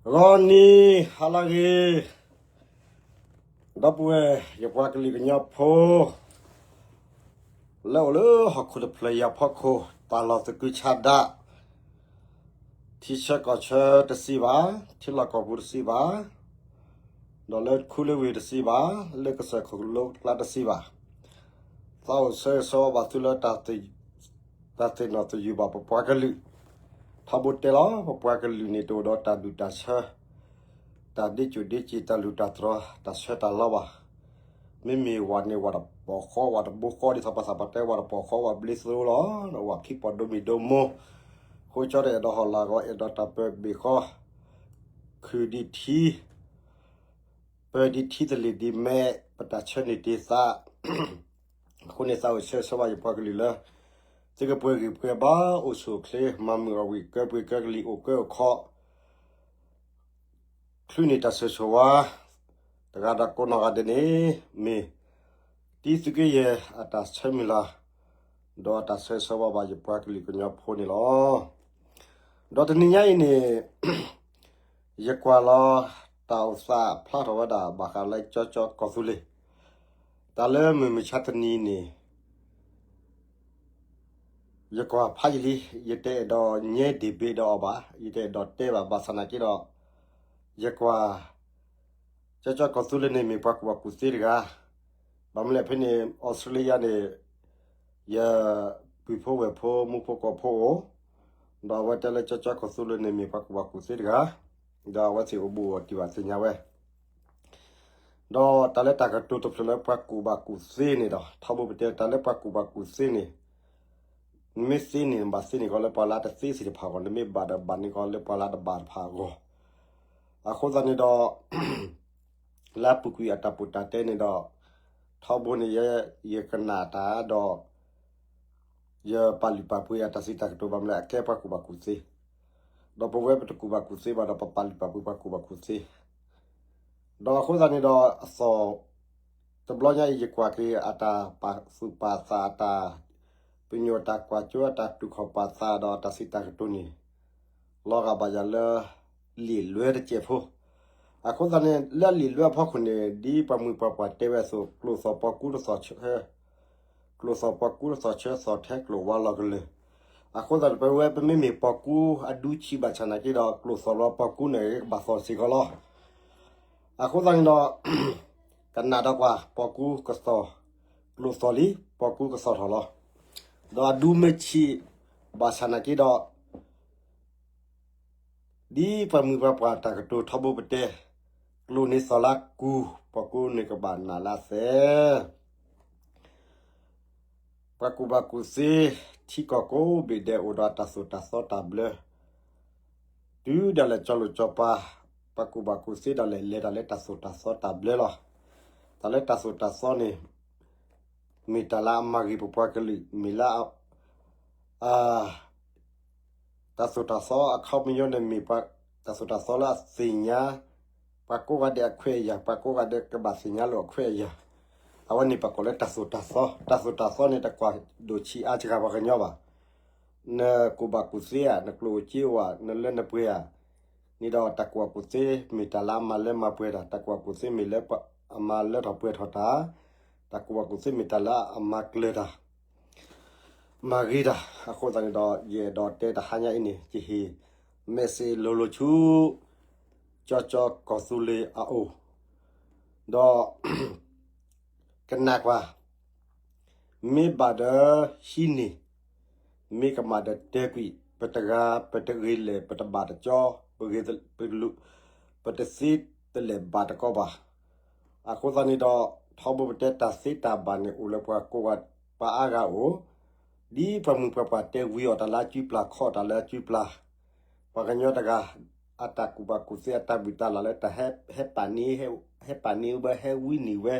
ဂီၤနံၤဟါလၢအဂ့ၤ, ဒီပုၢ်ဝဲၢ်ယပှၤကလုာ်ကညီဖိ လၢအိၣ်လၢဟီၣ်ခိၣ်တဖျၢၣ်ညါဖီခိၣ် တၢ်လီၢ်သကုၤဆးဒး, ထံဆၢကီၢ်ဆၢတစံးဘၣ်, ထံလီၢ်ကီၢ်ပူၤတစံးဘၣ်, ဒီးလၢခူလၢဝ့ၢ်တစံးဘၣ်, လၢကစၢၢ်ခိၣ်လိၤကျါတစံးဘၣ်, သးအိၣ်ဆၢဂ့ၤဆၢဝါဘၣ်သုလၢ တၢ်သ့ၣ်နီၣ်သယုၢ်ဘၣ်ပပှၤကလုာ်, ထီဘိတဲလီၤ ပပှၤကလုာ်န့ၣ် တအိၣ်ဒီးတၢ်ဒူၣ်တၢ်ဆၢ, တၢ်ဒ့ကၠိၣ်ဒ့က့ၣ် တၢ်လူၢ်တၢ်တြီၤ တၢ်ဆၢတၢ်လီဘၣ်. မ့မ့ၢ်ဝဲန့ၣ် ဝဲတပိာ်ဃီ ဝဲတဘိဃီ ဒ်သိးပှၤသးပှၢ်တဲ ဝဲတပိာ်ဃီ ဝဲဘျ့သရိလီၤ, ဒီးဝဲခံပီၣ်ဒိမ့ၢ်ဒိမိၢ်, ဃိကၠီတအဲၣ်ဒိးဟီၣ်လာ်ဂီၤ အဲၣ်ဒိးတၢ်ပၢဘ့ၣ်ဃီ, ခုၣ်ဒံးထံ ပၢဒံးထံသလ့ၣ်ဒံးမဲ, ပတၢ်ဆၢန့ၢ်တ့ၢ်သး, အဃိန့ၣ် သးအိၣ်ဆၢဂ့ၤဆၢဝါယပှၤကလုာ်လၢ သုကပှဲၤဂံၢ်ပှဲၤဘါ အိၣ်ဆူၣ်အိၣ်ချ့ မၤမုာ်အီၣ်ဝံၣ် ကၢပှ့ၤကၢကလံၤ အိၣ်ကၢအိၣ်ခီ ချုးန့ၢ်တၢ်ဆၢဂ့ၤဆၢဝါ, တဂၤဒီးကိးနီၢ်ဂၤဒဲးန့ၣ် မ့ၢ်တံသုးက့ယဲၢ်အတၢ်ဆၢမုၢ်လၢ် ဒီးအတၢ်ဆၢဂ့ၤဆၢဝါဘၣ်ယပှၤကလုာ်ကညီဖိန့ၣ်လီၤ. ဒီးတနံၤညါအံၤန့ၣ် ယကွၢ်လီၤတၢ်အိၣ်သးဖျါထီၣ်ဝဲဒၣ် ဘၣ်ဃးလၢကၠီကၠီကီၢ်သူလ့ၤ, တၢ်လၢမုၢ်မဆါတနံၤန့ၣ် ယကွၢ်ဖးယံာ်လံ, ယတအဲၣ်ဒိးညါ debate ဒီးအီၤဘၣ်, ယတအဲၣ်ဒိးတဲဘၣ်, ဘၣ်ဆၣ်နာ်က့ဒီး ယကွၢ် ကၠီကၠီကီၢ်သူလ့ၤန့ၣ် မ့ၢ်ပှၤကူၣ်ဘၣ်ကူၣ်သ့တဂၤ, ဘၣ်မနုၤလဲၣ်ဖဲန့ၣ် အီစထြ့လယါန့ၣ် ယပုၢ်ဖိဝဲၢ်ဖိ မူဖိကီၢ်ဖိအိၣ်, ဒီးအဝဲတဲလၢကၠီကၠီကီၢ်သူလ့ၤန့ၣ် မ့ၢ်ပှၤကူၣ်ဘၣ်ကူၣ်သ့တဂၤ, ဒီးအဝဲသ့ၣ်အိၣ်ဘူးအိၣ်တံၢ်ဘၣ်သ့ၣ်ညါဝဲ ဒီးတၢ်လၢတၢ်ကတိၤတဖျၢၣ်လၢပှၤကူၣ်ဘၣ်ကူၣ်သ့န့ၣ်ဒီး ထီဘိပတဲတၢ်လၢပှၤကူၣ်ဘၣ်ကူၣ်သ့န့ၣ်, နမ့ၢ်သ့န့ၣ် နဘၣ်သ့န့ၢ်ကီးလၢပှၤလၢအတသ့သ့ၣ်တဖၣ်အဂီၢ်, နမ့ၢ်ဘၣ်ဒီးဘၣ်န့ၢ်ကီးလၢပှၤလၢအတဘၣ်တဖၣ်အဂီၢ်. အဃိသတးန့ၣ်ဒီး လၢအပူၤကွံာ်အတၢ်ပူၤတၢ်တဲန့ၣ်ဒီး ထီဘိန့ၣ် ယကနၣ်တၢ်ဒီး ယပာ်လုၢ်ပာ်ပှ့ၤအတၢ်စံးတၢ်ကတိၤ ဘၣ်မနုၤလဲၣ် အကဲပှၤကူၣ်ဘၣ်ကူၣ်သ့, ဒီးပဝဲပတကူၣ်ဘၣ်ကူၣ်သ့ဘၣ်ဒီး ပပာ်လုၢ်ပာ်ပှ့ၤပှၤကူၣ်ဘၣ်ကူၣ်သ့, ဒီးအဃိသတးန့ၣ်ဒီး အသီၣ် တဘျီညါအံၤ ယကွၢ်က့ၤအတၢ်ပာ်သူၣ်ပာ်သး အတၢ်ပညိၣ်တၢ်ကွၢ်စိ အတၢ်တူၢ်ခီၣ်ပာ်သးဒီးအတၢ်စံးတၢ်ကတိၤန့ၣ် လီၤဂာ်ဘၣ်ယၤလၢ လံာ်လွဲတစဲးဖိ. အဃိသတးန့ၣ် လၢလံာ်လွဲအဖီခိၣ်န့ၣ် ဒ်ပှၤမုၢ်ပှၤပှၢ်တဲဝဲအသိး ကျိာ်သီၣ်ပှၤကူတသီၣ်ဆၢ, ကျိာ်သီၣ်ပှၤကူတသီၣ်ဆၢ သီၣ်ထဲကျိာ်ဝါလီၤကလၢာ်. အဃိသတးန့ၣ် ပဝဲပမ့မ့ၢ်ပှၤကူအဒူဆံးဘၣ်ဆၣ်နာ်က့ဒီး ကျိာ်သီၣ်လီၤပှၤကူန့ၣ် ကဘၣ်သီၣ်စ့ၢ်ကီးလီၤ. အဃိသတးန့ၣ်ဒီး ကနၣ်ဒီးကွၢ် ပှၤကူကသီၣ်, ကျိာ်သီၣ်လံ ပှၤကူကသီၣ်ထီၣ်လီၤ. ဒီးအဒူမ့ၢ်ဆံးဘၣ်ဆၣ်နာ်က့ဒီး ဒ်ပှၤမုၢ်ပှၤပှၢ်တၢ်ကတိၤထီဘိပတဲ, ကျိာ်န့ၣ်သီၣ်လၢအကူ, ပှၤကူန့ၣ်ကဘၣ်နာ်လၢအသဲ ပှၤကူၣ်ဘၣ်ကူၣ်သ့ ထံကီၢ်ကိးဘ့ၣ်ဒဲး အိၣ်ဒီးတၢ်သိၣ်တၢ်သီတၢ်ဘျၢ, တုၤဒၣ်လဲာ်ကၠီလိာ်ကၠီပၤ, ပှၤကူၣ်ဘၣ်ကူၣ်သ့ဒၣ်လဲာ် လဲၤတၢ်လၢတၢ်သိၣ်တၢ်သီတၢ်ဘျၢလီၤ. တၢ်လၢတၢ်သိၣ်တၢ်သီန့ၣ် မ့ၢ်တၢ်လၢအမၤဂ့ၤပပှၤကလုာ်, မ့ၢ်လၢ တၢ်သိၣ်တၢ်သီအခီပညီန့ၣ်မ့ၢ် တၢ်သိၣ်တၢ်သီလၢအသ့ၣ်ညါ ပှၤကိးဂၤဒဲးအခွဲးအယာ်, ပှၤကိးဂၤဒဲးကဘၣ်သ့ၣ်ညါလိာ်အခွဲးအယာ်, အဝဲန့ၣ်ပကိးလၢတၢ်သိၣ်တၢ်သီ. တၢ်သိၣ်တၢ်သီန့ၣ် တကွၢ်ဒိၣ်ဆံးအါစှၤပှၤကညီဘၣ်. နကူၣ်ဘၣ်ကူၣ်သ့ဧါ, နကျိၣ်အိၣ်စ့အိၣ်ဧါ, နလၢနပှဲၤဧါ, န့ၣ်ဒီးတၢ်ကူၣ်ဘၣ်ကူၣ်သ့မ့ၢ်တၢ်လၢအမၤလၢမၤပှဲၤတၢ်, တၢ်ကူၣ်ဘၣ်ကူၣ်သ့မ့ၢ်လၢအမၤလၢထီၣ်ပှဲၤထီၣ်တၢ်, တၢ်ကူၣ်ဘၣ်ကူၣ်သ့မ့ၢ်တၢ်လၢအမၤကျၢၤတၢ် မၤဂ့ၤတၢ်. အဃိသတးန့ၣ်ဒီး ယအဲၣ်ဒိးတဲတဟါညါအံၤန့ၣ် ယဟ့ၣ် message လိၤလိၤဆူ ကၠီကၠီကီၢ်သူလ့ၤအအိၣ်, ဒီး ကနၣ်ကွၢ်, မ့ၢ်ဘၣ်ဒီးဟံးန့ၢ်, မ့ၢ်ကမၣ်ဒီးတဲကွံာ်, ပတဂၤပတဂ့ၤလဲၣ် ပတဘၣ်တကၠီ, ပဂ့ၤ, ပတသ့တလဲၤဘၣ်တကီဘၣ်. အဃိသတးန့ၣ်ဒီး ထီဘိပတဲတၢ်သ့တၢ်ဘၣ်န့ၣ် အိၣ်လၢပှၤကိးဂၤပှၤအါဂၤအိၣ်, ဒ်ပှၤမုၢ်ပှၤပှၢ်တဲဝံၤအီၤ တၢ်လၢအစုပျၢ်ခီၣ်တၢ်လၢအစုပျၢ်, ပှၤကညီတဂၤ အတၢ်ကူၣ်ဘၣ်ကူၣ်သ့အတၢ်ဘုၣ်တၢ်လၢ်လၢတၢ်ဟဲ, ဟဲပာ်န့ၢ်, ဟဲပာ်န့ၢ်ဝဲ ဟဲဝံန့ၢ်ဝဲ,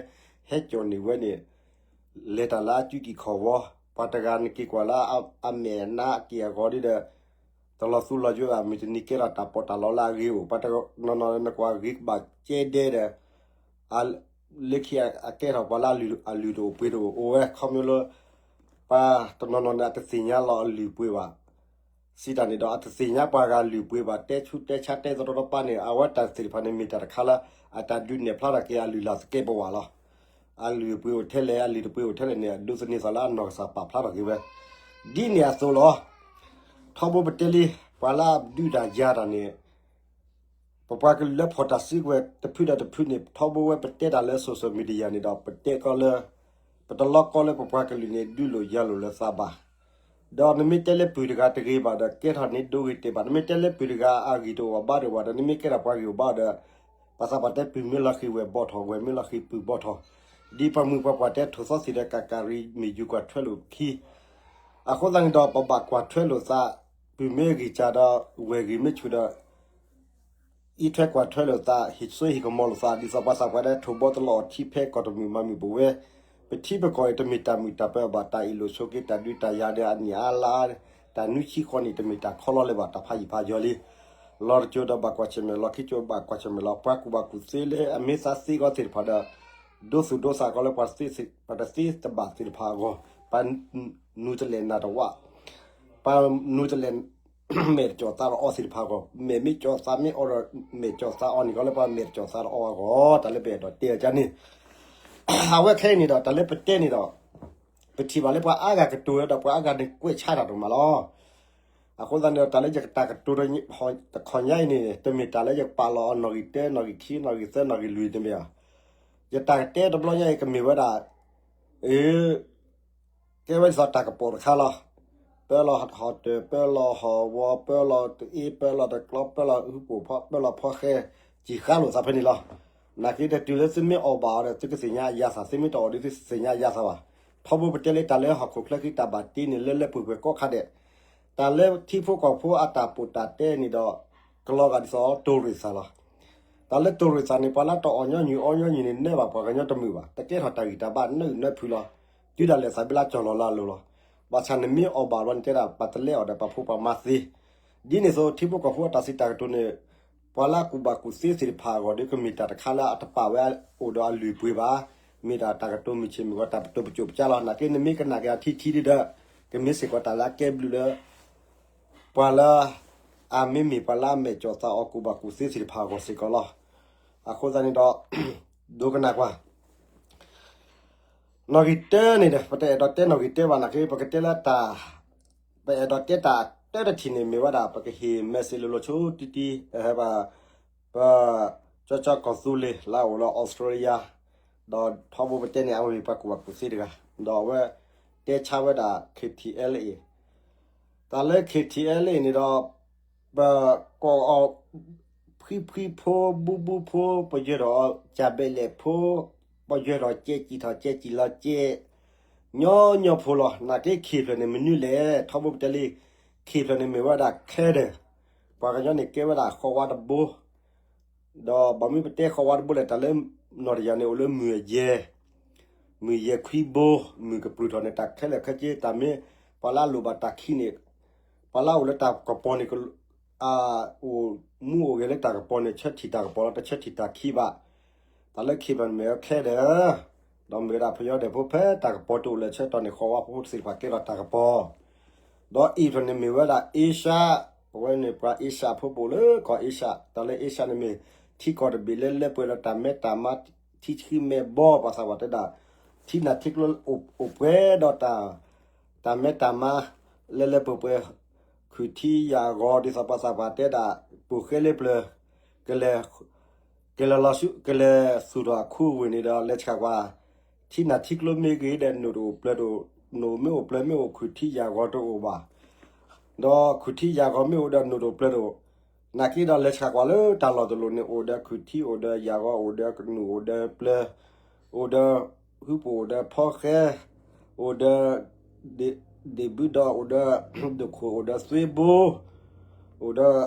ဟဲကၠီၣ်န့ၢ်ဝဲန့ၣ် လဲၤတၢ်လၢအစုကံၢ်ခီၣ်ဝီ, ပှၤတဂၤနက့ၤကွၢ်လၢအမဲာ်အနါအက့ၢ်အဂီၤဒီး တလီၤသူလီၤယိာ်ဘၣ်, မုၢ်တနံၤကဲထီၣ်တၢ်ပီးတၢ်လီလၢအဂ့ၤအိၣ်, ပှၤတနီၤနီၤနကွၢ်ဂ့ၤကဘၣ်ကဲဒဲဒီး လၢခံအကဲထီၣ်ပှၤလၢအလုၢ်တအိၣ်ပှ့ၤတအိၣ်အိၣ်ဝဲ ခီဖျိလၢ ပှၤတနီၤနီၤန့ၣ် အတသ့ၣ်ညါလီၤအလုၢ်အပှ့ၤဘၣ်. စံးတၢ်န့ၣ်ဒီး အတသ့ၣ်ညါပှၤဂၤအလုၢ်အပှ့ၤဘၣ် တဲဆူတဲဆါတဲသရီတပါန့ၣ် အဝဲတၢ်သ့ၣ်တဖၣ်န့ၣ် မ့ၢ်တၢ်တခါလၢ အတၢ်ဒုးနဲၣ်ဖျါထီၣ်က့ၤအလုၢ်အလၢ်သကဲးပဝးလီၤ. အလုၢ်အပှ့ၤအိၣ်ထဲလဲၣ် အလုၢ်တပှ့ၤအိၣ်ထဲလဲၣ်န့ၣ် ဒိးသန့ၤသးလၢအနီၢ်ကစၢ်ပာ်ဖျါထီၣ်က့ၤဝဲ ဒ်န့ၣ်အသိးလီၤ. ထီဘိပတဲလံ ပှၤလၢအဒုးတၢ်ယၤတၢ်န့ၣ် ပပှၤကလုာ်လၢဖီၣ်တၢ်စုကဝဲၤတဖုဒီးတဖုန့ၣ် ထီဘိဝဲပတဲတၢ်လၢ social media န့ၣ်ဒီး ပတဲကီလၢ ပတလီကီလၢပပှၤကလုာ်န့ၣ် ဒုးလိာ်ယၤလိာ်လၢသးဘၣ်. ဒီးနမ့ၢ်တဲလၢပုၢ်တဂၤတဂ့ၤဘၣ်ဒီး ကဲထီၣ်န့ၢ်ဒိဂ့ၤတဲာ်ဘၣ်. နမ့ၢ်တဲလၢပုၢ်တဂၤအဂံၢ်တအိၣ်အဘါတအိၣ်ဘၣ်ဒီး နမ့ၢ်ကဲထီၣ်ပှၤဂံၢ်အိၣ်ဘါဒီး ပှၤသးပှၢ်တဲပုၢ်မ့ၢ်လီၤဃံၤဝဲၢ်ဘီၣ်ထီၣ် ဝဲၢ်မ့ၢ်လီၤဃံၤပုၢ်ဘီၣ်ထီၣ်, ဒ်ပှၤမုၢ်ပှၤပှၢ်တဲထိၣ်သီသံးဒီး ကးကးရံမ့ၢ်ယူၤကွၢ်ထွဲလိာ်ခံ အဃိသတးန့ၣ်ဒီး ပဘၣ်ကွၢ်ထွဲလိာ်သး, ပုၢ်မ့ၢ်ဂံၢ်စၢ်ဒီး ဝဲၢ်ဂံၢ်မ့ၢ်ဆူၣ်ဒီး အံးထွဲကွၢ်ထွဲလိာ်သး ဟ့ၣ်စိဟ့ၣ်ကမီၤလိာ်သး ဒ်သိးပှၤသးပှၢ်တဲ ထိၣ်ဘီတလီၤအီၤထံဖဲကီၢ်တမုာ်မၤမုာ်ပဝဲ, ပထံပကီၢ်အံၤတမ့ၢ်တၢ်မုာ်တၢ်ပၢၤဘၣ် တၢ်အ့ၣ်လိာ်ဆိးက့ တၢ်ဒုးတၢ်ယၤဒီးအနံၣ်အါလါ တၢ်နွံဆံဃီနံၣ် တမ့ၢ်တၢ်ခီလီလၢၤဘၣ် တၢ်ဖးယံာ်ဖးယီၤလံ. လီၤတကၠိၤဒီးဘၣ်ကွၢ်ဆၢၣ်မဲာ်လီၤ ခံကၠိၤဘၣ်ကွၢ်ဆၢၣ်မဲာ်လီၤ ပှၤကူၣ်ဘၣ်ကူၣ်သ့လၢအမ့ၢ်သးသ့ကီသ့ၣ်တဖၣ်ဒီး ဒိသူၣ်ဒိသးကီလၢ ပှၤတသ့တဘၣ်သ့ၣ်တဖၣ်အဂီၢ်, ပှၤနူၤတလဲၣ်နၢ်တဝၣ်, ပှၤနူၤတလဲၣ် မဲာ်တကီၢ်သးတအီသ့ၣ်တဖၣ်အဂီၢ်, မဲာ်မ့ၢ်ကီၢ်သးမ့ၢ်အီဒီး မဲာ်ကီၢ်သးအီန့ၣ်ကီလၢပှၤမဲာ်တကီၢ်သးတအီအဂီၢ် တၢ်လၢပအဲၣ်ဒိးတဲအီၤကန့ၣ်, အဝဲခဲအံၤန့ၣ်ဒီး တၢ်လၢပတဲန့ၣ်ဒီး ပထံၣ်ဘၣ်လၢပှၤအါဂၤကတိၤဝဲဒီး ပှၤအါဂၤန့ၣ်ကွဲးဆါတၢ်ဒိၣ်မးလီၤ. အဃိသတးန့ၣ်ဒီး တၢ်လၢယကတၢ်ကတိၤတခီညါအံၤန့ၣ် တမ့ၢ်တၢ်လၢယကပာ်လီၤအီၤနီၣ်ဂံၢ်တၢ နီၣ်ဂံၢ်ခံ နီၣ်ဂံၢ်သၢ နီၣ်ဂံၢ်လွံၢ်တမ့ၢ်ဘၣ်. ယတၢ်ကတဲတဘျီညါအံၤကမ့ၢ်ဝဲဒၣ် အ ကဲဝဲဒ်သိးတၢ်ကပီၤတခါလီၤ. ပၢလီၤဟီၣ်တၢၢ် ပၢလီၤဟီၣ်ဝီ ပၢလီၤတအ့ ပၢလီၤတကျီ ပၢလီၤဟုပိာ်ဖီ ပၢလီၤဖီဃဲ စံၣ်ဃါလိာ်သးဖဲန့ၣ်လီၤ. နာ်က့တတုၤလၢသုမ့ၢ်အီၣ်ဘၣ်အီၤဒီး သုကသ့ၣ်ညါအယါသး သုမ့ၢ်တအီၣ်ဒီးသုသ့ၣ်ညါအယါသးဘၣ်. ထီဘိပတဲလၢတၢ်လၢဟီၣ်ခိၣ်ချၢခံတၢ်ဘၣ်တ့န့ၣ် လၢလၢပှဲၤပှဲၤကိးခါဒဲး, တၢ်လၢထံဖိကီၢ်ဖိအတၢ်ပိာ်တၢ်တဲန့ၣ်ဒီး ကလီၤဂာ်ဒ်သိးတိၢ်ရ့ၣ်သးလီၤ. တၢ်လၢတိၢ်ရ့ၣ်သးန့ၣ် ပှၤလၢတအီၣ်ညီနုၢ်အီညီနုၢ်န့ၣ် နဲဘၣ်ပှၤကညီတမုာ်ဘၣ်, တကဲထီၣ်တၢ်ဂံၢ်တၢ်ဘါနၢနၢဖုလီၤ. တုၤဒၣ်လဲာ်သးဘ့လၢကၠီၢ်လီၤလၢအလိၤလီၤ. ဘၣ်ဆၣ်နမ့ၢ်အီၣ်ဘၣ်ဘျီန့ၣ်တဲဒၣ် ပှၤတလဲအီၤဒီးပှၤဖိပှၤမါသ့. ဒ်န့ၣ်အသိး ထံဖိကီၢ်ဖိအတၢ်စံးတၢ်ကတိၤန့ၣ် ပှၤလၢအကူၣ်ဘၣ်ကူၣ်သ့သ့ၣ်တဖၣ်အဂီၢ်ဒီး ကမ့ၢ်တၢ်တခါလၢအတပာ်ဝဲအိၣ်ဒီးအလုၢ်အပှ့ၤဘၣ်. မ့ၢ်ဒၣ်တၢ်ကတိၤမုၢ်ဆ့ၣ်မုၢ်ဂီၤ တၢ်ကတိၤပစိာ်ပကါလီၤ. နာ်က့နမ့ၢ်ကနၣ်က့ၤအထံထံဒ်ဒီး ကမ့ၢ်စ့ၢ်ကီးတၢ်လၢအကဲဘျုးလၢ ပှၤလၢ အမ့မ့ၢ်ပှၤလၢအမဲာ်ကၠီၣ်သးအီၤကူၣ်ဘၣ်ကူၣ်သ့သ့ၣ်တဖၣ်အဂီၢ်စ့ၢ်ကီးလီၤ. အဃိသတးန့ၣ်ဒီး ဒိကနၣ်ကွၢ် နီၣ်ဂံၢ်တၢန့ၣ်ဒီး ပတအဲၣ်ဒိးတဲနီၣ်ဂံၢ်တၢဘၣ်နာ်က့ ပကတဲလၢတၢ် ပအဲၣ်ဒိးတဲတၢ်တၢတထံၣ်န့ၣ် မ့ၢ်ဝဲဒၣ် ပကဟ့ၣ် message လိၤလိၤဆိတံတံ ပ ပ ကၠီကၠီကီၢ်သူလ့ၤ လၢအအိၣ်လၢ Australia ဒီးထီဘိပတဲန့ၣ် အဝဲမ့ၢ်ပှၤကူၣ်ဘၣ်ကူၣ်သ့တဂၤ ဒီးအဝဲတဲဆါဝဲဒၣ် K T L A တၢ်လၢ K T L A န့ၣ်ဒီး ပကိးအီၤ ဖှံဖှံဖိ ဘူဘူဖိ ပယၢၤထီၣ်ကၠၣ်ဘဲးလဲၣ်ဖိ ပယၢၤထီၣ်ကဲကံၣ်ထီၣ်ကဲကံၣ်လီၤကဲ ညီညီဖိလီၤ. နာ်က့ ခံဖျၢၣ်န့ၣ်မနုၤလဲၣ် ထီဘိပတဲလံ ခံဖျၢၣ်န့ၣ်မ့ၢ်ဝဲဒၣ် Karen ပှၤကညီန့ၣ်ကဲဝဲဒၣ်ဃီဝါတဘိ ဒီးဘၣ်မနုၤပတဲဃီဝါတဘိလဲၣ် တၢ်လၢနီၢ်တယၤန့ၣ် အိၣ်လၢမုၢ်အယဲၢ် မုၢ်ယဲၢ်ခွံဘိ မုၢ်ကပြုၢ်ထီၣ်န့ၣ် တၢ်ခဲလၢာ်ခဲဆ့ တၢ်မ့ၢ် ပှၤလၢအလိၣ်ဘၣ်တၢ်ခံးန့ၣ် ပှၤလၢအအိၣ်လၢတၢ်ကပီၤန့ၣ် အအိၣ်မူအိၣ်ဂဲၤလၢတၢ်ကပီၤန့ၣ် ဆၢထံၣ်တၢ်ကပီၤလီၤ တဆၢထံၣ်တၢ်ခံးဘၣ်. တၢ်လၢခံးဖျၢၣ်န့ၣ်မ့ၢ်ဝဲ Karen ဒီးမ့ၢ်ဝဲဒၣ်ပယီၤဒဲးဖိဖဲတၢ်ကပီၤတအိၣ်လၢဆၢကတီၢ်န့ၣ် ဃီဝါဖိသ့ၣ်တဖၣ်ကဲထီၣ်တၢ်ကပီၤ ဒီးအံၤဖျၢၣ်န့ၣ်မ့ၢ်ဝဲဒၣ် Asia ပဝဲန့ၣ်ပှၤ Asia ဖိပအိၣ်လၢကီၢ် Asia တၢ်လၢ Asia န့ၣ်မ့ၢ် ထံကီၢ်တဘ့ၣ်လၢလၢပှဲၤဒီးတၢ်မဲတၢ်မါ ထံဆှံမဲဘီ ပှၤသးပှၢ်တဲဒၣ် ထံနၢ်ထံကျိအိၣ်ပှဲၤဒီးတၢ် တၢ်မဲတၢ်မါ လၢလၢပှဲၤပှဲၤ ခုၣ်ထံယၢ်ဂီၤ ဒ်သိးပှၤသးပှၢ်တဲဒၣ် ပူၤဃဲလၢပျၢၤ ကလဲၤ ကလဲၤလီၤဆူ ကလဲၤသူၣ်ထီၣ်အခူအဝ့ၢ်န့ၣ်ဒီး လဲၤဆှးကွၢ် ထံနၢ်ထံကျိမ့ၢ်ဂ့ၤဒီး နိၣ်တအိၣ်ပျၢၤတအိၣ်, နိၣ်မ့ၢ်အိၣ်ပျၢၤမ့ၢ်အိၣ် ခုၣ်ထံယၢ်ဂီၤတအိၣ်ဘၣ်. ဒီးခုၣ်ထံယၢ်ဂီၤမ့ၢ်အိၣ်ဒီး နိၣ်တအိၣ်ပျၢၤတအိၣ်, နာ်က့ဒီးလဲၤဆှးကွၢ်လၢတၢ်လီၢ်တလီၢ်န့ၣ် အိၣ်ဒီးခုၣ်ထံအိၣ်ဒီးယၢ်ဂီၤ အိၣ်ဒီးကနူၣ်အိၣ်ဒီးပျၢၤ အိၣ်ဒီး ဟုပအိၣ်ဒီးဖီဃဲ အိၣ်ဒီး ဒ့ၣ်ဘုဒီး အိၣ်ဒီး ဒိၣ်ခိၣ်အိၣ်ဒီးသွ့ဘိ အိၣ်ဒီး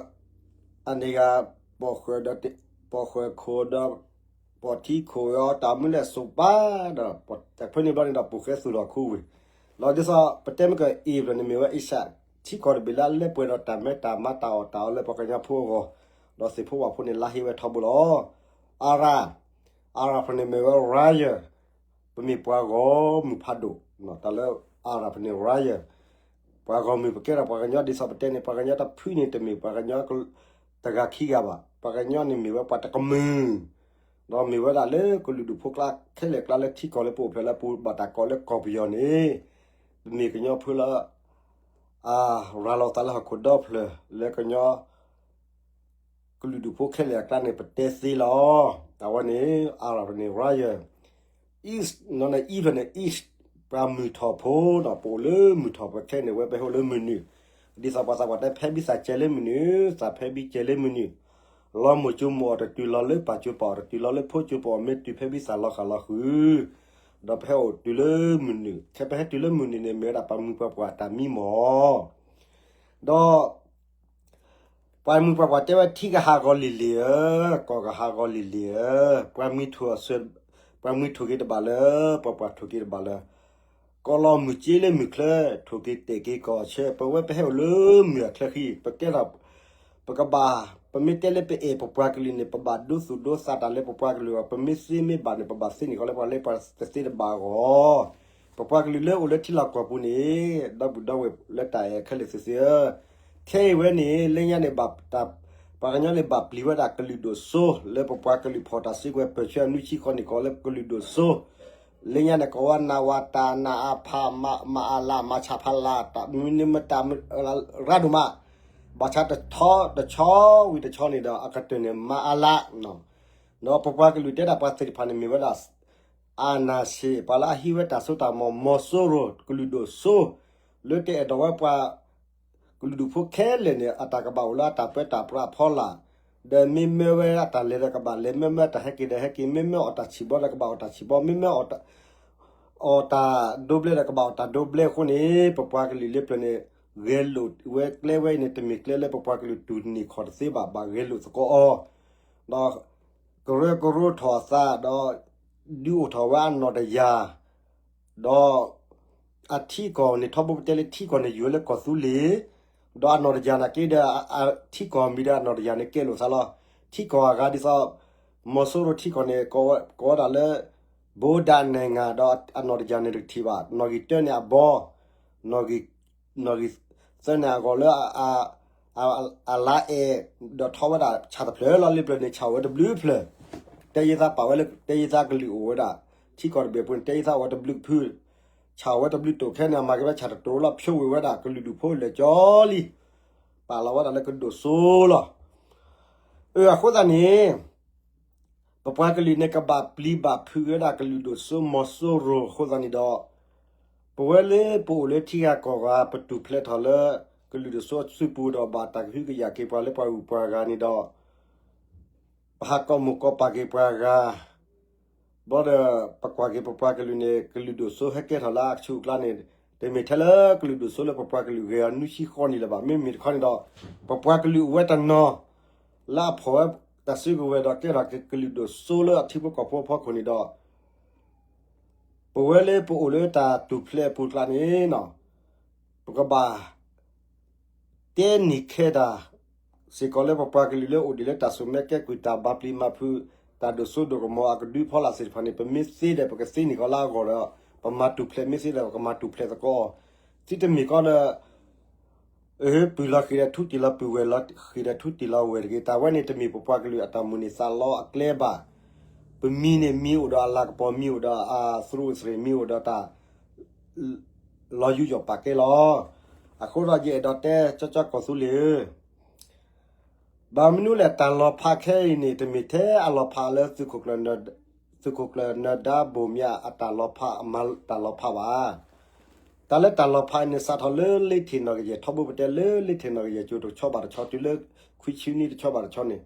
အန့ၣ်ဂၤ ပိာ်ဃၢၤဒီး ပိာ်ဃၢၤခိၣ်ဒီး ပိာ်ထံခိၣ်ဒီး တၢ်မုၢ်လဲၣ်စိးပၤဒီး တၢ်ဖဲန့ၣ်ဘျီန့ၣ်ဒီး ပူၤဃဲသူၣ်ထီၣ်ခူဝ့ၢ် လီၤဒ်သိး ပတဲမ့ၢ်က့ၤ အ့ဖြၢၣ်န့ၣ်မ့ၢ်ဝဲ အ့ရှၢၣ် ထံကီၢ်တဘ့ၣ်လၢအလၢပှဲၤဒီးတၢ်မဲတၢ်မါတၢ်အီၣ်တၢ်အီလၢပှၤကညီဖိအဂီၢ်, ဒီးသ့ၣ်ဖိဝၣ်ဖိန့ၣ် လါဟ့ဝဲထီဘိလီၤ. အၤရၣ် အၤရၣ်ဖဲန့ၣ်မ့ၢ်ဝဲ royal ပမ့ၢ်ပှၤဂီၢ်မုၢ်ဖးဒိၣ်, တၢ်လၢအၤရၣ်ဖဲန့ၣ် royal ပှၤဂီၢ်မုၢ်ပကဲထီၣ်ပှၤကညီဒ်သိးပတဲန့ၣ် ပှၤကညီတဖုန့ၣ်တမ့ၢ်ပှၤကညီတဂၤခံဂၤဘၣ်. ပှၤကညီန့ၣ်မ့ၢ်ဝဲပှၤတကမုၢ် ဒီးမ့ၢ်ဝဲဒၣ်လၢကလုာ်ဒူၣ်ဖိကျါခဲလၢာ်ကျါလၢထံကီၢ်လၢပအိၣ်ဖျဲၣ်လၢပဘၣ်တၢ်ကိးလၢကီၢ်ပယီၤန့ၣ် ပမ့ၢ်ကညီဖိလၢ အရၤလီၤသးလၢဟီၣ်ခိၣ်ဒီဖျၢၣ်လၢကညီ ကလုာ်ဒူၣ်ဖိခဲလၢာ်အကျါန့ၣ် ပတဲသ့လီၤ. အဝဲန့ၣ် အရၤန့ၣ် Royal East နီၢ်န့ၣ် East န့ၣ် East ပှၤမုၢ်ထီၣ်ဖိနီၤ ပအိၣ်လၢမုၢ်ထီၣ်ပခဲန့ၣ် ဝဲပဟဲအိၣ်လၢမုၢ်နုာ် ဒ်သိးပှၤသးပှၢ်တဲဖဲဘံသးကဲလၢမုၢ်နုာ် သးဖဲဘံကဲလၢမုၢ်နုာ် လီၤမိၢ်ကၠိမိၢ်အီၤတတုၤလီၤလၢပၢ်ကၠိပၢ်အီၤတတုၤလီၤလၢဖိကၠိဖိအီၤ မ့ၢ်တုၤဖဲဘံသးလီၤဃာ်လီၤဃုာ် ဒီးပဟဲအိၣ်တုၤလၢမုၢ်နုာ် ခဲပဟဲတုၤလၢမုၢ်နုာ်န့ၣ် မ့ၢ်ဝဲဒၣ်ပှၤမုၢ်ပှၤပှၢ်တၢ်မံမီၢ် ဒီး ပှၤမုၢ်ပှၤပှၢ်တဲဝဲထံကဟးဂီၤလံၤလံၤဧၢ, ကီၢ်ကဟးဂီၤလံၤလံၤဧၢ, ပှၤမုၢ်ထိၣ်အဆၢ, ပှၤမုၢ်ထိၣ်က့ၤတဘၣ်လၢၤ, ပှၤပှၢ်ထိၣ်က့ၤတဘၣ်လၢၤ, ကီၢ်လီၤမုၢ်ကၠ့လၢမုၢ်ချၢ, ထိၣ်က့ၤတဲာ်က့ၤကီၢ်ဆၢ, ပဝဲပဟဲအိၣ်လၢမုၢ်အချၢဃံ, ပကဲထီၣ်, ပကဘၣ်, ပမ့ၢ်တဲလၢပအဲၣ်ပပှၤကလုာ်န့ၣ် ပဘၣ်ဒိသူၣ်ဒိသးတၢ်လၢပပှၤကလုာ်အဂီၢ်, ပမ့ၢ်သ့မ့ၢ်ဘၣ်န့ၣ် ပဘၣ်သ့န့ၢ်ဃီလၢပှၤလၢပှၤတသ့တဘၣ်အဂီၢ် ပပှၤကလုာ်လၢအိၣ်လၢထံလီၢ်ကီၢ်ပူၤန့ၣ်, ဒီပုၢ်ဒီဝဲၢ်လၢတၢ်အဲၣ်ခဲလၢာ်သ့ၣ်ဧၢ, ခဲအံၤဝဲန့ၣ် လၢညါန့ၣ်ဘၣ်, ပှၤကညီန့ၣ်ဘၣ်ပျံၤဝဲဒၣ်ကလုာ်ဒိၣ်စိ, လၢပပှၤကလုာ်ဖီၣ်တၢ်စုကဝဲၤပၢၢ်ဆၢအနွံဆံဃီန့ၣ် ကိးလၢကလုာ်ဒိၣ်စိ, လၢညါန့ၣ် ကိးဝဲနးဝးတၢ်နးအဖး, မၤအလး, မၤဆးဖးလး, တၢ်မနုၤမတၤ, ရၤဒိၣ်မး, ဘၣ်ဆၣ်တဆီ, တဆီဝံၤတဆီန့ၣ်ဒီး အကတၢၢ်န့ၣ် မၤအလး, ဒီးပပှၤကလုာ်တဲဒၣ်ပှၤသ့ၣ်တဖၣ်န့ၣ်မ့ၢ်ဝဲဒၣ် အနၢ်ဆံး ပှၤလၢအဟံးဝဲတၢ်စိတၢ်ကမီၤ မီၤစိရိၤ ကလုာ်ဒိၣ်စိ, လၢတအဲၣ်ဒိးဝဲပှၤကလုာ်ဒူၣ်ဖိခဲလၢာ်န့ၣ် အတၢ်ကဘၣ်အိၣ်လၢအတၢ်ပၢတၢ်ပြးအဖီလာ်, ဒီးမ့ၢ်မၢဝဲအတၢ်လဲၤဒီးကဘၣ်လဲၤ, မ့ၢ်မၢအတၢ်ဟဲက့ၤဒီးဟဲက့ၤ, မ့ၢ်မၢအီၣ်တၢ်ဆံးဘီဒီးကဘၣ်အီၣ်တၢ်ဆံးဘီ, မ့ၢ်မၢအီၣ်တၢ်ဒိဘျဲဒီးကဘၣ်အီၣ်တၢ်ဒိဘျဲအဃိန့ၣ်, ပပှၤကလုာ်လၢပျၢၤန့ၣ် ဂဲၤလိာ်ဝဲကျဲဝဲအံၤန့ၣ် တမ့ၢ်ကျဲလၢပပှၤကလုာ်တူၢ်န့ၢ်ခီၣ်တသ့ဘၣ်, ဘၣ်ဂဲၤလိာ်သကိးအီၤ, ဒီး ကရၢကရိထီၣ်အသးဒီး ဒုးအိၣ်ထီၣ်ဝဲအနီၢ်တယၢ်, ဒီး အထံကီၢ်န့ၣ် ထီဘိပတဲလၢထံကီၢ်န့ၣ် ယိၤလၢကီၢ်သူလ့ၤ, ဒီးအနီၢ်တယၢ်နာ်က့ဒီး ထံကီၢ်မံၤဒီးအနီၢ်တယၢ်န့ၣ် ကဲလိာ်သးလီၤ. ထံကီၢ်အဂၤဒ်သိး မီၤစိရိၤထံကီၢ်န့ၣ် ကိးဝဲဒၣ်လၢ ဘိဒၣ်နဲၣ်ငါ ဒီးအနီၢ်တယၢ်န့ၣ်တကထံၣ်ဘၣ်, နီၣ်ဂံၢ်တၢန့ၣ်အဘီ နီၣ်ဂံၢ်သၢန့ၣ်အဂီၢ်လၢ အလါအဲၣ်, ဒီးထီဝဲဒၣ်ဆၣ်တဖျၢၣ်လီၤ. လၢပျၢၤန့ၣ် ဆၣ်အိၣ်ဝဲတဘျုးဖျၢၣ်, တဲယသးပာ်ဝဲလၢ တဲယသးကလုာ်အိၣ်ဝဲဒၣ်, ထံကီၢ်တဘ့ၣ်ပူၤန့ၣ် တဲယသးအိၣ်ဝဲတဘျုးဖု, ဆၣ်အိၣ်ဝဲတဘျုးတိာ်ခဲန့ၣ် အမၤက့ၤဝဲဆၣ်တတိာ်လီၤ, ဖျိဝံၤဝဲဒၣ်ကလုာ်ဒူၣ်ဖိလဲၤကၠီလံ, ပာ်လီၤဝဲဒၣ်လၢကဒိၣ်စိလီၤ. အဃိသတးန့ၣ် ပပှၤကလုာ်န့ၣ် ကဘၣ်ပျံၤဘၣ်ဖုးဝဲဒၣ်ကလုာ်ဒိၣ်စိမီၤစိရိၤအဃိသတးန့ၣ်ဒီး, ပဝဲလၢပအိၣ်လၢထံဂၤကီၢ်ဂၤ ပတူၢ်ဖျဲးထီၣ်လၢ ကလုာ်ဒိၣ်စိအစုပူၤဒီး ဘၣ်တၢ်ကဟုကယာ်က့ၤပှၤလၢပှၤဂုၤပှၤဂၤန့ၣ်ဒီး, ပဟးကိးမိၢ်ကိးပၢ်က့ၤပှၤဂၤ, ဘၣ်ဒီး ပကွၢ်က့ၤပပှၤကလုာ်န့ၣ် ကလုာ်ဒိၣ်စိဟဲကဲထီၣ်လၢအဆူၣ်အကျါန့ၣ်, တမ့ၢ်ထဲလၢကလုာ်ဒိၣ်စိလၢပပှၤကလုာ်ဂဲၤအီၤနွံဆံဃီနံၣ်လၢၤဘၣ်. မ့မ့ၢ်တခီန့ၣ်ဒီး ပပှၤကလုာ်အိၣ်ဝဲတနီၤ လၢအဖီၣ်ဝဲတၢ်စုကဝဲၤဒီးကဲထီၣ်က့ၤကလုာ်ဒိၣ်စိလၢအထံဖိကီၢ်ဖိအဖီခိၣ်န့ၣ်ဒီး, ပဝဲလၢပအိၣ်လၢတၢ်တူၢ်ဖျဲးအပူၤကျါန့ၣ်, ပကဘၣ် တဲန့ၢ်ခဲတၢ် စ့ၢ်ကီးလၢပပှၤကလုာ်လၢအိၣ်ဒံးလၢတၢ်စိာ်မၢကဲကုၢ် တၢ်ဘၣ်ပျံၤမၤဖုး တၢ်ဒိၣ်စိဒိၣ်ကမီၤအကဒုဖီလာ်သ့ၣ်တဖၣ်န့ၣ် ပမ့ၢ်သ့ဒီး ပကသ့န့ၢ်ကီးလၢအဂီၢ်ဒီး ပမၤတူၢ်ဖျဲး, မ့ၢ်သ့ဒီး ပကမၤတူၢ်ဖျဲးသကိး, သုတမ့ၢ်ကီးဒီး ပုၢ်လီၤဃံၤဒီးထူတံၢ်လီၤပုၢ်, ဝဲၢ်လီၤဃံၤဒီးထူတံၢ်လီၤဝဲၢ်တဂ့ၤ. တၢ်ဝဲန့ၣ်တမ့ၢ်ပပှၤကလုာ်အတၢ်မုၢ်န့ၢ်သးလီအကျဲဘၣ်. ပမံၤန့ၣ်မံၤအိၣ်ဒီးအလၤကပီၤ, မံၤအိၣ်ဒီးအသရူးသရ့း, မံၤအိၣ်ဒီးတၢ် လီၤယူးယီၣ်ပာ်ကဲလီၤ. အဃိဒီးယအဲၣ်ဒိးတဲ ကၠီကၠီကီၢ်သူလ့ၤဧၢ, ဘၣ်မနုၤလဲၣ် တၢ်လီၤဖးခဲအံၤန့ၣ် တမ့ၢ်ထဲအလီၤဖးလၢ သုးခိၣ်ကျၢၢ်နၢၤဒါဘိၣ်မၠးအတၢ်လီၤဖး, အမၤတၢ်လီၤဖးဘၣ်. တၢ်လၢတၢ်လီၤဖးအံၤန့ၣ် စးထီၣ်လၢလ့ထံၣ်နီၢ်ကယဲၢ်, ထီဘိပတဲလၢလ့ထံၣ်နီၢ်ကယဲၢ် ကၠိတဆီဘၣ်တဆီ တုၤလၢခွံဆံနွံတဆီဘၣ်တဆီန့ၣ်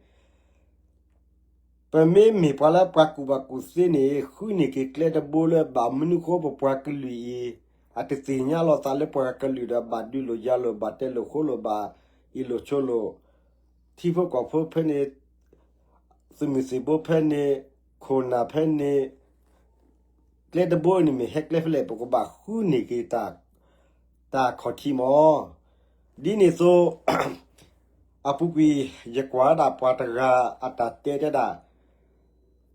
ပမ့မ့ၢ်ပှၤလၢပှၤကူၣ်ဘၣ်ကူၣ်သ့န့ၣ် ဃုန့ၢ်က့ၤကျဲတဘိလၢ ဘၣ်မနုၤဃိပပှၤကလုာ်အံၤ အတသ့ၣ်ညါလိာ်သးလၢပှၤကလုာ်ဒီး ဘၣ်ဒုးလိာ်ယၤလိာ်, ဘၣ်တဲလိာ်ဃိလိာ်, ဘၣ်အ့ၣ်လိာ်ဆိလိာ်, ထံဖိကီၢ်ဖိဖဲန့ၣ်, သုးမုၢ်သံၣ်ဘိဖဲန့ၣ်, ခိၣ်နၢ်ဖဲန့ၣ်, ကျဲတဘိန့ၣ်မ့ၢ်ဟဲကျဲဖဲလဲၣ် ပကဘၣ်ဃုန့ၢ်က့ၤ တၢ်ခီၣ်ထံးမး. ဒ်န့ၣ်အသိး အပူၤကွံာ် ယကွၢ်ဝဲဒၣ်ပှၤတဂၤအတၢ်တဲတဲဒၣ်,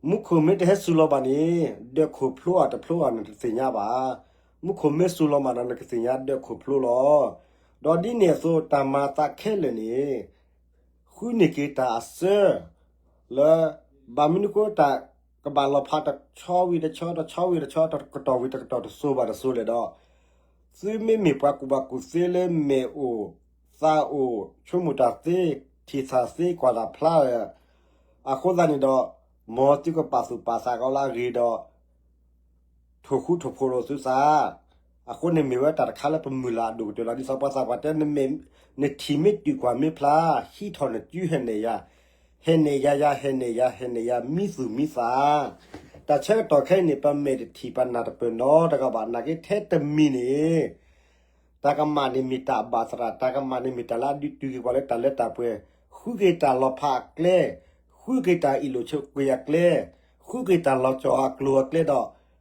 မူခိၣ်မ့ၢ်တဟဲစူၤလီၤဘၣ်န့ၣ် ဒၢးခိၣ်ဖျိဧါတဖျိဧါန့ၣ် နတသ့ၣ်ညါဘၣ်. မူခိၣ်မ့ၢ်စူၤလီၤမးဒီး နကသ့ၣ်ညါဒၢးခိၣ်ဖျိလီၤ. ဒီးဒ်န့ၣ်အသိး တၢ်မၤအသးခဲလၢာ်န့ၣ် ဃုန့ၢ်က့ၤတၢ်အစၢ လၢ ဘၣ်မနုၤဃိတၢ်ကဘၣ်လီၤဖးတဆီဝံၤတဆီ တဆီဝံၤတဆီ တကတီၢ်ဝံၤတကတီၢ် တစိၤဘၣ်တစိၤလဲၣ်ဒီး သုမ့မ့ၢ်ပှၤကူၣ်ဘၣ်ကူၣ်သ့လၢမဲာ်အိၣ် သးအိၣ် ဆိကမိၣ်တၢ်သ့ ထံၣ်တၢ်သ့ ကွၢ်တၢ်ဖျါ အဃိသတးန့ၣ်ဒီး မ်သုကပာ်သူၣ်ပာ်သးကီးလၢအဂ့ၤဒီး ထိၣ်ဃူထိၣ်ဖိးလိာ်သုသး အဃိန့ၣ်မ့ၢ်ဝဲတၢ်တခါလၢပမုၢ်လၢ်အဒိၣ်ကတၢၢ်လီၤ. ဒ်သိးပှၤသးပှၢ်တဲ နမဲာ် နထံၣ်မ့ၢ်တုၤကွၢ်မ့ၢ်ဖျါ ဟံးထီၣ်နစုဟဲနဲၣ်ယၤ, ဟဲနဲၣ်ယၤယၤ ဟဲနဲၣ်ယၤ ဟဲနဲၣ်ယၤ မံသူၣ်မံသး တၢ်ဆၢကတီၢ်ခဲအံၤန့ၣ် ပမဲာ်တထံၣ်ပနၢ်တပၢၢ်နီတဂၤဘၣ် နာ်က့ထဲတမံၤန့ၣ် တၢ်ကမၣ်န့ၣ်မ့ၢ်တၢ်ဘၣ်သရၣ်, တၢ်ကမၣ်န့ၣ်မ့ၢ်တၢ်လၢအဒုးတုၤက့ၤပှၤလၢတၢ်လၢတၢ်ပှဲၤ, ဃုက့ၤတၢ်လီၤဖးအကျဲ, ဃုက့ၤတၢ်အ့ၣ်လိာ်ဆိးက့ၤအကျဲ, ဃုက့ၤတၢ်လီၤကၠီၣ်အကျိၤအကျဲဒီး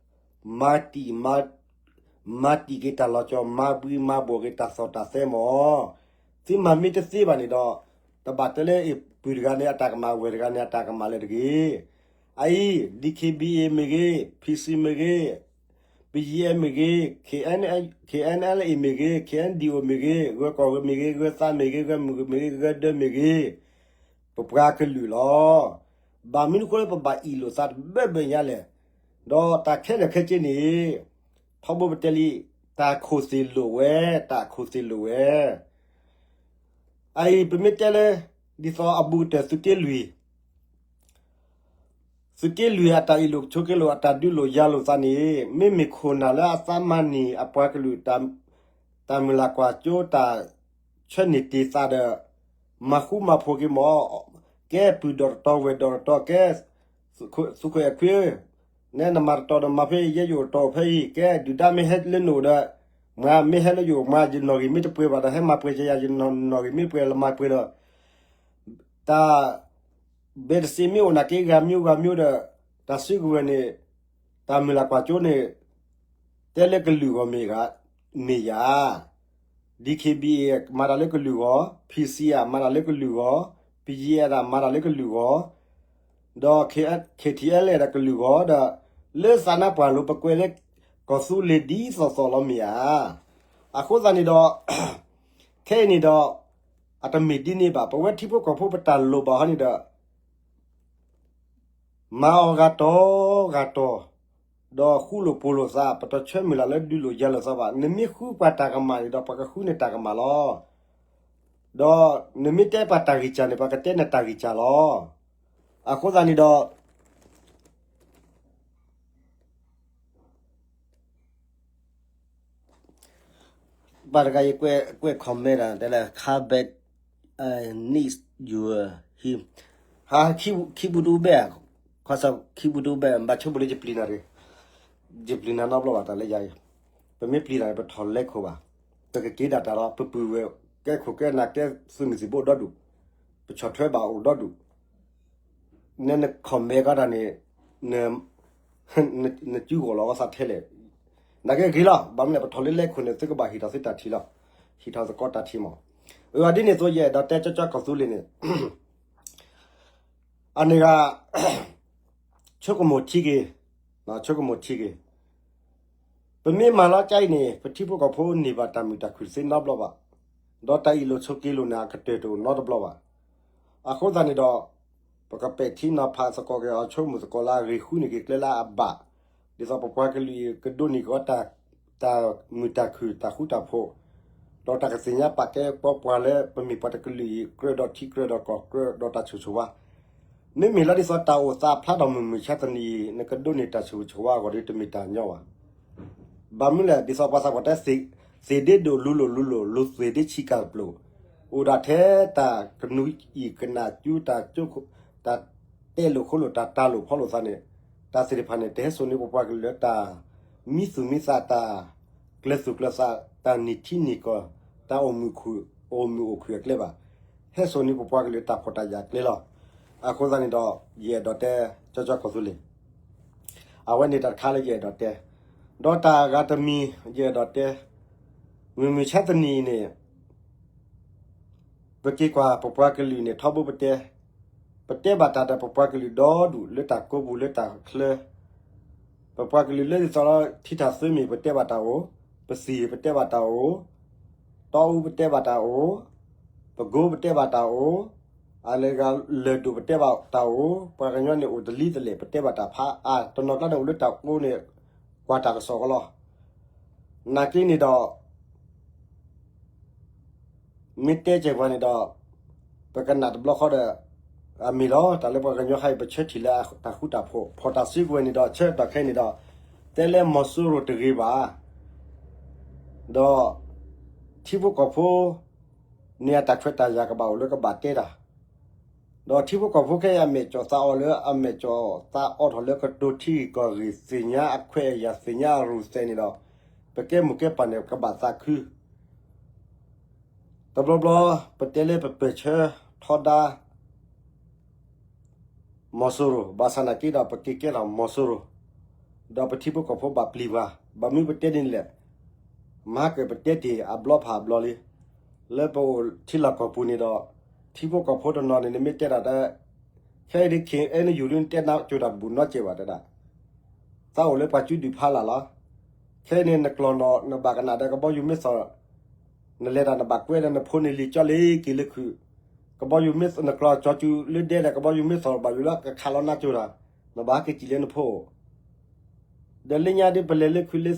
မၤတံၢ် မၤတံၢ်က့ၤတၢ်လီၤကၠီၣ် မၤဘှံးမၤဘှီၣ်က့ၤတၢ်သီၣ်တၢ်သဲမၢ်. သုမၤမ့ၢ်တသ့ဘၣ်န့ၣ်ဒီး တဘၣ်တဲလၢအ့ၣ်ပုၢ်တဂၤန့ၣ် အတၢ်ကမၣ် ဝဲၢ်တဂၤန့ၣ် အတၢ်ကမၣ်လၢၤတဂ့ၤ. အအံၤ DKBA မ့ၢ်ဂ့ၤ, PC မ့ၢ်ဂ့ၤ, BGF မ့ၢ်ဂ့ၤ, KNLA မ့ၢ်ဂ့ၤ, KNDO မ့ၢ်ဂ့ၤ, ဂၢၤကီၢ်ဂၢၤမ့ၢ်ဂ့ၤ, ဂၢၤသးမ့ၢ်ဂ့ၤ, ဂၢၤမုၢ်မ့ၢ်ဂ့ၤ, ဂၢၤဒၢမ့ၢ်ဂ့ၤ, ပပှၤကလုာ်လီၤ. ဘၣ်မနုၤအဃိလၢပဘၣ်အ့ၣ်လိာ်သးတဘၢဘၢညါလဲၣ်. ဒီးတၢ်ခဲလၢာ်ခဲဆ့န့ၣ် ထီဘိပတဲလံ, တၢ်ခိၣ်သ့ၣ်လိာ်ဝဲ, တၢ်ခိၣ်သ့ၣ်လိာ်ဝဲ. အအံၤပမ့ၢ်တဲလၢ ဒ်သိးအဘူးကတၢၢ်သုးက့လွံၢ် သုးက့လွံၢ်အတၢ်အ့ၣ်လိာ်ဆိးက့လိာ် အတၢ်ဒုးလိာ်ယၤလိာ်သးန့ၣ် မ့မ့ၢ်ခိၣ်နၢ်လၢအသးမၤန့ၢ်အပှၤကလုာ် တၢ်မုၢ်လၢ်ကွၢ်စိ တၢ်ဆၢန့ၢ်တ့ၢ်သးဒီး မၤဃူမၤဖိးက့ၤမၢ်, ကဲပုၢ်ဒီးတတီၤဝဲၢ်ဒီးတတီၤ ကဲ သုးခိၣ်အဲၣ်ခွံ နဲနမၤတတီၤဒီးမၤဖဲအံၤ ယဲယအိၣ်တတီၤအိၣ်ဖဲအံၤ ကဲဒုၣ်ဒါမ့ၢ်ဟဲလၢနအိၣ်ဒီး မၤမ့ၢ်ဟဲလၢယအိၣ် မၤယနီၣ်ဂံၢ်မ့ၢ်တပှဲၤဘၣ်ဒီး ဟဲမၤပှဲၤကယၤ ယနီၣ်ဂံၢ်မ့ၢ်ပှဲၤလၢမၤပှဲၤဒီး တၢ် ဘဲတစ့မ့ၢ်အိၣ်နာ်က့ ဂၤမံၤဂၤမံၤဒီး တၢ်စုကဝဲၤန့ၣ် တၢ်မုၢ်လၢ်ကွၢ်စိန့ၣ် တဲလၢကလုာ်ဂီၢ်မ့ၢ်ဂ့ၤ မ့ၢ်ယၤ DKBA မၤတၢ်လၢကလုာ်ဂီၢ်, PC မၤတၢ်လၢကလုာ်ဂီၢ်, BGF မၤတၢ်လၢကလုာ်ဂီၢ်, ဒီး KTLA ဒီးကလုာ်ဂီၢ်ဒီး လၢသးနါပှၢ်လိၤ ပကွဲးလၢ ကီၢ်သူလ့ၤဒ်သိးသိးလီၤမ့ၢ်ဧါ. အဃိသတးန့ၣ်ဒီး ခဲအံၤန့ၣ်ဒီး အတမ့ၢ်ဒ်န့ၣ်ဘၣ် ပဝဲထံဖိကီၢ်ဖိပတၢ်လိၣ်ဘၣ်ဟီန့ၣ်ဒီး မၤအီၤဂၤတီၤဂၤတီၤ, ဒီးဃူလိာ်ဖိးလိာ်သး ပတဆၢမုၢ်လၢ်လၢဒုးလိာ်ယၤလိာ်သးဘၣ်. နမ့ၢ်ဃုပှၤတၢ်ကမၣ်န့ၣ်ဒီး ပှၤကဃုန့ၢ်တၢ်ကမၣ်လီၤ. ဒီးနမ့ၢ်တဲပှၤတၢ်ဂံၢ်စၢ်န့ၣ် ပှၤကတဲနတၢ်ဂံၢ်စၢ်လီၤ. အဃိသတးန့ၣ်ဒီး ပှၤတဂၤယကွဲး ကွဲး comment တဲလၢ come back, I need you here. ဟး ခံပူၤတအိၣ်ဘဲၣ်, ခီဆၢခံပူၤတအိၣ်ဘဲၣ် ဘၣ်ဆိဘိလၢယပျံၤနၤတဂ့ၤ, ယပျံၤနၤနီတဘျီဘၣ်တၢ်လၢယၤအံၤ, ပမ့ၢ်ပျံၤတၢ်န့ၣ် ပထီၣ်လဲခိၣ်ဘၣ်, ပကက့ၤဒၣ်တၢ်လီၤ ပပုၢ်ဝဲၢ် ကဲခိၣ်ကဲနၢ်ကဲသုးမုၢ်သံၣ်ဘိအိၣ်ဒီဒူၣ်, ပဆီၣ်ထွဲဘၣ်အိၣ်ဒီဒူၣ် နဲန comment ကီးတၢ်န့ၣ် နစုဂီၢ်လီၤအသးထဲလဲၣ်. နာ်က့ဂ့ၤလီၤ ဘၣ်မနုၤလဲၣ် ပထီၣ်လၢလဲခိၣ်န့ၣ် သုကဘၣ်ဟ့ၣ်ထီၣ်သုတၢ်ထံၣ်လီၤ. ဟ့ၣ်ထီၣ်သကိးတၢ်ထံၣ်မး. အဒ်န့ၣ်အသိး ယအဲၣ်ဒိးတဲကၠီကၠီကီၢ်သူလ့ၤန့ၣ် အန့ၣ်ဂၤ ဆိကမိၣ်ထံက့ၤ, ဆိကမိၣ်ထံက့ၤ. ပမ့ၢ်မၤလီၤကါအံၤန့ၣ် ပထံဖိကီၢ်ဖိန့ၢ်ဘၣ်တၢ်မုာ်တၢ်ခုၣ်သ့နီတဘျီဘၣ်, ဒီးတၢ်အ့ၣ်လိာ်ဆိးက့လိာ်န့ၣ် အကတၢၢ်တအိၣ်နီတဘျီဘၣ်. အဃိသတးန့ၣ်ဒီး ပကပဲာ်ထံနီၤဖးသကိးက့ၤအီၤ ဆိကမိၣ်သကိးလၢအဂ့ၤ ဃုန့ၢ်က့ၤကျဲလၢအဘၣ်, ဒ်သိးပပှၤကလုာ်အံၤ ကဒိးန့ၢ်က့ၤအီၤ တၢ်မုာ်တၢ်ခုၣ် တၢ်ဃူတၢ်ဖိး, ဒီးတၢ်ကသ့ၣ်ညါပာ်ကဲပှၤလၢပမ့ၢ်ပှၤတကလုာ်အံၤ ကြၢးဒီးထံကြၢးဒီးကီၢ် ကြၢးဒီးတၢ်ဆိၣ်ဂ့ၤဆိၣ်ဝါ မ့မ့ၢ်လီၤဒ်သိးတၢ်အိၣ်သးဖျါထီၣ်မုၢ်မုၢ်ဆါတနံၤအံၤ နကဒိးန့ၢ်တၢ်ဆိၣ်ဂ့ၤဆိၣ်ဝါအဂီၢ်ဒီး တမ့ၢ်တၢ်ညီဘၣ်. ဘၣ်မနုၤလဲၣ် ဒ်သိးပှၤသးပှၢ်တဲ သ့ၣ်ဒ့ဒိၣ်လူၤလိာ်လူၤလိာ် လူၤသ့ၣ်ဒ့ဆံးကၢ်ပျိာ်, အိၣ်ဒၣ်ထဲတၢ်ကနူးအံၣ်ကနၣ်ကၠူ တၢ်တဲလိာ်ဃိလိာ် တၢ်တၤလိာ်ဖီလိာ်သးန့ၣ်, တၢ်သ့ၣ်တဖၣ်န့ၣ် တဟဲစိာ်န့ၢ်ပပှၤကလုာ်လၢတၢ်မံသူၣ်မံသး တၢ်ကျဲၤသူၣ်ကျဲၤသး တၢ်နံၣ်ထံနံၣ်ကီၢ် တၢ်အိၣ်မုာ်အိၣ်ခုၣ်အကျဲဘၣ်. ဟဲစိာ်န့ၢ်ပပှၤကလုာ်တၢ်ဖှီၣ်တၢ်ယာ်ကျဲလီၤ. အဃိသတးန့ၣ်ဒီး ယအဲၣ်ဒိးတဲ ကၠီကၠီကီၢ်သူလ့ၤ အဝဲန့ၣ်တၢ်တခါလၢယအဲၣ်ဒိးတဲ, ဒီးတၢ်အဂၤတမံၤ ယအဲၣ်ဒိးတဲ, မုၢ်မုၢ်ဆါတနံၤအံၤန့ၣ် ပက့ၤကွၢ်ပပှၤကလုာ်န့ၣ် ထီဘိပတဲ, ပတဲဘၣ်တၢ်ဒီးပပှၤကလုာ်ဒီဒူၣ် လၢတၢ်ကိးပူၤလၢတၢ်ချၢ, ပပှၤကလုာ်လၢဒ်သိးလၢထံထၣ်သၢမံၤ ပတဲဘၣ်တၢ်အိၣ်, ပသံၣ်ပတဲဘၣ်တၢ်အိၣ်, ဒီး တီအူပတဲဘၣ်တၢ်အိၣ်, ပကိပတဲဘၣ်တၢ်အိၣ်, အလၢဂၤလၢၢ်ဒိၣ်ပတဲဘၣ်တၢ်အိၣ်, ပှၤကညီန့ၣ်အိၣ်တလံတလဲၣ် ပတဲဘၣ်တၢ်ဖးအါ, တနီၤကျါန့ၣ်အိၣ်လၢတၢ်အိၣ်န့ၣ် ကွၢ်တၢ်ကစီၣ်ကလီၤ. နာ်က့န့ၣ်ဒီး မ့ၢ်တဲကဲပှၤန့ၣ်ဒီး ပကနၣ်တဘျီဃီဒီး အမ့ၢ်လီၤ. တၢ်လၢပှၤကညီဟဲအံၤ ပဆၢထံၣ်လၢတၢ်ဃူတၢ်ဖိး, ဖီၣ်တၢ်စုကဝဲၤန့ၣ်ဒီး ဆၢကတီၢ်ခဲအံၤန့ၣ်ဒီး တဲလၢမီၤစိရိၤတဂ့ၤဘၣ် ဒီး ထံဖိကီၢ်ဖိ န့ၣ်အတၢ်ခွဲးတၢ်ယာ်ကဘၣ်အိၣ်လၢကဘၣ်တဲတၢ်, ဒီးထံဖိကီၢ်ဖိခဲအံၤအမဲာ်ကၠီၣ်သးအီလၢ အမဲာ်ကၠီၣ်သးအီထီၣ်လၢကတိၤထံဂ့ၢ်ကီၢ်ဂ့ၢ် သ့ၣ်ညါအခွဲးအယာ် သ့ၣ်ညါအရူၢ်သဲးန့ၣ်ဒီး ပကဲမိၢ်ကဲပၢ်န့ၣ် ကဘၣ်သးခု တဘျီဘျီ ပတဲလၢပပၢၢ်ဆၢထီဒါ မီၤစိရိၤ, ဘၣ်ဆၣ်နာ်က့ဒီး ပက့ၤကဲထီၣ်မီၤစိရိၤ, ဒီးပထံဖိကီၢ်ဖိဘၣ်ပျံၤပှၤ, ဘၣ်မနုၤပတဲဒ်န့ၣ်လဲၣ်. မဟါကၢၣ်ပတဲတ့ၢ်အဘျီဖးအဘျီလံ, လၢပအိၣ်ထံလီၢ်ကီၢ်ပူၤန့ၣ်ဒီး ထံဖိကီၢ်ဖိတနီၤန့ၣ် နမ့ၢ်တဲတၢ်ဒီး ခဲအံၤဒ် ခဲအံၤနယူၤဒ်နတဲနါကၠိတၢ်တဘူၣ်နီတစဲးဘၣ်တဲဒၣ်, သးအိၣ်လၢပှၤစုဒုၣ်ဖးလၢ်လီၤ. ခဲအံၤန့ၣ် နကျီၢ်နီၣ် နဘၣ်ကနၣ်ဒီးကဘီယူၤမ့ၢ်သီၣ် နလဲၤတၢ်နဘၣ်ကွဲဒီးနဖိန့ၣ်လံာ်ကၠီလ့က့ၤလၢခုၣ်, ကဘီယူၤမ့ၢ် နကျီၢ်ကၠီကၠူလၢဒဲဒီး ကဘီယူၤမ့ၢ်သီၣ်ဘၣ်ယူၤလၢကခးလီၤနါကၠိတၢ်, နဘၣ်ဟဲက့ၤစံၣ်လၢနဖိအိၣ် ဒီးလၢညါဒ်ပလဲၤလၢခုၣ်လၢ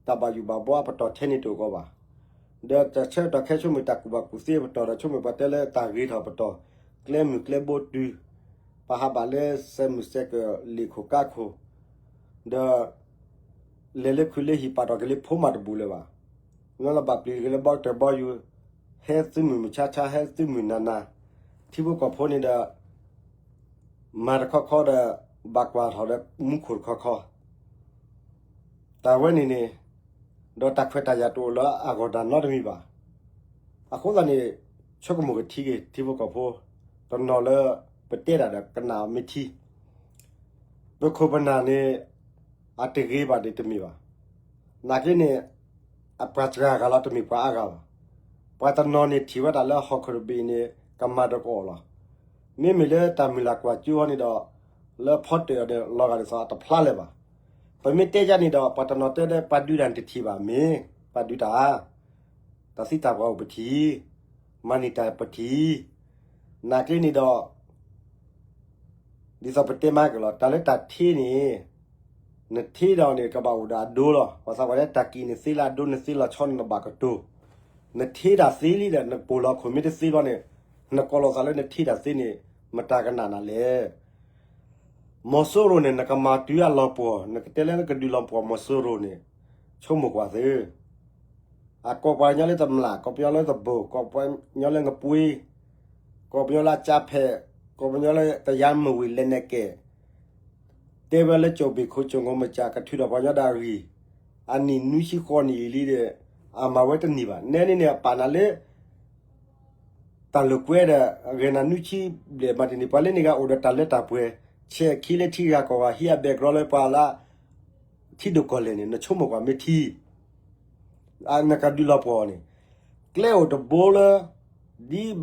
သံၣ်ဒ် တၢ်ဘၣ်ယိၣ်ဘၣ်ဘှီအပတီၢ်ထဲန့ၣ်တအိၣ်ကီးဘၣ်. ဒီးတၢ်ဆၢကတီၢ်ခဲဆိကမိၣ်တၢ်ကူၣ်ဘၣ်ကူၣ်သ့အပတီၢ်ဒီး ဆိကမိၣ်ပှၤတဲလၢတၢ်ဂ့ၤထီၣ်ပတီၢ်, ကျဲမုၢ်ကျဲဘိတုၤ, ပဟးဘၣ်လၢစဲးမုၢ်စဲးကၢၢ်လံာ်ခိၣ်ကါခိၣ်, ဒီး လဲၤလၢခုၣ်လၢဟံၣ်ပာ်ထီၣ်က့ၤလၢဖိမးတဘူၣ်လၢၤဘၣ်. ညီလၢဘၣ်ပျံၤက့ၤလၢဘီတၢၢ်ဘီယူၤ, ဟဲသုးမုၢ်မုၢ်ဆါဆါ ဟဲသုးမုၢ်နၤနၤ, ထံဖိကီၢ်ဖိန့ၣ်ဒီး မၤတခီခီဒီး ဘၣ်ကွၢ်ထီၣ်ဒီးမူခိၣ်တခီခီ တၢ်ဝဲန့ၣ်န့ၣ်, ဒီးတၢ်ခွဲးတၢ်ယာ်တအိၣ်လၢအဂီၢ်တၢ်နီတမံၤဘၣ်. အဃိသတးန့ၣ် ဆိကမိၣ်ကထံက့ၤထံဖိကီၢ်ဖိ, တနီၤလၢပတဲတၢ်ဒီးကနၣ်အီၤမ့ၢ်ထံ, ပခိၣ်ပနၢ်န့ၣ် အတဂ့ၤဘၣ်န့ၣ်တမ့ၢ်ဘၣ်. နာ်က့န့ၣ် အပှၤစှၤဂၤလီၤ တမ့ၢ်ပှၤအါဂၤဘၣ်. ပှၤတနီၤန့ၣ်ထံၣ်ဝဲဒၣ်လၢဟီၣ်ခိၣ်တဘ့ၣ်န့ၣ် ကမၤတကအီၣ်လီၤ. မ့မ့ၢ်လၢတၢ်မုၢ်လၢ်ကွၢ်ကၠိအီၤန့ၣ်ဒီး လၢဖီတၢၣ်အီၤဒီး လီၤဂာ်ဒ်သိးအတဖျါလၢၤဘၣ်. ပမ့ၢ်တဲယါန့ၣ်ဒီး ပှၤတနီၤတဲလၢပှၤဒုးတၢ်န့ၣ်တထံၣ်ဘၣ်မ့ၢ်, ပှၤဒုးတၢ် တၢ်သံတၢ်ပှၢ်အိၣ်ပထံၣ်, မၤန့ၢ်တၢ်ပထံၣ်, နာ်က့န့ၣ်ဒီး ဒ်သိးပတဲမၤက့ၤလီၤ တၢ်လၢတၢ်ထ့န့ၣ်, နထ့ဒီးန့ၣ် ကဘၣ်အိၣ်ဒီးအဒိလီၤ. ပှၤသးပှၢ်တဲတၢ်ကံၣ်န့ၣ်သ့လၢအဒိ နသ့လီၤဆီန့ၣ် နဘၣ်ကတိၤ, နထ့တၢ်သ့လံဒီး နပိာ်လီၤခိၣ်မ့ၢ်တသ့ဘျီန့ၣ်, နကိးလီၤသးလၢနထ့တၢ်သ့န့ၣ် မတၤကနၣ်နၤလဲၣ်. မီၤစိရိၤန့ၣ် နကမၤတုၤအလီၤပှီၢ် နကတဲလၢနကဒုးလီၤပှီၢ်မီၤစိရိၤန့ၣ်, ဆိကမိၣ်ကွၢ်သု အကိးပှၤကညီလၢတမျၢ်, ကိးပှၤကညီလၢသဘိၣ်, ကိးပှၤကညီလၢငပှ့ၤ, ကိးပှၤကညီလၢအကၠါဖဲး, ကိးပှၤကညီလၢတယါမဝ့ၤလဲၤနဲကဲး, တဲဝဲလၢကၠိဘ့ၣ်ခိၣ်ကၠိငိမစၢ် ကထုးထီၣ်ပှၤကညီဒၣ်အဂံၢ်, အနံၣ်နွံဆံဃိးနံၣ်အံၤလံဒီး အမၤဝဲတန့ၢ်ဘၣ်. နဲန့ၣ်န့ၣ် အပာ်နၤလၢ တၢ်လိာ်ကွဲဒီး ဂဲၤနၤနွံဆံဘျဲၣ်မးတန့ၢ် ပှၤလၢန့ၣ်ဂၤအိၣ်ဒီးတၢ်လၢတၢ်ပှဲၤ, ဆဲးခံလၢထံဂၤကီၢ်ဂၤ ဟံးအဘဲၣ်ကရီလၢပှၤလၢ ထံဒိၣ်ကီၢ်လဲၢ်န့ၣ် နဆိကမိၣ်ကွၢ်မ့ၢ်ထံ နကဒုးလီၤပှီၢ်န့ၣ်, ကျဲအိၣ်တဘိလၢ ဒ်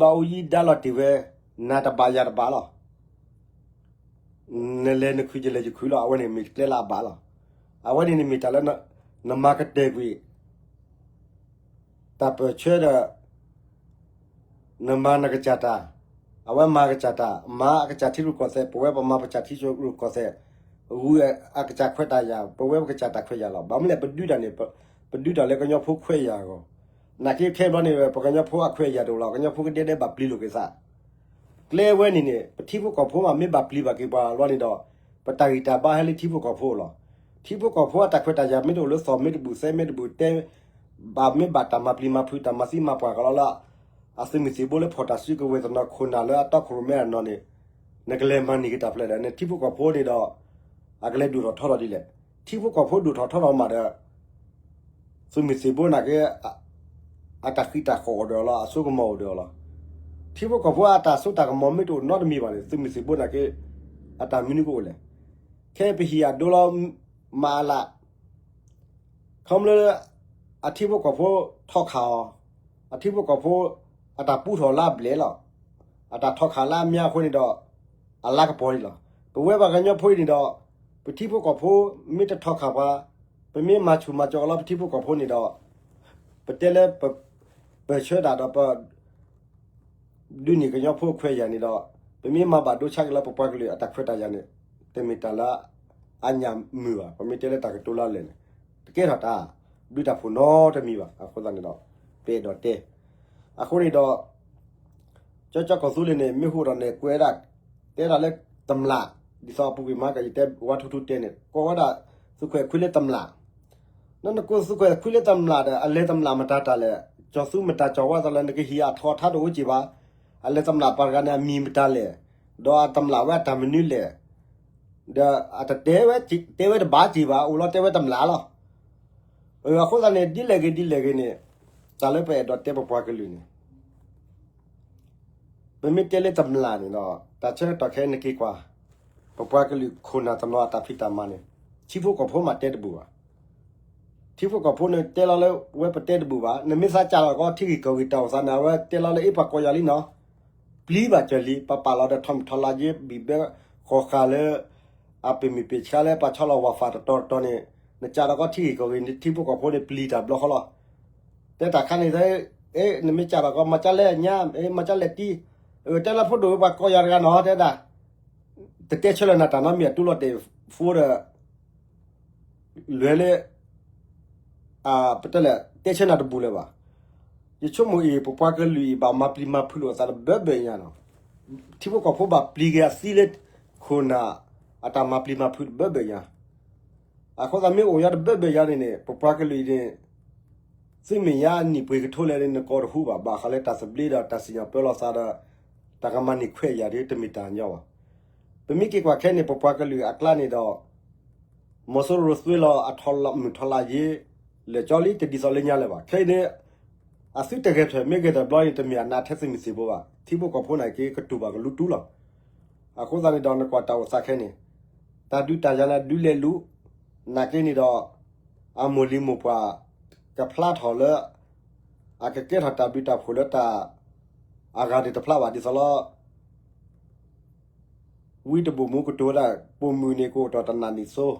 ဘၣ်အူယံဒါလီၤတ့ၢ်ဝဲ, နၤတဘၣ်ယၤတဘၣ်လီၤ. နလဲၤနခုၣ်ယလဲၤယခုၣ်လီၤ. အဝဲန့ၣ်မ့ၢ်ကျဲလၢအဘၣ်လီၤ. အဝဲန့ၣ်န့ၣ်မ့ၢ်တၢ်လၢ နမၤကတၢၢ်ကွံာ် တၢ်ပၢၢ်ဆၢဒီး နမၤနကစၢ်တၢ်, အဝဲမၤအကစၢ်တၢ်, မၤအကစၢ်ထံရူၢ်ကီၢ်သဲး, ပဝဲပမၤပကစၢ်ထံရူၢ်ကီၢ်သဲး, ဂုၤအကစၢ်ခွဲးတၢ်ယာ်, ပဝဲပကစၢ်တၢ်ခွဲးယာ်လီၤ. ဘၣ်မနုၤလဲၣ် ပဒုးတၢ်န့ၣ်, ပဒုးတၢ်လၢကညီဖိခွဲးယာ်အဂီၢ်, နာ်က့ခဲအံၤဘျီန့ၣ် ပကညီဖိအခွဲးအယာ်တအိၣ်လီၤ. ကညီဖိကဒဲဒဲဘၣ်ပျံၤလိာ်က့ၤသး ကျဲဝဲန့ၣ်န့ၣ် ပထံဖိကီၢ်ဖိမး မ့ၢ်ဘၣ်ပျံၤဘၣ်က့ၤပှၤလီၤန့ၣ်ဒီး ပတၢ်ဂံၢ်တၢ်ဘါဟဲလၢထံဖိကီၢ်ဖိလီၤ. ထံဖိကီၢ်ဖိအတၢ်ခွဲးတၢ်ယာ်မ့ၢ်တအိၣ်လၢသီၣ်မ့ၢ်တဘူၣ်သဲမ့ၢ်တဘူၣ်တဲ ဘၣ်မ့ၢ်ဘၣ်တၢ်မၤပျံၤမၤဖုး တၢ်မၤသံမၤပှၢ်ကလီလၢ အသုးမုၢ်သံၣ်ဘိလၢဖီၣ်တၢ်စုကဝဲၤတနီၤခိၣ်နၢ်လၢအတီခိၣ်ရိၣ်မဲတနီၤန့ၣ် နကလဲၤမၤန့ၢ်က့ၤတၢ်ဖျဲၣ်ဒီး နထံဖိကီၢ်ဖိန့ၣ်ဒီး အကလဲၤဒိၣ်ထီၣ်ထီထီၣ်ဒ်လဲၣ်. ထံဖိကီၢ်ဖိဒိၣ်ထီၣ်ထီထီၣ်မးဒီး သုးမုၢ်သံၣ်ဘိနာ်က့ အတၢ်ဃံတၢ်ဃီၣ်အိၣ်ဒီးလီၤ, အစိကမီၤအိၣ်ဒီးလီၤ. ထံဖိကီၢ်ဖိအတၢ်စိတၢ်ကမီၤမ့ၢ်တအိၣ်နီတမံၤဘၣ်န့ၣ် သုးမုၢ်သံၣ်ဘိနာ်က့ အတၢ်မနုၤကအိၣ်လဲၣ်. ခဲအံၤပဟံၣ်အဒိလီၤ မၤအလး ခီဖျိလၢ အထံဖိကီၢ်ဖိထီၣ်ခးအီၤ, အထံဖိကီၢ်ဖိ အတၢ်ပူထီၣ်လၢအဘျဲၣ်လီၤ. အတၢ်ထီၣ်ခးလၢအမါအဃိန့ၣ်ဒီး အလါကပီၤန့ၣ်လီၤ. ပဝဲပှၤကညီဖိအံၤန့ၣ်ဒီး ပထံဖိကီၢ်ဖိ မ့ၢ်တထီၣ်ခးပှၤ, ပမ့ၢ်မၤဆူၣ်မၤကၠီလီၤပထံဖိကီၢ်ဖိန့ၣ်ဒီး ပတဲလၢပ ပၢၢ်ဆၢတၢ်ဒီးပ ဒုးန့ၢ်ကညီဖိခွဲးယာ်န့ၣ်ဒီး ပမ့ၢ်မၤဘၣ်ဒိဆါက့ၤလၢပပှၤကလုာ်အတၢ်ခွဲးတၢ်ယာ်န့ၣ် တမ့ၢ်တၢ်လၢအညၣ်မုာ်ဘၣ်. ပမ့ၢ်တဲလၢတၢ်ကတိၤလၢအလဲၢ်န့ၣ် တကဲထီၣ်တၢ်ဘျုးတၢ်ဖှိၣ်နီတမံၤဘၣ်. အဃိသတးန့ၣ်ဒီး ပအဲၣ်ဒိးတဲ အဃိန့ၣ်ဒီး ကၠီကၠီကီၢ်သူလ့ၤန့ၣ် မ့ၢ်ဟူဒီးန့ၣ် ကွဲးဒၣ် တဲဒၣ်လၢတမျၢ် ဒ်သိးအပူၤကွံာ်မၤကယတဲ ဝါထူထူတဲန့ၣ် ကိးဝဲဒၣ် သုးခွဲးခွံလၢတမျၢ် နနကိးသုးခွဲးခွံလၢတမျၢ်ဒီး အလဲၤတမျၢ်မတၤတၢ်လဲၣ်, ကၠီၤသူမတၤကၠီၤဝါသးလဲၣ် နကဟံးအထီအထါတအိၣ်က့ၤဘၣ်, အလဲၤတမျၢ်ပှၤတဂၤန့ၣ် အမံၤမတၤလဲၣ်, ဒီးအတမျၢ်ဝဲအတၢ်မနုၤလဲၣ်, ဒီးအတတဲဝဲ တဲဝဲတဘၣ်က့ၤဘၣ်, အိၣ်လီၤတဲဝဲတမျၢ်လီၤ. အဃိသတးန့ၣ် ဒ်လဲၣ်ဂ့ၤဒ်လဲၣ်ဂ့ၤန့ၣ် တၢ်လၢပအဲၣ်ဒိးတဲပပှၤကလုာ်န့ၣ် ပမ့ၢ်တဲလၢတမျၢ်န့ၣ်ဒီး တၢ်ဆၢကတီၢ်ခဲအံၤနက့ၤကွၢ် ပပှၤကလုာ်ခိၣ်နၢ်တနီၤအတၢ်ဖံးတၢ်မၤန့ၣ် ထံဖိကီၢ်ဖိမးတဲတဘူၣ်ဘၣ်. ထံဖိကီၢ်ဖိန့ၣ်တဲလီၤလၢဝဲပတဲတဘူၣ်ဘၣ်. နမ့ၢ်သးစၢ်လီၤကီထံဂ့ၢ်ကီၢ်ဂ့ၢ်တၢ်အိၣ်သးန့ၣ် အဝဲတဲလီၤလၢအ့ၣ်ပှၤကိးယၤလံနီၤ, ပျံၤဘၣ်စၢၤလံ ပပာ်လီၤဒီးထီမုၢ်ထီလါယ့ ဘံၣ်ဘဲဃီၤဃာ်လၢ အပ့ၤမ့ၢ်ပ့ၤဆှါလၢပှၤဆီလီၤဝၤဖးတတီၤတတီၤန့ၣ် နစၢ်လီၤကီထံဂ့ၢ်ကီၢ်ဂ့ၢ်န့ၣ် ထံဖိကီၢ်ဖိန့ၣ်ပျံၤတၢ်ဘျီဃီလီၤ. တဲတၢ်ခါန့ၣ် နမ့ၢ်စၢ်လီၤကီမၤကၢလဲၣ်ညါ မၤကၢလဲၣ်တံၢ်, တဲလၢဖိဒိၣ်ဝဲပှၤကိးယၤတဂၤနီၤ တဲဒၣ် တတဲဆၢလၢနၤတၢ်နီတမံၤ အတူၢ်လိာ်တ့ၢ်ဖိဒီး လွဲလၢ ပတဲလဲၣ် တဲဆၢနၤတဘူၣ်လၢၤဘၣ်. ယဆိကမိၣ်အံၤ ပပှၤကလုာ်အံၤ ဘၣ်မၤပျံၤမၤဖုးလိာ်အသးတဘၢဘၢညါနီၤ. ထံဖိကီၢ်ဖိဘၣ်ပျံၤက့ၤအသံလၢ ခိၣ်နၢ် အတၢ်မၤပျံၤမၤဖုးတဘၢဘၢညါ. အဃိသတးမ့ၢ်အိၣ်ညါတဘၢဘၢညါန့ၣ်န့ၣ် ပပှၤကလုာ်အံၤန့ၣ် သုမ့ၢ်ညါအနံၣ်ပှ့ၤကထိလဲၣ်န့ၣ် နကိးတဟူဘၣ် ဘၣ်ဃးလၢတၢ်သဘျ့ဒီးတၢ်စံၣ်ညီၣ်ပၢလီၤသးဒီး တၢ်ကမၤန့ၢ်ခွဲးယာ်ဒ်တမ့ၢ်တၢ်ညီဘၣ်. ပမ့ၢ်က့ၤကွၢ်ခဲန့ၣ် ပပှၤကလုာ်အကျါန့ၣ်ဒီး မီၤစိရိၤသွ့လီၤအထီလၢမုၢ်ထီလါယ့ လဲၤကၠီလံတဒ်သိးလၢညါလၢၤဘၣ်. ခဲအံၤန့ၣ် အသုတဂဲၤထၢၣ် မ့ၢ်ဂဲၤထၢၣ်ဘျီန့ၣ် တမ့ၢ်အနးထဲသုးမုၢ်သံၣ်ဘိဘၣ်. ထံဖိကီၢ်ဖိန့ၣ်က့ၤကတူၢ်ဘၣ်ကလူတူၢ်လီၤ. အဃိသတးန့ၣ်ဒီးနကွၢ်တၢ်အိၣ်သးခဲန့ၣ် တၢ်ဒုးတၢ်ယၤန့ၣ်ဒုးလဲၤလူၤ နာ်က့န့ၣ်ဒီး အမိၢ်လံၤမိၢ်ပှၢ် ကဖျါထီၣ်လၢ အကကဲထီၣ်တၢ်ဘျုးတၢ်ဖှိၣ်လၢတၢ် အဂၤန့ၣ်တဖျါဘၣ်ဒ်သိးလီၤ ဝံတဘိၣ်မူကတိၤဝဲဒၣ် ပိာ်မုၣ်န့ၣ်ကအိၣ်ဒီးတနၢ်နံၣ်သိ,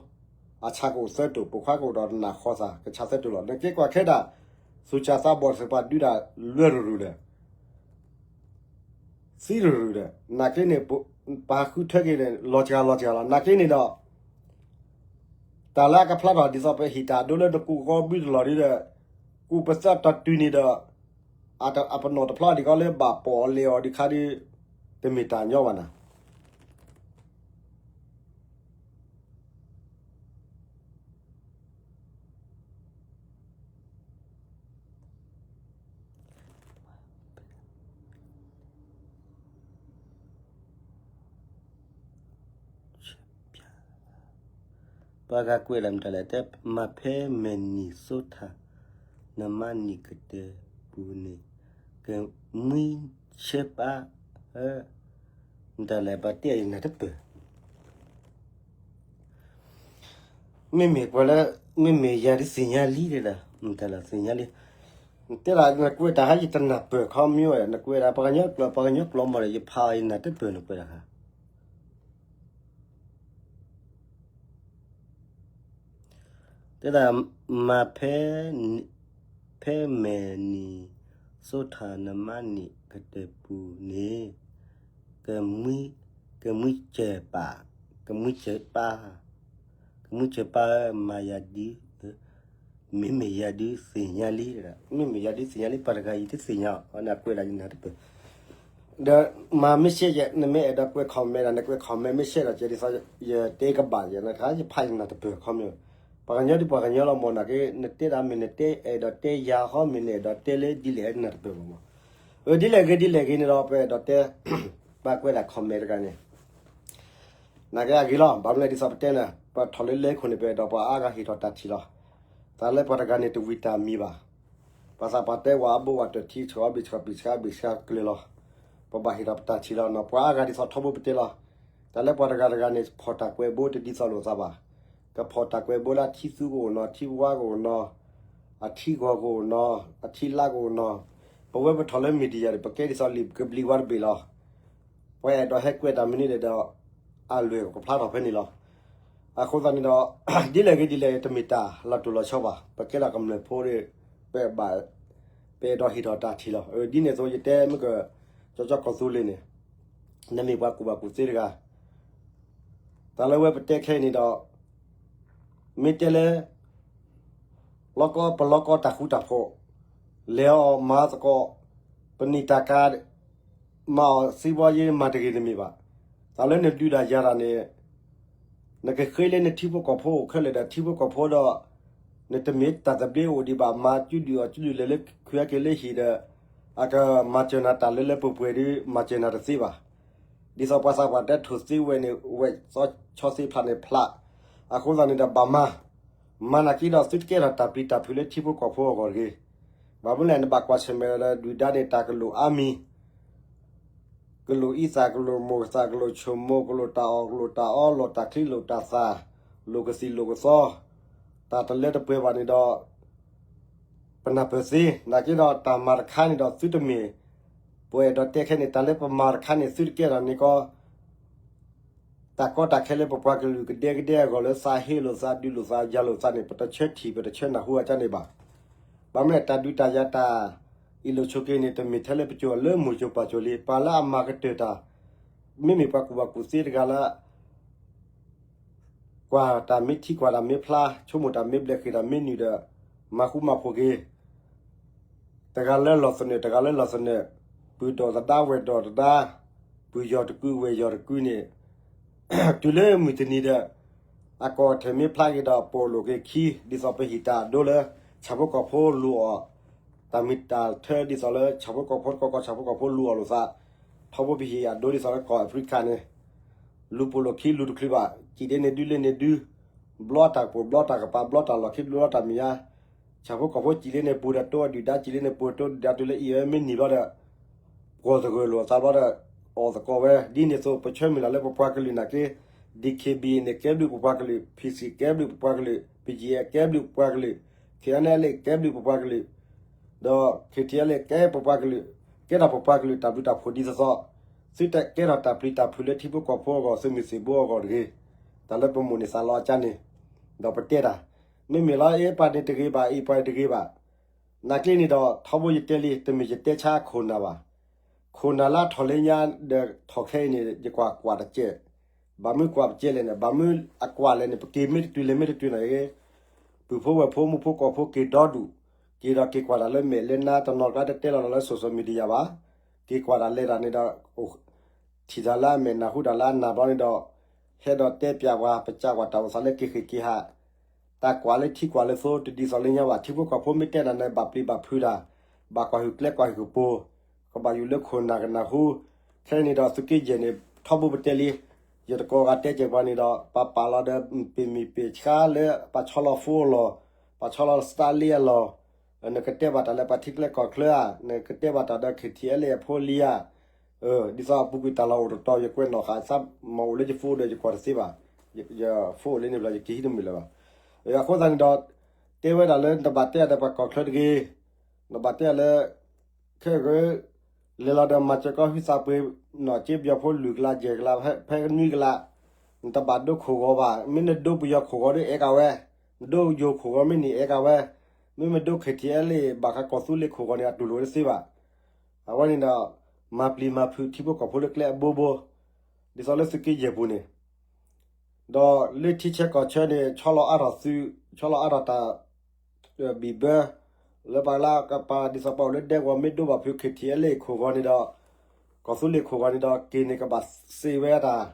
အဆၣ်ကအိၣ်သၢတိၢ်, ပိာ်ခွါကအိၣ်ဒီးတနၢ်ဃီသၣ်, ကဆၣ်သၢတိၢ်လီၤ. နက့ၤကွၢ်ခဲဒၣ် သူၣ်စၢ်သးဘီၣ်တဖၣ်ဒုးဒၣ်လွဲရူၤရူၤဒီး သံရူၤရူၤဒီး နာ်က့န့ၣ် ပှၤဃုထၢက့ၤန့ၣ် လီၤစှၤလီၤစှၤလီၤ. နာ်က့န့ၣ်ဒီး တၢ်လၢအကဖျါထီၣ်ဒ်သိးပဟ့ၣ်တၢ်ဒိလၢနကူၣ်ကီဘုတလီၢ်ဒ်ဒီး ကူၣ်ပသးတၢ်တုၤန့ၣ်ဒီး အပနီၣ်တဖျါဒ်ကီးလၢဘၣ်ပိာ်အီၤလဲၤအီၤဒ်ခါဒ် တမ့ၢ်တၢ်ညီဘၣ်နၤ. ပှၤဂၤကွဲးလၢမတၤလဲၣ် တဲမၤဖဲမဲာ်နံၤစိထၣ် နမါနံၤကတၢၢ်ပူၤန့ၣ် ကမှံဆၢပၢ် မတၤလဲၣ် ပှၤတဲအံၤနၤတပၢၢ် မ့မ့ၢ်ပှၤလၢ မ့မ့ၢ်ယၤဒ်သ့ၣ်ညါလံတဲဒၣ် မတၤလဲၣ်သ့ၣ်ညါလံ တဲဒၣ်နကွဲးတၢ်ဟါယတနၢ်ပၢၢ်ခီမ့ၢ်ဝဲ နကွဲးဒၣ်ပှၤကညီကျိာ် ပှၤကညီကျိာ်မ့ၢ်ဒီး ယဖးအံၤနၤတပၢၢ်နကွဲးတၢ်ဟါ တဲဒၣ် မၤဖဲ ဖဲမဲာ်နံၤ စိထၣ်နမါနံၤကတၢၢ်ပူၤန့ၣ် ကမှံ ကမှံစၢၤပၢ် ကမှံစၢၤပၢ် ကမှံစၢၤပၢ်ဧၢ မၤယၤဒ် မ့မ့ၢ်ယၤဒ်သ့ၣ်ညါလံ မ့မ့ၢ်ယၤဒ်သ့ၣ်ညါလံ ပှၤတဂၤအံၤတသ့ၣ်ညါ နကွဲးဒၣ်ယနၢ်တပၢၢ် ဒီးမၤမ့ၢ်ရှဲယဲ နမ့ၢ်အဲၣ်ဒိးကွဲး comment ဒီး နကွဲး comment မ့ၢ်ရှဲဒီး ကဲဒ်သိး ယတဲကဘၣ်ယဲ နခါ ယဖးယနၢ်တပၢၢ်ခီမ့ၢ် ပှၤကညီဒ်ပှၤကညီလီၤမ့ၢ် နာ်က့ နတဲဒၣ်မ့ၢ်နတဲအဲၣ်ဒိးတဲယၤခီ မ့ၢ်နအဲၣ်ဒိးတဲလၢဒ်လဲၣ်နၢ်တပၢၢ်မ့ၢ် ဒ်လဲၣ်ဂ့ၤဒ်လဲၣ်ဂ့ၤန့ၣ်ဒီး ပအဲၣ်ဒိးတဲ ပှၤကွဲးဒၣ် comment တဂၤန့ၣ် နာ်က့အဂ့ၤလီၤ ဘၣ်မနုၤလဲၣ်ဒ်သိးပတဲန့ၣ် ပထီၣ်လၢလဲခိၣ်န့ၣ် ပအဲၣ်ဒိးပှၤအါဂၤဟ့ၣ်ထီၣ်တၢ်ထံၣ်လီၤ တၢ်လၢပှၤတဂၤန့ၣ်တဝံၤတၢ်မံၤဘၣ် ပှၤသးပှၢ်တဲဝဲအဘိဝဲတထံ ဆှီဘ့ၣ်ဆှီဘ့ၣ်ဆှီဘ့ၣ်ဆှီကျၢၤလီၤ ပဘၣ်ဟ့ၣ်ထီၣ်ပတၢ်ထံၣ်လီၤနီၤ ပှၤအါဂၤဒ်သိးထီဘိပတဲလီၤ တၢ်လၢပှၤတဂၤတဂၤန့ၣ် ဖီၣ်တၢ်ကွဲးဘိတဒ်သိးလိာ်သးဘၣ် ကဖီၣ်တၢ်ကွဲးဘိလၢအထံသူကအိၣ်နီၤ ထံဝါကအိၣ်နီၤ အထံဂီၤကအိၣ်နီၤ အထံလါကအိၣ်နီၤ ပဝဲပထီၣ်လၢ media ဒီး ပကဲဒ်သိးလံာ်ကဘျံးဝါတဘ့ၣ်လီၤ ပှၤအဲၣ်ဒိးဟဲကွဲးတၢ်မနုၤလဲၣ်ဒီး အလွဲၢ်ကဖျါထီၣ်ဖဲန့ၣ်လီၤ အဃိသတးန့ၣ်ဒီး ဒ်လဲၣ်ဂ့ၤဒ်လဲၣ် တမ့ၢ်တၢ်လီၤတိၢ်လီၤဆီဘၣ် ပကဲဒၣ်ကမျၢၢ်ဖိဒီး ပဘၣ် ပအဲၣ်ဒိးဟ့ၣ်ထီၣ်တၢ်ထံၣ်လီၤ. ဒ်န့ၣ်အသိး ယတဲမ့ၢ်က ကၠီကၠီကီၢ်သူလ့ၤန့ၣ် နမ့ၢ်ပှၤကူၣ်ဘၣ်ကူၣ်သ့တဂၤ တၢ်လၢဝဲပတဲခဲအံၤန့ၣ်ဒီး မ့ၢ်တဲလၢ လီကီ ပလီကီတၢ်ဃူတၢ်ဖိး လဲၤအီၣ်မၤသကိး ပနံၣ်တၢ်ကၤ မၤအီၣ်စံးဘီယ့မၤတဂ့ၤတမ့ၢ်ဘၣ်. တၢ်လၢနဒုးတၢ်ယၤတၢ်န့ၣ် နကဃ့လၢနထံဖိကီၢ်ဖိအိၣ်ခဲလၢာ်ဒီးထံဖိကီၢ်ဖိဒီး နတမ့ၢ်တၢ်သဘျ့အိၣ်ဒံးဘၣ် မၤကုဒုၣ်အီၣ်ကုဒုၣ်လဲၤလၢခွံအက့ၤလၢဟံၣ်ဒီး အကမၤစၢၤနၤတၢ်လၢလၢပှဲၤပှဲၤဒီး မၤစၢၤနၤတသ့ဘၣ်. ဒ်သိးပှၤသးပှၢ်တဲထိၣ်သ့ဝဲန့ၣ် ဝဲၢ်ဆီဆီသ့ဖျးန့ၣ်ဖျး အဃိသတးန့ၣ်ဒီးဘၣ်မၤ မၤနာ်က့ဒီးသုတကဲထီၣ်တၢ်ပျံၤတၢ်ဖုးလၢထံဖိကီၢ်ဖိအဂီၢ်တဂ့ၤ. ဘၣ်မနုၤလဲၣ် နဘၣ်ကွၢ်ဆၢၣ်မဲာ်ဒီးဒုၣ်ဒါန့ၣ် တၢ်ကလိၣ်အါမံၤ ကလိၣ်အံသၣ် ကလိၣ်မိၢ်ကသၣ် ကလိၣ်ဆိၣ်မိၢ် ကလိၣ်တၢ်အီၣ် ကလိၣ်တၢ်အီ လိၣ်တၢ်ချံလိၣ်တၢ်သၣ် လိၣ်ကသံၣ်လိၣ်ကသီ တၢ်တလၢတပှဲၤဘၣ်န့ၣ်ဒီး ပနၢ်ပၢၢ်သ့ နာ်က့ဒီးတၢ်မၤတခါန့ၣ်ဒီးသုတမ့ၢ် ပအဲၣ်ဒိးတဲခဲန့ၣ် တၢ်လၢပမၤတခါန့ၣ် သုတကဲထီၣ်န့ၣ်ကီ တၢ်ကီတၢ်ခဲလၢပပှၤကလုာ်ကဒဲကဒဲအဂီၢ်လၢသးဟ့လိာ်သးဒုးလိာ်သးယၤလိာ်သးန့ၣ် ပတဆၢထံၣ်ပတဆၢနၢ်ဟူအကန့ၣ်ဘၣ်. ဘၣ်မနုၤလဲၣ် တၢ်ဒုးတၢ်ယၤတၢ်အ့ၣ်လိာ်ဆိးက့န့ၣ် တမ့ၢ်ထဲလၢပကၠိလၢမိၢ်ကၠိပၢ်ကၠိလံ ပှၤလၢအမၤကတၢၢ်တၢ် မ့မ့ၢ်ပှၤကူၣ်ဘၣ်ကူၣ်သ့တဂၤလၢ ကွၢ်တၢ်မ့ၢ်ထံကွၢ်တၢ်မ့ၢ်ဖျါ ဆိကမိၣ်တၢ်မ့ၢ်ဘျဲးဃ့ၢ်တၢ်မ့ၢ်နုာ်ဒီး မၤဃူမၤဖိးက့ၤ တဂၤလၢလီၢ်သနၢၣ် တဂၤလၢလီၢ်သနၢၣ်, ပုၢ်ဒီးသဒါ ဝဲၢ်ဒီးသဒါ, ပုၢ်ယီၢ်တကု ဝဲၢ်ယီၢ်တကုန့ၣ် တုၤလၢမုၢ်တနံၤဒီး အကီၢ်ထဲမ့ၢ်ဖျါက့ၤဒီး ပအိၣ်လိာ်က့ၤခံ ဒ်သိးပဟ့ၣ်တၢ်အဒိလၢ ဆၣ်ဖိကီၢ်ဖိလူၤအီၤ, တၢ်မ့ၢ်တၢ်ထၢဒ်သိးလၢ ဆၣ်ဖိကီၢ်ဖိတကီၢ်ကီၢ် ဆၣ်ဖိကီၢ်ဖိလူၤအီၤလိာ်သး, ထီဘိပဟ့ၣ်အဒိဒ်သိးလၢကီၢ်အဖရံကၤန့ၣ် လူၤပိာ်လိာ်ခံလူၤတချုးဘၣ်, စံၣ်ဒ်န့ၣ်ဒုလ့န့ၣ်ဒု, ဘျီတၢ်ကပိာ် ဘျီတၢ်ကပၤ ဘျီတၢ်လီၢ်ခံ ဘျီတၢ်မဲာ်ညါ, ဆၣ်ဖိကီၢ်ဖိစံၣ်ဒ်န့ၣ်ပူၤဒီးတိအဒုၣ်ဒါ စံၣ်ဒ်န့ၣ်ပူၤတိအဒုၣ်ဒါ တုၤလၢအံၤဝဲမ့ၢ်နံၤဘျီဒီး ပှီၢ်သဂၢၢ်လိာ်အသးဘျီဒီး အီၣ်သကိးဝဲ, ဒ်န့ၣ်အသိး ပဆၢမုၢ်လၢ်လၢပပှၤကလုာ်နာ်က့ DKBA န့ၣ် ကဲဘျုးပပှၤကလုာ်, PC ကဲဘျုးပပှၤကလုာ်, BGF ကဲဘျုးပပှၤကလုာ်, KNLA ကဲဘျုးပပှၤကလုာ်, ဒီး KTLA ကဲပပှၤကလုာ်, ကဲထီၣ်ပပှၤကလုာ်တၢ်ဘျုးတၢ်ဖှိၣ်ဒ်သိးသိး, သုတကဲထီၣ်တၢ်ပျံၤတၢ်ဖုးလၢထံဖိကီၢ်ဖိအဂီၢ် သုးမုၢ်သံၣ်ဘိအဂီၢ်တဂ့ၤ, တၢ်လၢပမိၣ်န့ၢ်သးလီအကါန့ၣ်, ဒီးပတဲတၢ်, မ့မ့ၢ်လီၤ အ့ၣ်ပှၤန့ၣ်တဂ့ၤဘၣ် အ့ၣ်ပှၤန့ၣ်တဂ့ၤဘၣ် နာ်က့န့ၣ်ဒီး ထီဘိယတဲလံ တမ့ၢ်ယတဲဆါခိၣ်နၢ်ဘၣ်. ခိၣ်နၢ်လၢအထီၣ်လၢညါဒီးထီၣ်ခဲအံၤန့ၣ် ယကွၢ်ကွၢ်တကဲး, ဘၣ်မနုၤကွၢ်ပကဲလဲၣ်န့ၣ် ဘၣ်မနုၤအကွၢ်လဲၣ်န့ၣ် ပက့ၤမ့ၢ်တတုၤလဲၣ်မ့ၢ်တတုၤန့ၣ်ဂ့ၤ, ပုၢ်ဖိဝဲၢ်ဖိမုၣ်ဖိကိးဖိက့ၤဒီဒူၣ်, က့ၤဒီးက့ၤကွၢ်တၢ်လၢမဲာ်လၢနါတနီၤကျါတတဲလီၤလီၤလၢ social media ဘၣ်, က့ၤကွၢ်တၢ်လဲၤတၢ်န့ၣ်ဒီး ထံၣ်တၢ်လၢအမဲာ်နၢ်ဟူတၢ်လၢအနၢ်ဘျီန့ၣ်ဒီး ဟဲဒီးတဲပျးပှၤ ပစံးကွၢ်တၢ်အိၣ်သးလၢက့ၤဃ့ၢ်က့ၤဟး, တၢ်ကွၢ်လၢထံကွၢ်လၢသိတဒ်သိးလၢညါဘၣ်. ထံဖိကီၢ်ဖိမ့ၢ်တဲတၢ်န့ၣ် ဘၣ်ပျံၤဘၣ်ဖုးတၢ်, ဘၣ်ကွၢ်ဟုၣ်ကျဲကွၢ်ဟုၣ်ကပူၤ, ကဘၣ်ယူၤလၢခိၣ်နၢ်ကနၢ်ဟူ, ခဲအံၤန့ၣ်ဒီးသုးက့ယဲၢ်န့ၣ် ထီဘိပတဲလံ, ယတကိးဂၤတဲကဲးပှၤန့ၣ်ဒီး ပပာ်လီၤဒီးပမံၤပ့ၢ်ဆှါလၢ ပှၤဆီလီၤ phone အလီၢ်, ပှၤဆီလီၤ Starlink အလီၢ်, နကတဲဘၣ်တၢ်လၢပှၤထံကျဲကီၢ်ချၢဧါ, နကတဲဘၣ်တၢ်ဒီး KTLA အဖိလံဧါ, ဒ်သိးအပူၤကွံာ်တၢ်လီၢ်အိၣ်တတီၤ ယကွဲးနီၣ်ဃာ်သး မ့ၢ်အိၣ်လၢယ phone ဒီးယကွၢ်တသ့ဘၣ်, ယ phone အိၣ်လၢန့ၣ်ဘျီ ယက့ၤဟံးတမုာ်လၢၤဘၣ်. အဃိသတးန့ၣ်ဒီး တဲဝဲဒၣ်လၢနတဘၣ်တဲအီၤဒီးပှၤကီၢ်ချၢတဂ့ၤ, နဘၣ်တဲအီၤလၢ ခဲဂ့ၤ လဲၤလီၤဒီးမၤစၢၤကီၢ်ဟုသးပှ့ၤ နီၢ်က့ပယီၤဖိလွံၢ်ကလးယဲၢ်ကလး ဖဲနွံကလး, နတဘၣ်ဒိခိၣ်ဂီၤဘၣ်. မ့ၢ်နဒိပယီၤခိၣ်ဂီၤဒီးအဲၣ်ကဝဲ, နဒိယိၤခိၣ်ဂီၤမ့ၢ်န့ၣ်အဲၣ်ကဝဲ, မ့မ့ၢ်ဒိ KTLA ဘၣ်ဃးကီၢ်သူလ့ၤခိၣ်ဂီၤန့ၣ် အတူၢ်လိာ်တသ့ဘၣ်. အဝဲန့ၣ်ဒီး မၤပျံၤမၤဖုးထံဖိကီၢ်ဖိလၢကျဲအဘိဘိ, ဒ်သိးလၢသုးက့ယဲၢ်ပူၤန့ၣ် ဒီးလၢထံဆၢကီၢ်ဆၢန့ၣ် ဆီလီၤအါထီၣ်သုး, ဆီလီၤအါထီၣ်တၢ် ဘံၣ်ဘၢ လၢပှၤလၢကပာ်ဒ်သိးပှၤအိၣ်လၢဒဲကဝီၤမ့ၢ်ဒိဘၣ်ဖုး KTLA ခိၣ်ဂီၤန့ၣ်ဒီး ကီၢ်သူလ့ၤခိၣ်ဂီၤန့ၣ်ဒီး က့ၤန့ၣ်ကဘၣ်စ့ဝဲတၢ်,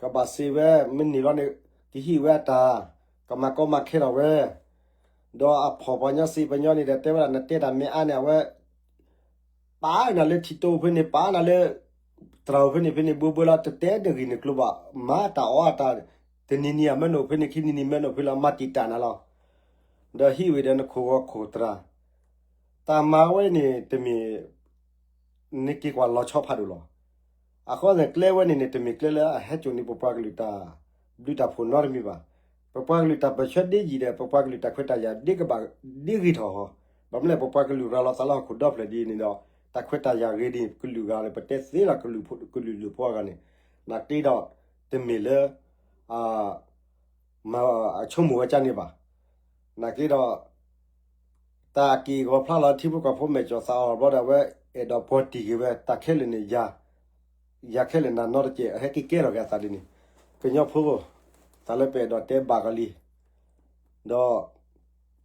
ကဘၣ်စ့ဝဲ မ့ၢ်န့ၢ်လီၤန့ၣ် ကဟံးဝဲတၢ်, ကမၤကီမၤခဲထီၣ်ဝဲ, ဒီးအဖီၣ်ပှၤညီစံးပှၤညီန့ၣ်ဒီး တဲဝဲဒၣ်နတဲတၢ်မ့ၢ်အါန့ၣ် အဝဲ ပာ်နၤလၢထံတိဖဲန့ၣ် ပာ်နၤလၢ သရၣ်အိၣ်ဖဲန့ၣ်ဖဲန့ၣ် ဘိဘိလီၤ တတဲတဂ့ၤနကျိၤဘၣ်, မၤတၢ်အီၣ်တၢ်, တနံၤနံၤအမဲာ်နိၣ်ဖဲန့ၣ် ခံနံၤနံၤမဲာ်နိၣ်ဖဲလီၤ မၤတံာ်တာ်နၤလီၤ. ဒီးဟံးဝံၤဒီးနခိၣ်ဂီၤခိၣ်သရၣ်, တၢ်မၤဝဲန့ၣ်တမ့ၢ် နက့ၤကွၢ်လီၤဆီဖးဒိၣ်လီၤ. အဃိသတးကျဲဝဲန့ၣ်န့ၣ် တမ့ၢ်ကျဲလၢအဟဲစိာ်န့ၢ်ပပှၤကလုာ်တၢ်ဘျုးတၢ်ဖှိၣ်နီတမံၤဘၣ်. ပပှၤကလုာ်တၢ်ပၢၢ်ဆၢဒ်ယံာ်ဒီး ပပှၤကလုာ်တၢ်ခွဲးတၢ်ယာ်ဒ်ကဘၣ်ဒ်ဂ့ၤထီၣ်ဟီ, ဘၣ်မနုၤလဲၣ် ပပှၤကလုာ်ရၤလီၤသးလၢဟီၣ်ခိၣ်ဒီဖျၢၣ်ဒ်န့ၣ်ဒီး တၢ်ခွဲးတၢ်ယာ်ဂ့ၤဒ်န့ၣ် ကလုာ်ဂၤန့ၣ် ပတဲသ့လီၤကလုာ်ဖိကလုာ်လုာ်ဖိအဂၤန့ၣ်, နာ်က့ဒီး တမ့ၢ်လၢ အဆိကမိၣ်ဝဲကၢ်န့ၣ်ဘၣ်. နာ်က့ဒီး တၢ် တၢ်က့ၢ်ဂီၤဖျါလီၤ ထံဖိကီၢ်ဖိမဲာ်ကၠီသးအီၤဘျီဒီး အဝဲအဲၣ်ဒိးပှီၤတံၢ်က့ၤဝဲ တၢ်ခဲလၢာ်န့ၣ် ယၤခဲလၢာ်နၤနီတကဲး အဟဲက့ၤကဲထီၣ်က့ၤအသးဒ်န့ၣ်, ကညီဖိ သးလၢပအဲၣ်ဒိးတဲဘၣ်ကလံၤ ဒီး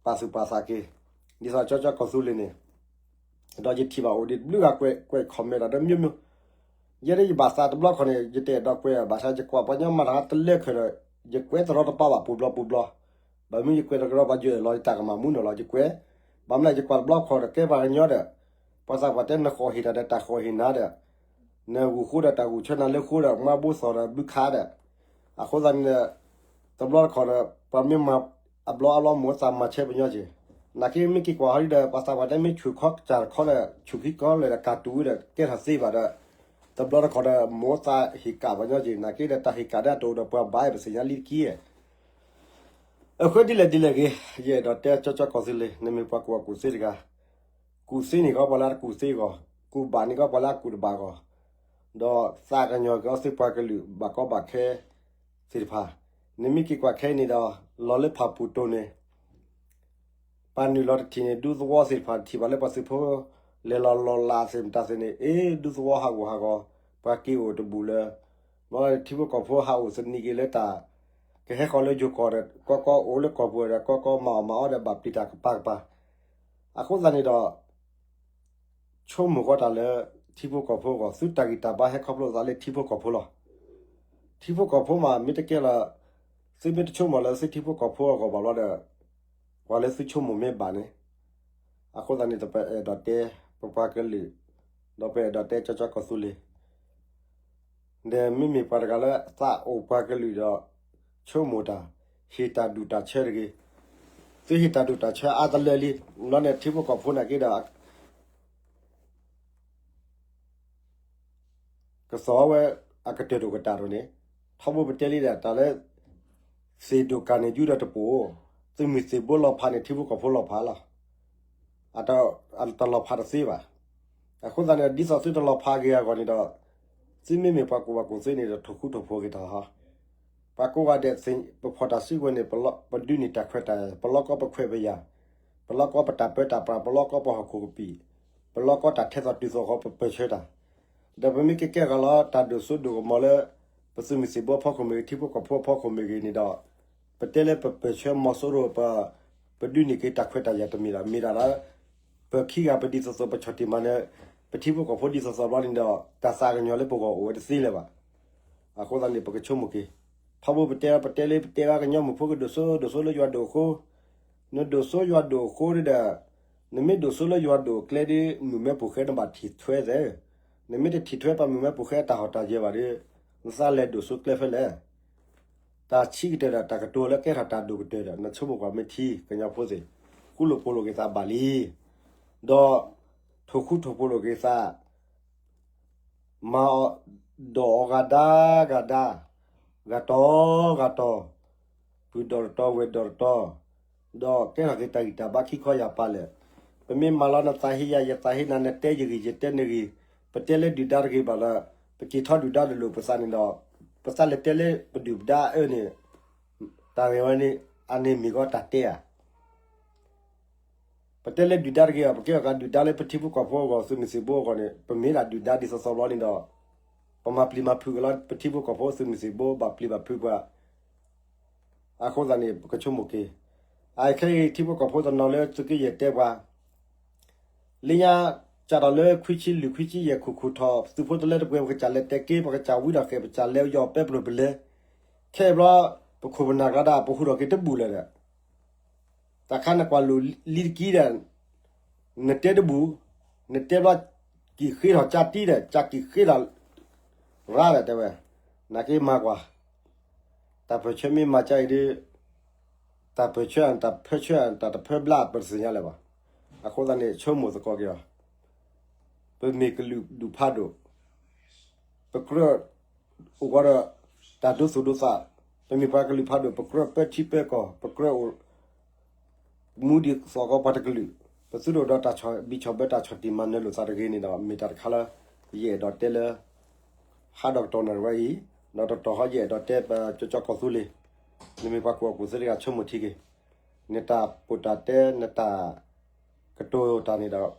ပာ်သူၣ်ပာ်သးက့ၤ ဒ်သိးကၠီကၠီကီၢ်သူလ့ၤန့ၣ်, ဒီးယထံၣ်ဘၣ်အိၣ်ဒံးတဘျုးဂၤကွဲး ကွဲး comment ဒီးတမျိုးမျိုး, ယဲဒၣ်ယဘၣ်သးတဘျီခီန့ၣ် ယတအဲၣ်ဒိးကွဲး ဘၣ်ဆၣ်ယကွၢ်ပှၤညီမၤတၢ်တလၢခဲဒီး ယကွဲးတရီတပါဘၣ် ပူၤဘျီပူၤဘျီ, ဘၣ်မနုၤယကွဲးတရီပှၤယအၢၣ်လီၤယတၢ်ကမၣ်မူနီၢ်လီၤ ယကွဲး, ဘၣ်မနုၤယကွၢ်တဘျီခီဒီး ကဲပှၤကညီဒီး ပှၤသးပှၢ်တဲနဃီၣ်ဟ့ၣ်တၢ်ဒီးတၢ်ဃီၣ်ဟ့ၣ်နၤဒီး နဂုာ်ဃိဒီးတၢ်ဂုာ်ဆၢနၤလၢဃိဒီး မါဘိသီၣ်ဒီးဘုခးဒီး, အဃိသတးန့ၣ် တဘျီတခီၣ်ဒီး ပှၤမ့ၢ်မၤအဘျီအဘျီ မိၢ်သးမၤဆဲပညီက့ၤ, နာ်က့မ့ၢ်က့ၤကွၢ်ဟီဒ်ဒီး ပှၤသးပှၢ်တဲမ့ၢ်ဆူၣ်ခီကစၢ်တခီဒီး ဆူၣ်ခံကီလၢာ်ဒီး ကၢ်တူာ်ဝံၤဒီး ကဲထီၣ်သ့ဘၣ်ဒီး တဘျီတခီၣ်ဒီး မိၢ်သးဟ့ၣ်ကၣ်ပညီက့ၤ, နာ်က့ဒီး တၢ်ဟ့ၣ်ကၣ်ဒၣ်တအိၣ်ဒီးပှၤဘၣ် ပသ့ၣ်ညါလံတက့ၢ်. အဃိဒ်လဲၣ်ဒ်လဲၣ်ဂ့ၤ ယအဲၣ်ဒိးတဲကၠီကၠီကီၢ်သူလ့ၤ နမ့ၢ်ပှၤကူၣ်ဘၣ်ကူၣ်သ့တဂၤ, ကူၣ်သ့န့ၣ်ကီးပှၤလၢတကူၣ်သ့အဂီၢ်, ကူၣ်ဘၣ်န့ၣ်ကီးပှၤလၢအကူၣ်တဘၣ်အဂီၢ်, ဒီးသးကညီၤက့ၤအီၤသုပှၤကလုာ်ဘၣ်ကီဘၣ်ခဲသ့ၣ်တဖၣ်, နမ့ၢ်က့ၤကွၢ်ခဲအံၤန့ၣ်ဒီး လီၤလၢဖၣ်ပူၤတိၤန့ၣ် ပှၤနုာ်လီၤတထံၣ်န့ၣ် ဒူသဝီသ့ၣ်တဖၣ် ထံၣ်ဘၣ်လၢပှၤသုးဖိ လဲၤလီၤလီၤလးသ့ၣ်မတၤသ့ၣ်န့ၣ် အ့ ဒူသဝီဟးဂူာ်ဟးဂီၤ, ပှၤက့ၤအိၣ်တဘူၣ်လၢၤ, ဘျီထံဖိကီၢ်ဖိဟးအိၣ်သနံးက့ၤလၢတၢ် ကဟဲဃီၤလၢယိၤကီၢ်ဒီး ကီကီအိၣ်လၢကီၢ်ပူၤဒီး ကီကီမၤအီၣ်မၤအီဒီး ဘၣ်ပျံၤတၢ်ကပၤကပၤ, အဃိသတးန့ၣ်ဒီး ဆိကမိၣ်ဃီတၢ်လၢ ထံဖိကီၢ်ဖိအဂီၢ် သုတၢ်ဂံၢ်တၢ်ဘါဟဲခီဖျိသးလၢထံဖိကီၢ်ဖိလီၤ. ထံဖိကီၢ်ဖိမး မ့ၢ်တကဲလၢ သုမ့ၢ်တဆိကမိၣ်လၢသုထံဖိကီၢ်ဖိအဂီၢ်ဘၣ်ဘျီဒီး ပှၤလၢသုဆိကမိၣ်မ့ၢ်ဘၣ်န့ၣ်, အဃိသတးန့ၣ် ပအဲၣ်ဒိးတဲ ပပှၤကလုာ်, ဒီးပအဲၣ်ဒိးတဲကၠီကၠီကီၢ်သူလ့ၤ ဒီးမ့မ့ၢ်ပှၤတဂၤလၢသးအိၣ်ပှၤကလုာ်ဒီး ဆိကမိၣ်တၢ်, ဟ့ၣ်တၢ်ဒူၣ်တၢ်ဆၢတဂ့ၤ, သုဟ့ၣ်တၢ်ဒူၣ်တၢ်ဆၢအါတလၢလံ, ဘျီန့ၣ်ထံဖိကီၢ်ဖိနာ်က့ဒီး ကသီဝဲအကတၢၢ်တအိၣ်ကတၢၢ်တအိၣ်န့ၣ်, ထီဘိပတဲလံဒီး တၢ်လၢ သ့ၣ်ဒိၣ်ကၢ်န့ၣ် ယူဒီးတပိာ်, သုးမုၢ်သံၣ်ဘိလီၤဖးန့ၣ် ထံဖိကီၢ်ဖိလီၤဖးလီၤ. အတလီၤဖးတသ့ဘၣ်. အဃိသတးန့ၣ် ဒ်သိးသုတလီၤဖးက့ၤအဂီၢ်န့ၣ်ဒီး သုမ့မ့ၢ်ပှၤကူၣ်ဘၣ်ကူၣ်သ့န့ၣ်ဒီး ထိၣ်ဃူထိၣ်ဖိးက့ၤတၢ်လီၤ. ပှၤကိးဂၤဒဲး ပဖီၣ်တၢ်စုကဝဲၤန့ၣ် ပဒုးန့ၢ်တၢ်ခွဲးတၢ်ယာ်, ပလီၢ်ကီပခွဲးပယာ်, ပလီၢ်ကီပတၢ်ပၢတၢ်ပြး, ပလီၢ်ကီပဟီၣ်ခိၣ်ကပံာ်, ပလီၢ်ကီတၢ်ထဲသိးတုၤသိးဃီ ပပၢၢ်ဆၢတၢ် ဒီးပမ့ၢ်ကကဲကီးလီၤ တၢ်ဒိၣ်စိဒိၣ်ကမီၤလၢ ပသုးမုၢ်သံၣ်ဘိအဖီခိၣ်မ့ၢ်ဂ့ၤ, ထံဖိကီၢ်ဖိအဖီခိၣ်မ့ၢ်ဂ့ၤန့ၣ်ဒီး ပတဲလၢပပၢၢ်ဆၢမီၤစိရိၤ ပဒုးန့ၢ်က့ၤတၢ်ခွဲးတၢ်ယာ်တမ့ၢ်ဒၣ်, မ့ၢ်ဒၣ်လၢ ပခံဂၤပဒ်သိးသိး ပဆီၣ်တံၢ်မၤနၢၤ ပထံဖိကီၢ်ဖိဒ်သိးသိးဘျီန့ၣ်ဒီး တၢ်သးကညီၤလၢပဂီၢ်အိၣ်ဝဲတသ့လၢၤဘၣ်. အဃိသတးန့ၣ် ပကဆိကမိၣ်က့ၤ, ထီဘိပတဲ ပတဲလၢပတဲဘၣ်ကညီမုၢ်ဖိကဒိၣ်စိဒိၣ်စိလၢယွၤဒိၣ်အဃိ, နဒိၣ်စိယွၤဒိၣ်အဃိဒီး, နမ့ၢ်ဒိၣ်စိလၢယွၤဒိၣ်အကျဲဒီး မုၢ်မဲပူၤဃဲနဘၣ်ထံၣ်ထွဲသ့, နမ့ၢ်တထံၣ်ထွဲပှၤမုၢ်မဲပူၤဃဲအတၢ်ဟီၣ်တၢ်ယၢၤဘၣ်ဒီး နသးလဲၤဒိၣ်စိကျဲဖဲလဲၣ်. တၢ်ဆံးကတၢၢ်ဒီး တၢ်ကတိၤလၢကဲထီၣ်တၢ်ဒိၣ်ကတၢၢ်ဒီး နဆိကမိၣ်ကွၢ်မ့ၢ်ထံ ကညီဖိသ့ၣ်, ဃူလိာ်ဖိးလိာ်က့ၤသးဘၣ်လံ, ဒီး ထိၣ်ဃူထိၣ်ဖိးလိာ်က့ၤသး မၤအီၤ ဒီးအီၤဂၤဒါဂၤဒါ, ဂၤတီၤဂၤတီၤ, ပုၢ်ဒီးတတီၤဝဲၢ်ဒီးတတီၤ, ဒီးကဲထီၣ်က့ၤတၢ်ဂံၢ်တၢ်ဘါခံခီယၢ်ပၤလဲၣ်. ပမ့ၢ်မၤလီၤနသးဟ့ယၤ ယသးဟ့နၤ နတဲယဂ့ၢ်ယတဲနဂ့ၢ်, ပတဲလၢဒုၣ်ဒါတဂ့ၤဘၣ်ဒီး ပက့ၤထီၣ်ဒုၣ်ဒါတလိၣ်ပသးန့ၣ်ဒီး ပသးလဲၤတဲလၢပဒုၣ်ပဒါအၢန့ၣ် တၢ်ဂ့ၢ်ဝဲန့ၣ် အန့ၣ်မ့ၢ်ကီးတၢ်တဲဧါ. ပတဲလၢဒုၣ်ဒါတဂ့ၤဘၣ်, ပကဲထီၣ်က့ၤဒုၣ်ဒါလၢပထံဖိကီၢ်ဖိအဂီၢ် သုးမုၢ်သံၣ်ဘိအဂီၢ်န့ၣ် ပမ့ၢ်ဒၣ်ဒုၣ်ဒါဒ်သိးသိးဘျီန့ၣ်ဒီး ပမၤပျံၤမၤဖုးက့ၤလီၤ ပထံဖိကီၢ်ဖိ သုးမုၢ်သံၣ်ဘိ ဘၣ်ပျံၤဘၣ်ဖုးပှၤ. အဃိသတးန့ၣ် ပကဆိကမိၣ်က့ၤ, အခဲအံၤ ထံဖိကီၢ်ဖိတနီၤလၢသုးက့ယဲၢ်တဲပှၤ လၢညါ စးထီၣ်လၢခွံဆံလွံၢ်ခွံဆံယဲၢ် ခိၣ်ခိၣ်ထီၣ် သုးဖိတလၢတပှဲၤ ပကစၢ်လဲၤတဲက့ၤ ပကစၢ်ဝံဒီးဃဲၣ် ပကစၢ်လဲၤယီၤပဲပရိၢ်ပလဲၤ, ခဲအံၤဘျီ ပခိၣ်ပနၢ်ကျါဒၣ် ပဟူးထီၣ်က့ၤတဘူၣ်လၢၤဒီး တၢ်ခါနကွၢ်လိာ်လံတက့ၢ်ဒီး နတဲတဘူၣ်, နတဲဘျီ ကံၢ်ဃ့ထီၣ်ကၢ်တံၢ်ဒီး ကၢ်ကံၢ်ဃ့ထီၣ်ရါဒီးတဲဝဲ, နာ်က့မၤကွၢ် တၢ်ပၢၢ်ဆၢမ့ၢ်မၤကၢ်အံၤဒီး တၢ်ပၢၢ်ဆၢ တၢ်ပၢၢ်ဆၢ တၢ်တပၢၢ်ဘျါ ပတသ့ၣ်ညါလၢၤဘၣ်. အဃိသတးန့ၣ် ဆိကမိၣ်သကိးက့ၤအီၤ, ပမ့ၢ်ကလုာ်ဒူၣ်ဖးဒိၣ်, ပကြၢးအိၣ်ဝဲဒီး တၢ်ဒိသူၣ်ဒိသး, ပမ့ၢ်ပှၤကလုာ်ဖးဒိၣ် ပကြၢးပၢထံပၢကီၢ် ပကြၢးအိၣ် မူဒံးသီၣ်ကီးပှၤတကလုာ်, ပသုတအိၣ်ဒီးတၢ်ဆီၣ်ဘံၣ်ဆီၣ်ဘၢ တၢ်ဆီၣ်တံၢ်မၤနၢၤလိာ်သးတဂ့ၤန့ၣ်ဒီး မ့ၢ်တၢ်တခါလၢ ယအဲၣ်ဒိးတဲလၢ ဟါဒီးကတီၢ်နၣ်ရံၣ်ဝဲအံၤ, ဒီးတတီၢ်ဃီယအဲၣ်ဒိးတဲပကၠီကၠီကီၢ်သူလ့ၤ, နမ့ၢ်ပှၤကူၣ်ဘၣ်ကူၣ်သ့တဂၤ ဆိကမိၣ်ထံက့ၤ, နတၢ်ပီးတၢ်တဲ နတၢ် ကတိၤတၢ်န့ၣ်ဒီး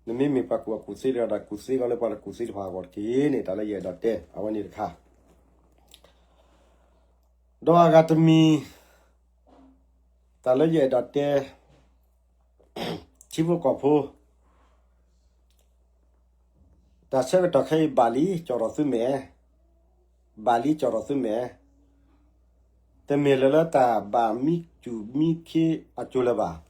နမ့မ့ၢ်ပှၤကူၣ်ဘၣ်ကူၣ်သ့တဂၤဒီး ကူၣ်သ့အီၤလၢပှၤတကူၣ်သ့တဖၣ်အဂီၢ်တက့ၢ်န့ၣ် တၢ်လၢယအဲၣ်ဒိးတဲ အဝဲန့ၣ်တခါ ဒီးအဂၤတမံၤ တၢ်လၢယအဲၣ်ဒိးတဲ ထံဖိကီၢ်ဖိ တၢ်ဆၢကတီၢ်ခဲအံၤဘၣ်လံကၠီၣ်ထီၣ်သုမဲာ်, ဘၣ်လံကၠီၣ်ထီၣ်သုမဲာ်, တမ့ၢ်လၢၤလၢတၢ်ဘၣ်မံစူၣ်မံခ့အစိၤလၢၤဘၣ်.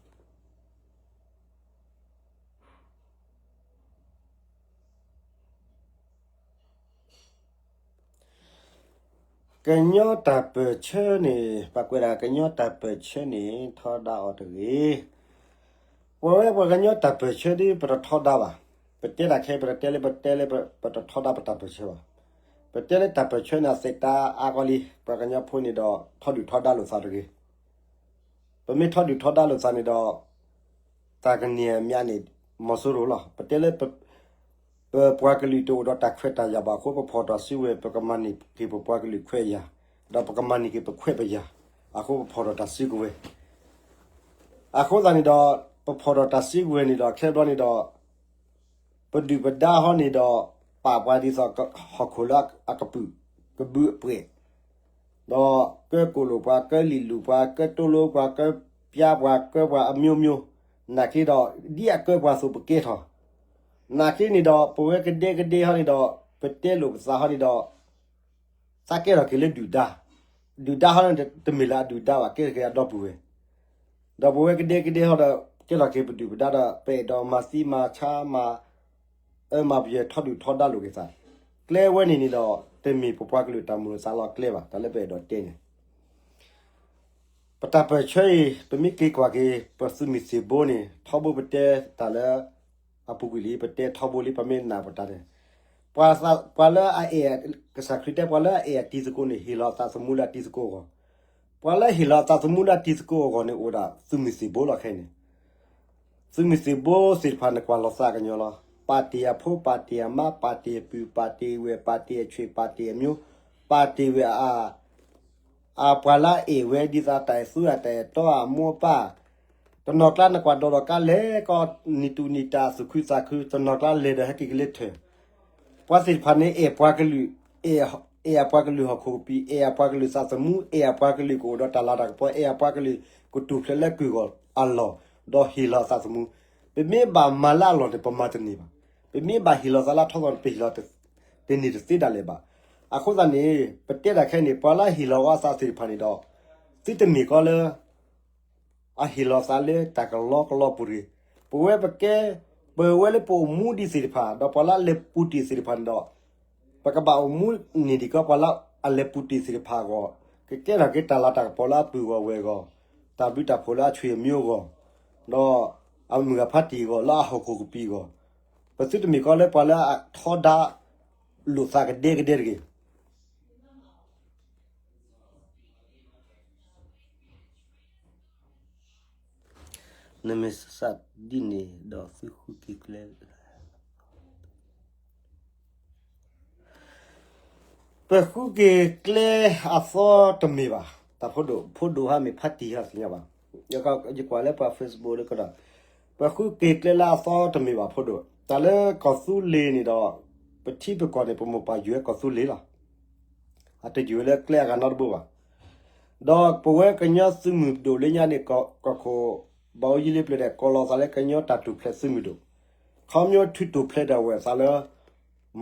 ကညီတၢ်ပၢၢ်ဆၢန့ၣ် ပှၤကွဲးဒၣ်ကညီတၢ်ပၢၢ်ဆၢန့ၣ် ထီဒါအီၤတဂ့ၤ. ပဝဲပှၤကညီတၢ်ပၢၢ်ဆၢဒ်ပတထီဒါဘၣ်. ပတဲတၢ်ခဲ ပတတဲလၢ ပတဲလၢ ပတထီဒါပတၢ်ပၢၢ်ဆၢဘၣ်. ပတဲလၢတၢ်ပၢၢ်ဆၢန့ၣ် အသ့ၣ်တၢ်အါကီလံ ပှၤကညီဖိန့ၣ်ဒီး ထီဒုၣ်ထီဒါလိာ်သးတဂ့ၤ. ပမ့ၢ်ထီဒုၣ်ထီဒါလိာ်သးန့ၣ်ဒီး တၢ်ကန့ၢ်အမးန့ၣ် မီၤစိရိၤလီၤ. ပတဲလၢ ပပှၤကလုာ်တအိၣ်ဒီးတၢ်ခွဲးတၢ်ယာ်ဘၣ်အဃိ ပဖီၣ်ထီၣ်စုကဝဲၤ ပကမၤန့ၢ်က့ၤပပှၤကလုာ်ခွဲးယာ်, ဒီးပကမၤန့ၢ်က့ၤပခွဲးပယာ်, အဃိပဖီၣ်ထီၣ်တၢ်စုကဝဲၤ. အဃိသတးန့ၣ်ဒီး ပဖီၣ်ထီၣ်တၢ်စုကဝဲၤန့ၣ်ဒီး ခဲဘျီန့ၣ်ဒီး ပဒုၣ်ပဒါဟီန့ၣ်ဒီး ပာ်ပှၤဒ်သိးဟီၣ်ခိၣ်လၢအကပုာ် ကဘုအပှဲၤ ဒီးကၢကိၣ်လိာ်ပှၤ ကၢလံာ်လူၤပှၤ ကၢတိလိပှၤ ကၢပျါပှၤ ကၢပှၤအမျိုးမျိုး, နာ်က့ဒီး ဒ်အကၢပှၤအသိးပကဲထီၣ်, နာ်က့န့ၣ်ဒီး ပဝဲကဒဲကဒဲဟီန့ၣ်ဒီး ပတဲလိာ်ပသးဟီန့ၣ်ဒီး သးကဲထီၣ်က့ၤလၢဒုၣ်ဒါ, ဒုၣ်ဒါဟီန့ၣ် တမ့ၢ်လၢအဒုၣ်ဒါဘၣ် ကဲထီၣ်က့ၤအဒီပုၢ်ဝဲၢ်, ဒီးပဝဲကဒဲကဒဲဟီဒီး ကဲထီၣ်က့ၤပဒုၣ်ပဒါဒီး ပအဲၣ်ဒိးမၤသံမၤဆါမၤ အၢမၤပယဲၤထီဒုၣ်ထီဒါလိာ်က့ၤသး, ကျဲဝဲန့ၣ်န့ၣ်ဒီး တမ့ၢ်ပပှၤကလုာ်တၢ်မုာ်လိာ်သးလီၤကျဲဘၣ် တၢ်လၢပအဲၣ်ဒိးတဲန့ၣ် ပတၢ်ပၢၢ်ဆၢအံၤ ပမ့ၢ်က့ၤကွၢ်က့ၤ ပသုးမုၢ်သံၣ်ဘိန့ၣ် ထီဘိပတဲတၢ်လၢ အပူၤကွံာ်လံ ပတဲထီဘိလံ ပမ့ၢ်နာ်ပတၢ်န့ၣ် ပှၤလၢအအဲၣ် ကစၢ်ခရံာ်တဲ ပှၤလၢအအဲၣ်အတံၤသကိးန့ၣ် ဟ့ၣ်လီၤသးသမူလၢအတံၤသကိးအဂီၢ်, ပှၤလၢဟ့ၣ်လီၤသးသမူလၢအတံၤသကိးအဂီၢ်န့ၣ် အိၣ်ဒၣ်သုးမုၢ်သံၣ်ဘိလီၤခဲအံၤန့ၣ် သုးမုၢ်သံၣ်ဘိသ့ၣ်တဖၣ်န့ၣ် ကွၢ်လီၤသးကညီၤလီၤ. ပာ်တ့ၢ်အဖိ ပာ်တ့ၢ်အမါ ပာ်တ့ၢ်အပုၢ် ပာ်တ့ၢ်အဝဲၢ် ပာ်တ့ၢ်အဆွ့ၣ် ပာ်တ့ၢ်အမျိုး ပာ်တ့ၢ်ဝဲ အပှၤလၢအအဲၣ်ဝဲဒ်သိးတၢ်အဲၣ်သူအတၢ်အဲၣ်တီအမိၢ်အပၢ်, တနီၤကျါနကွၢ်ဒီးဒီးကါလဲၤကီးနံၣ်တူၢ်နံၣ်တၢ်သူၣ်ခုသးခု တနီၤကျါလဲၤဒီးဟဲက့ၤကလၢထၢၣ်, ပှၤသ့ၣ်တဖၣ်န့ၣ် အဲၣ်ပှၤကလုာ်, အဲၣ်အပှၤကလုာ်ဟီၣ်ခိၣ်ကပံာ် အဲၣ်အပှၤကလုာ်သးသမူ အဲၣ်အပှၤကလုာ်ကအိၣ်ဒီးတၢ်လၤတၢ်ကပီၤ အဲၣ်အပှၤကလုာ်ကတူၢ်ဖျဲးလၢကုၢ်ဂီၢ်အလီၢ်, ဒီးဟ့ၣ်လီၤအသးသမူ, ပမ့ၢ်ဘၣ်မၤလၢအလီၢ်န့ၣ် ပမၤတန့ၢ်ဘၣ်, ပမ့ၢ်ဘၣ်ဟ့ၣ်လီၤသးလၢအထီၣ်သီန့ၣ် ပဟ့ၣ်လီၤတန့ၢ်တသ့ဒၣ်လဲာ်ဘၣ်. အဃိသတးန့ၣ် ပတဲဒၣ်ခဲအံၤန့ၣ် ပှၤလၢအဟ့ၣ်လီၤဝဲအသးသ့ၣ်တဖၣ်န့ၣ်ဒီး သုတမ့ၢ်ကီးလၢ အဟ့ၣ်လီၤသးလၢတၢ်ကလီကလီပူၤတဂ့ၤ. ပဝဲပကဲ ပဝဲလၢပအိၣ်မူဒံးသ့ၣ်တဖၣ် ဒီးပှၤလၢအလဲၤပူၤတ့ၢ်သ့ၣ်တဖၣ်န့ၣ်ဒီး ပကဘၣ်အိၣ်မူန့ၢ်ဒံးကီးပှၤလၢအလဲၤပူၤတ့ၢ်သ့ၣ်တဖၣ်အဂီၢ်, ကကဲထီၣ်က့ၤတၢ်လၤတၢ်ကပီၤလၢအပုၢ်အဂီၢ်ဝဲၢ်အဂီၢ်, တၢ်ဘျုးတၢ်ဖှိၣ်လၢအဆွေအမျိုးအဂီၢ်, ဒီးအမုၢ်ဂၤဖးတံၢ်အဂီၢ် လၢအဟီၣ်ခိၣ်ကပံာ်အဂီၢ်, ပသုတမ့ၢ်ကီးလၢပှၤလၢအထီဒါလိာ်သးကဒဲကဒဲတဂ့ၤ. နမ့ၢ်စးဒ်န့ၣ်ဒီးသုဃုက့ၤကျဲ, ပဃုက့ၤကျဲအသီတမ့ၢ်ဘၣ်. တၢ်ဖိဒိၣ်, ဖိဒိၣ်ဟါမ့ၢ်ဖါတံၢ်ဟါသ့ၣ်ညါဘၣ်. ယကွၢ်လၢပှၤ Facebook လၢကဒီး, ပဃုက့ၤကျဲလၢအသီတမ့ၢ်ဘၣ်ဖိဒိၣ်. တၢ်လၢကီၢ်သူလ့ၤန့ၣ်ဒီး ပထံပကီၢ်န့ၣ် ပမိၢ်ပၢ်ယွၤကီၢ်သူလ့ၤလီၤ. အတယွၤလၢကျဲအဂၤနီတဘိဘၣ်. ဒီးပဝဲကညီသုးမုၢ်ဒိၣ်လၢညါန့ၣ် ကီၢ်ခိၣ်ဘၣ်အူယံလ့ပျၢၤဒဲး ကိးလီၤသးလၢကညီတၢ်ထူၣ်ဖျဲးသုးမုၢ်ဒိၣ်, ခီဖျိထုးထီၣ်ဖျဲးဒၣ်ဝဲသးလၢ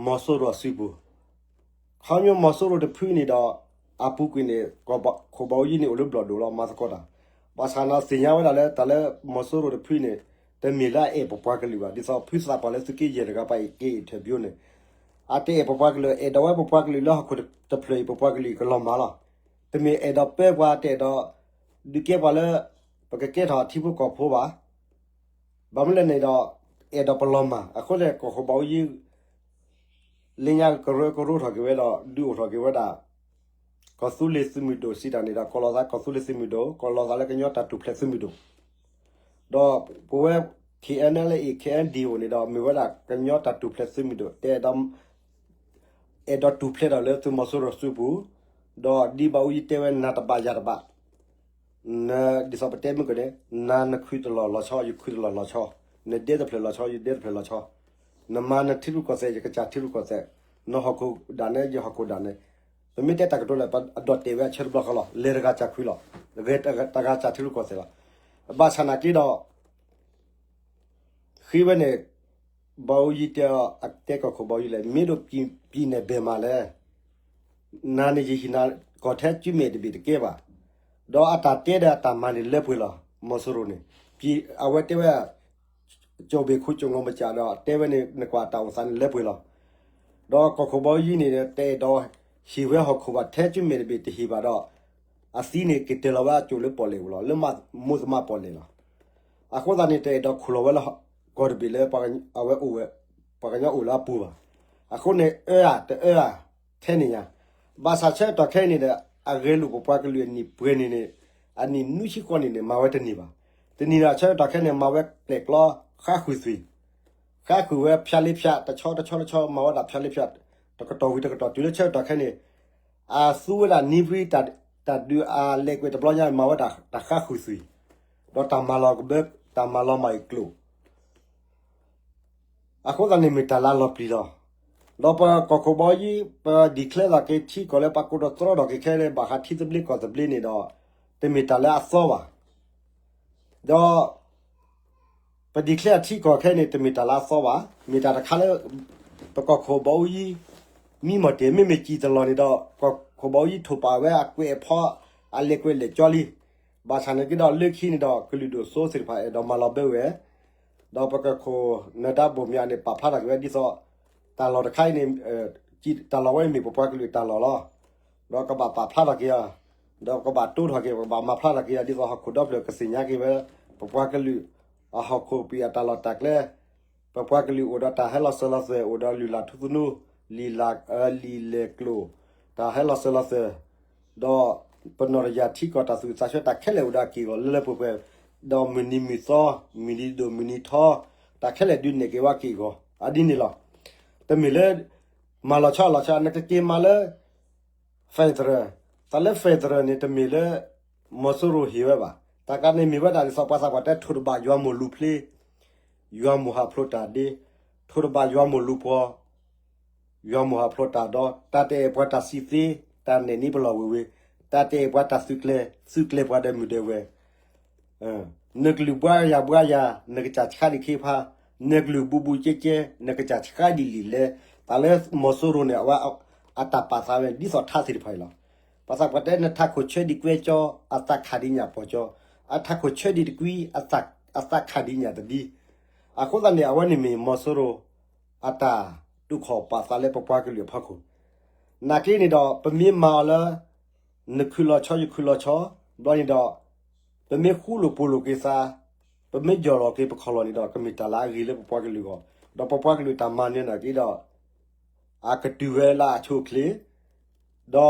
မီၤစိရိၤအစုပူၤ, ခီဖျိမီၤစိရိၤတဖုန့ၣ်ဒီး အပူၤကွံာ်န့ၣ် ကီၢ်ခိၣ်ဘၣ်အူယံန့ၣ် အိၣ်လၢဘျီၣ်ဒိၣ်လီၤ မၤသကိးတၢ်. ဘၣ်ဆၣ်န့ၣ်သ့ၣ်ညါဝဲဒၣ်လၢ တၢ်လၢမီၤစိရိၤတဖုန့ၣ် တမ့ၢ်လၢအအဲၣ်ပပှၤကလုာ်ဘၣ်. ဒ်သိးဖုသးပှၢ်လၢသုးက့ယဲၢ်တဂၤပှၤအံၤက့ၤအံၤထၢၣ်ဘျီန့ၣ် အတအဲၣ်ပပှၤကလုာ် အဲၣ်ဒိးဝဲပပှၤကလုာ်လၢဟီၣ်ခိၣ်တဖျၢၣ်အံၤ ပပှၤကလုာ်ကလီၤမၢ်လီၤ. တမ့ၢ်အဲၣ်ဒိးပၢပှၤ တအဲၣ်ဒိးဒုးကဲပှၤလၢ ပကကဲထီၣ်ထံဖိကီၢ်ဖိဘၣ်. ဘၣ်မနုၤလဲၣ်န့ၣ်ဒီး အဲၣ်ဒိးပလီၤမၢ်. အဃိန့ၣ် ကီၢ်ခိၣ်ဘၣ်အူယံ လၢညါကရၢကရိထီၣ်က့ၤဝဲဒီး ဒုးအိၣ်ထီၣ်က့ၤဝဲဒၣ် ကီၢ်သူလ့ၤသုးမုၢ်ဒိၣ်စံးတၢ်န့ၣ်ဒီး ကိးလီၤသးကီၢ်သူလ့ၤသုးမုၢ်ဒိၣ် ကိးလီၤသးလၢကညီတၢ်ထူၣ်ဖျဲးသုးမုၢ်ဒိၣ် ဒီးပဝဲ K N L A K N D O န့ၣ်ဒီး မ့ၢ်ဝဲဒၣ်ကညီတၢ်ထူၣ်ဖျဲးသုးမုၢ်ဒိၣ် တအဲၣ်ဒိး အဲၣ်ဒိးထူၣ်ဖျဲးဒီးလၢသုးမီၤစိရိၤစုပူၤ, ဒီးဒ်ဘၣ်အူယံတဲဝဲ နၤတဘၣ်ယၤတဘၣ်, ဒ်သိးပတဲမုၢ်ကန့ၣ် နၤနခုတလီၢ်လီၤဆီ ယခုတလီၢ်လီၤဆီ, နဒဲတဖျၢၣ်လီၤဆီ ယဒဲတဖျၢၣ်လီၤဆီ, နမၤနထံရူၢ်ကီၢ်သဲး ယကစၢ်ထံရူၢ်ကီၢ်သဲး, နဟီၣ်ခိၣ်ဒၣ်နဲ ယဟီၣ်ခိၣ်ဒၣ်နဲ, ပမ့ၢ်တဲတၢ်ကတိၤလဲၣ် ပအဒိးတဲာ်ဝဲအဆၢတဘျီဃီလီၤ, လဲၤတဂၤစၢ်ခွံလီၤ, တဂၤစၢ်ထံရူၢ်ကီၢ်သဲးလီၤ, ဘၣ်ဆၣ်နာ်က့ဒီး ဃ့ဝဲန့ၣ် ဘီအူယံတဲအီၤ အတဲကီၢ်ခိၣ်ဘီအူယံလဲၣ်, မ့ၢ်ဒိးပံၤန့ၣ်ဘဲၣ်မးလဲၣ်, နၤန့ၣ်ယဟံးနၤကီၢ်ထဲကုမဲာ်တဘ့ၣ်တကဲဘၣ်, ဒီးအတၢ်တဲဒီးအတၢ်မၤန့ၣ်လၢပှဲၤလီၤ, မီၤစိရိၤန့ၣ်, အဝဲတဲဝဲ ကၠီၣ်ဘ့ၣ်ခိၣ်ကၠီၣ်ငီၤမစၢ်ဒီး တဲဝဲန့ၣ် နကွၢ်တၢ်အိၣ်သးန့ၣ်လၢပှဲၤလီၤ, ဒီးကီၢ်ခိၣ်ဘီအူယံန့ၣ် တအဲၣ်ဒိးဟ့ၣ်ဝဲဟီၣ်ခိၣ်ဘၣ် ထဲကုမဲာ်တဘ့ၣ်တဟ့ၣ်ဘၣ်ဒီး အသံန့ၣ်က့ၤတဲာ်လီၤဝဲအကၠိၣ်လၢပီၣ်လဲၣ်အအိၣ်လီၤ, လၢမိၢ်သမါပီၣ်လဲၣ်လီၤ, အဃိသတးန့ၣ် တအဲၣ်ဒိးခိၣ်လီၤဝဲလၢကီၢ်တဘ့ၣ်လၢ အဝဲအိၣ်ဝဲ ပှၤကညီအိၣ်လၢအပူၤဘၣ်, အဃိန့ၣ် အၢဧါတအၢဧါ ထဲန့ၣ်ညါ, ဘၣ်ဆၣ်ဆၢကတီၢ်ခဲအံၤန့ၣ်ဒီး အဂဲၤလိာ်ပပှၤကလုာ်အနံၣ်ပှဲၤန့ၣ်န့ၣ်, အနံၣ်နွံဆံဃီန့ၣ်န့ၣ် မၤဝဲတန့ၢ်ဘၣ်, တန့ၢ်ဒီးဆၢကတီၢ်ခဲအံၤန့ၣ် မၤဝဲကျဲၣ်ကျီ ဃါဃုာ်သွံၣ် ဃါဃုာ်ဝဲဖၠါလ့ဖၠါ တဆီတဆီတဆီ မၤဝဲဒၣ်ဖၠါလ့ဖၠါ တကတီၢ်ဝံၤတကတီၢ် တုၤလၢဆၢကတီၢ်ခဲအံၤန့ၣ် အသူဝဲဒၣ်နံၤဘှံး တၢ်ဒုးအလဲၤကွဲးတဘျီညါ မၤဝဲဒၣ်တၢ်ဃါဃုာ်သွံၣ် ဒီးတၢ်မၤလီၤကဘၢ တၢ်မၤလီၤမၢ်အံၤကျိာ် အဃိသတးန့ၣ်မ့ၢ်တၢ်လၢအလီၤပျံၤလီၤ. ဒီးပကီၢ်ခိၣ်ဘီယံၤ ပ declare သးက့ၤထံကီၢ်လၢပကိးတီၤတြီထီၣ်က့ၤခဲလၢာ် ဘၣ်ဃးထံသဘျ့ကီၢ်သဘျ့န့ၣ်ဒီး တမ့ၢ်တၢ်လၢအသီဘၣ်. ဒီး ပ declare ထံကီၢ်ခဲအံၤန့ၣ် တမ့ၢ်တၢ်လၢအသီဘၣ်. မ့ၢ်တၢ်တခါလၢ ပကီၢ်ခိၣ်ဘီယံၤ မံမီၢ်တဲာ် မ့မ့ၢ်စံၣ်တလီၢ်န့ၣ်ဒီး ကီၢ်ခိၣ်ဘီယံၤထိၣ်ပာ်ဝဲအကွဲးအဖီ အလဲၤကွဲးလဲၤကၠီလံ. ဘၣ်ဆၣ်နာ်က့ဒီး လၢခံန့ၣ်ဒီး ကလုာ်ဒိၣ်စိသ့ၣ်တဖၣ်အဲၣ်ဒိးမၤလီၤဘၢဝဲ ဒီးပကီၢ်ခိၣ်နၢၤဒါဘိၣ်မၠးန့ၣ် ပာ်ဖျါထီၣ်က့ၤဝဲဒ်သိး တၢ်လီၢ်တခါအံၤန့ၣ် တၢ်လီၢ်ဝဲအံၤမ့ၢ်ပပှၤကလုာ်တၢ်လီၢ်လီၤ. ဒီးကဘၣ်ပာ်ဖျါထီၣ်က့ၤအီၤ ဒီးကဘၣ်တိၢ်ထီၣ်က့ၤ ကဘၣ်မၤဖျါထီၣ်က့ၤအီၤ ဒ်သိးဟီၣ်ခိၣ်ဒီဖျၢၣ်ကသ့ၣ်ညါက့ၤဝဲ ပပှၤကလုာ် အဟီၣ်ခိၣ်ပှံၤအတၢ်လီၢ်တၢ်ကျဲ ပပှၤကလုာ်အိၣ်ဒီးတၢ်ဟဲလီၤစၢၤလီၤသွဲၣ် အိၣ်ဒီးလုၢ်လၢ်ထူသနူ လံာ်လၢ် လံာ်လဲၢ်ကျိာ် တၢ်ဟဲလီၤစၢၤလီၤသွဲၣ် ဒီးပနီၢ်တယၢ်ထံကီၢ်တၢ်သူၣ်သးဆၢတၢ်ခဲလၢာ်အိၣ်ဒီးအက့ၢ်အဂီၤလၢလၢပှဲၤပှဲၤ ဒီးမုၢ်နံၤမုၢ်သီ မုၢ်နံၤဒိၣ်မုၢ်နံၤထီ တၢ်ခဲလၢာ်ဒုးနဲၣ်က့ၤဝဲအက့ၢ်အဂီၤ အဒ်န့ၣ်လီၤ. တမ့ၢ်လၢ မၤလီၤဆီအလီၤဆီ နကက့ၤမၤလၢ federal တၢ်လၢ federal န့ၣ် တမ့ၢ်လၢ မီၤစိရိၤဟ့ၣ်ဝဲဘၣ်. တၢ်ကန့ၣ်မ့ၢ်ဝဲဒၣ်ဒ်သိးပှၤသးပှၢ်တဲ ထိၣ်တဘၣ်ယွၤမိၢ်လူၤဖျ့ ယွၤမိၢ်ဟးဖျိးတၢ်ဒ့, ထိၣ်တဘၣ်ယွၤမိၢ်လူၤပှီၤ ယွၤမိၢ်ဟးဖျိးတၢ်ဒီး တၢ်တအဲၣ်ပှၤတၢ်စံးသ့ တၢ်နဲၣ်နံၣ်ပလီၢ်ဝ့ၤဝ့ၤ, တၢ်တအဲၣ်ပှၤတၢ်သုးကျဲၤ သုးကျဲၤပှၤဒီးမုၢ်ဒဲးဝဲၤ နကလုၢ်ဘှါယၤဘှါယၤ နကစၢ်ဆှါဒံးခ့ဖါ, နကလုၢ်ဘူးဘူးကဲကဲ နကစၢ်ဆှါဒံးလံာ်လဲၢ်, တၢ်လၢမီၤစိရိၤန့ၣ် အဝဲအတၢ်ပာ်သးဝဲ ဒ်သိးထါသ့ၣ်တဖၣ်အံၤလီၤ. ပှၤသးပှၢ်တဲ နထးခိၣ်ဆၢဒံးကွဲကၠီ အသးခးဒံးညၣ်ပီၢ်ကၠီ, အထးခိၣ်ဆၢဒံးတကွံ အသးခးဒံးညၣ်တဒံ. အဃိသတးန့ၣ် အဝဲန့ၣ်မ့ၢ်မီၤစိရိၤ အတၢ်တူၢ်ခီၣ်ပာ်သးလၢပပှၤကလုာ်အဖီခိၣ် နာ်က့န့ၣ်ဒီး ပမ့ၢ်မၤအီၤလၢ နခုလီၤဆီ ယခုလီၤဆီ ဘျီန့ၣ်ဒီး ပမ့ၢ်ဃူလိာ်ဖိးလိာ်က့ၤသး ပမ့ၢ်ယီၢ်လီၤက့ၤပခီၣ်လီၢ်န့ၣ်ဒီး ကမ့ၢ်တၢ်လၢအဂ့ၤလၢပပှၤကလုာ်အဂီၢ်, ဒီးပပှၤကလုာ်တၢ်မၤနၢၤနာ်က့ဒီး အကတုၤဝဲလၢအဆိအချ့,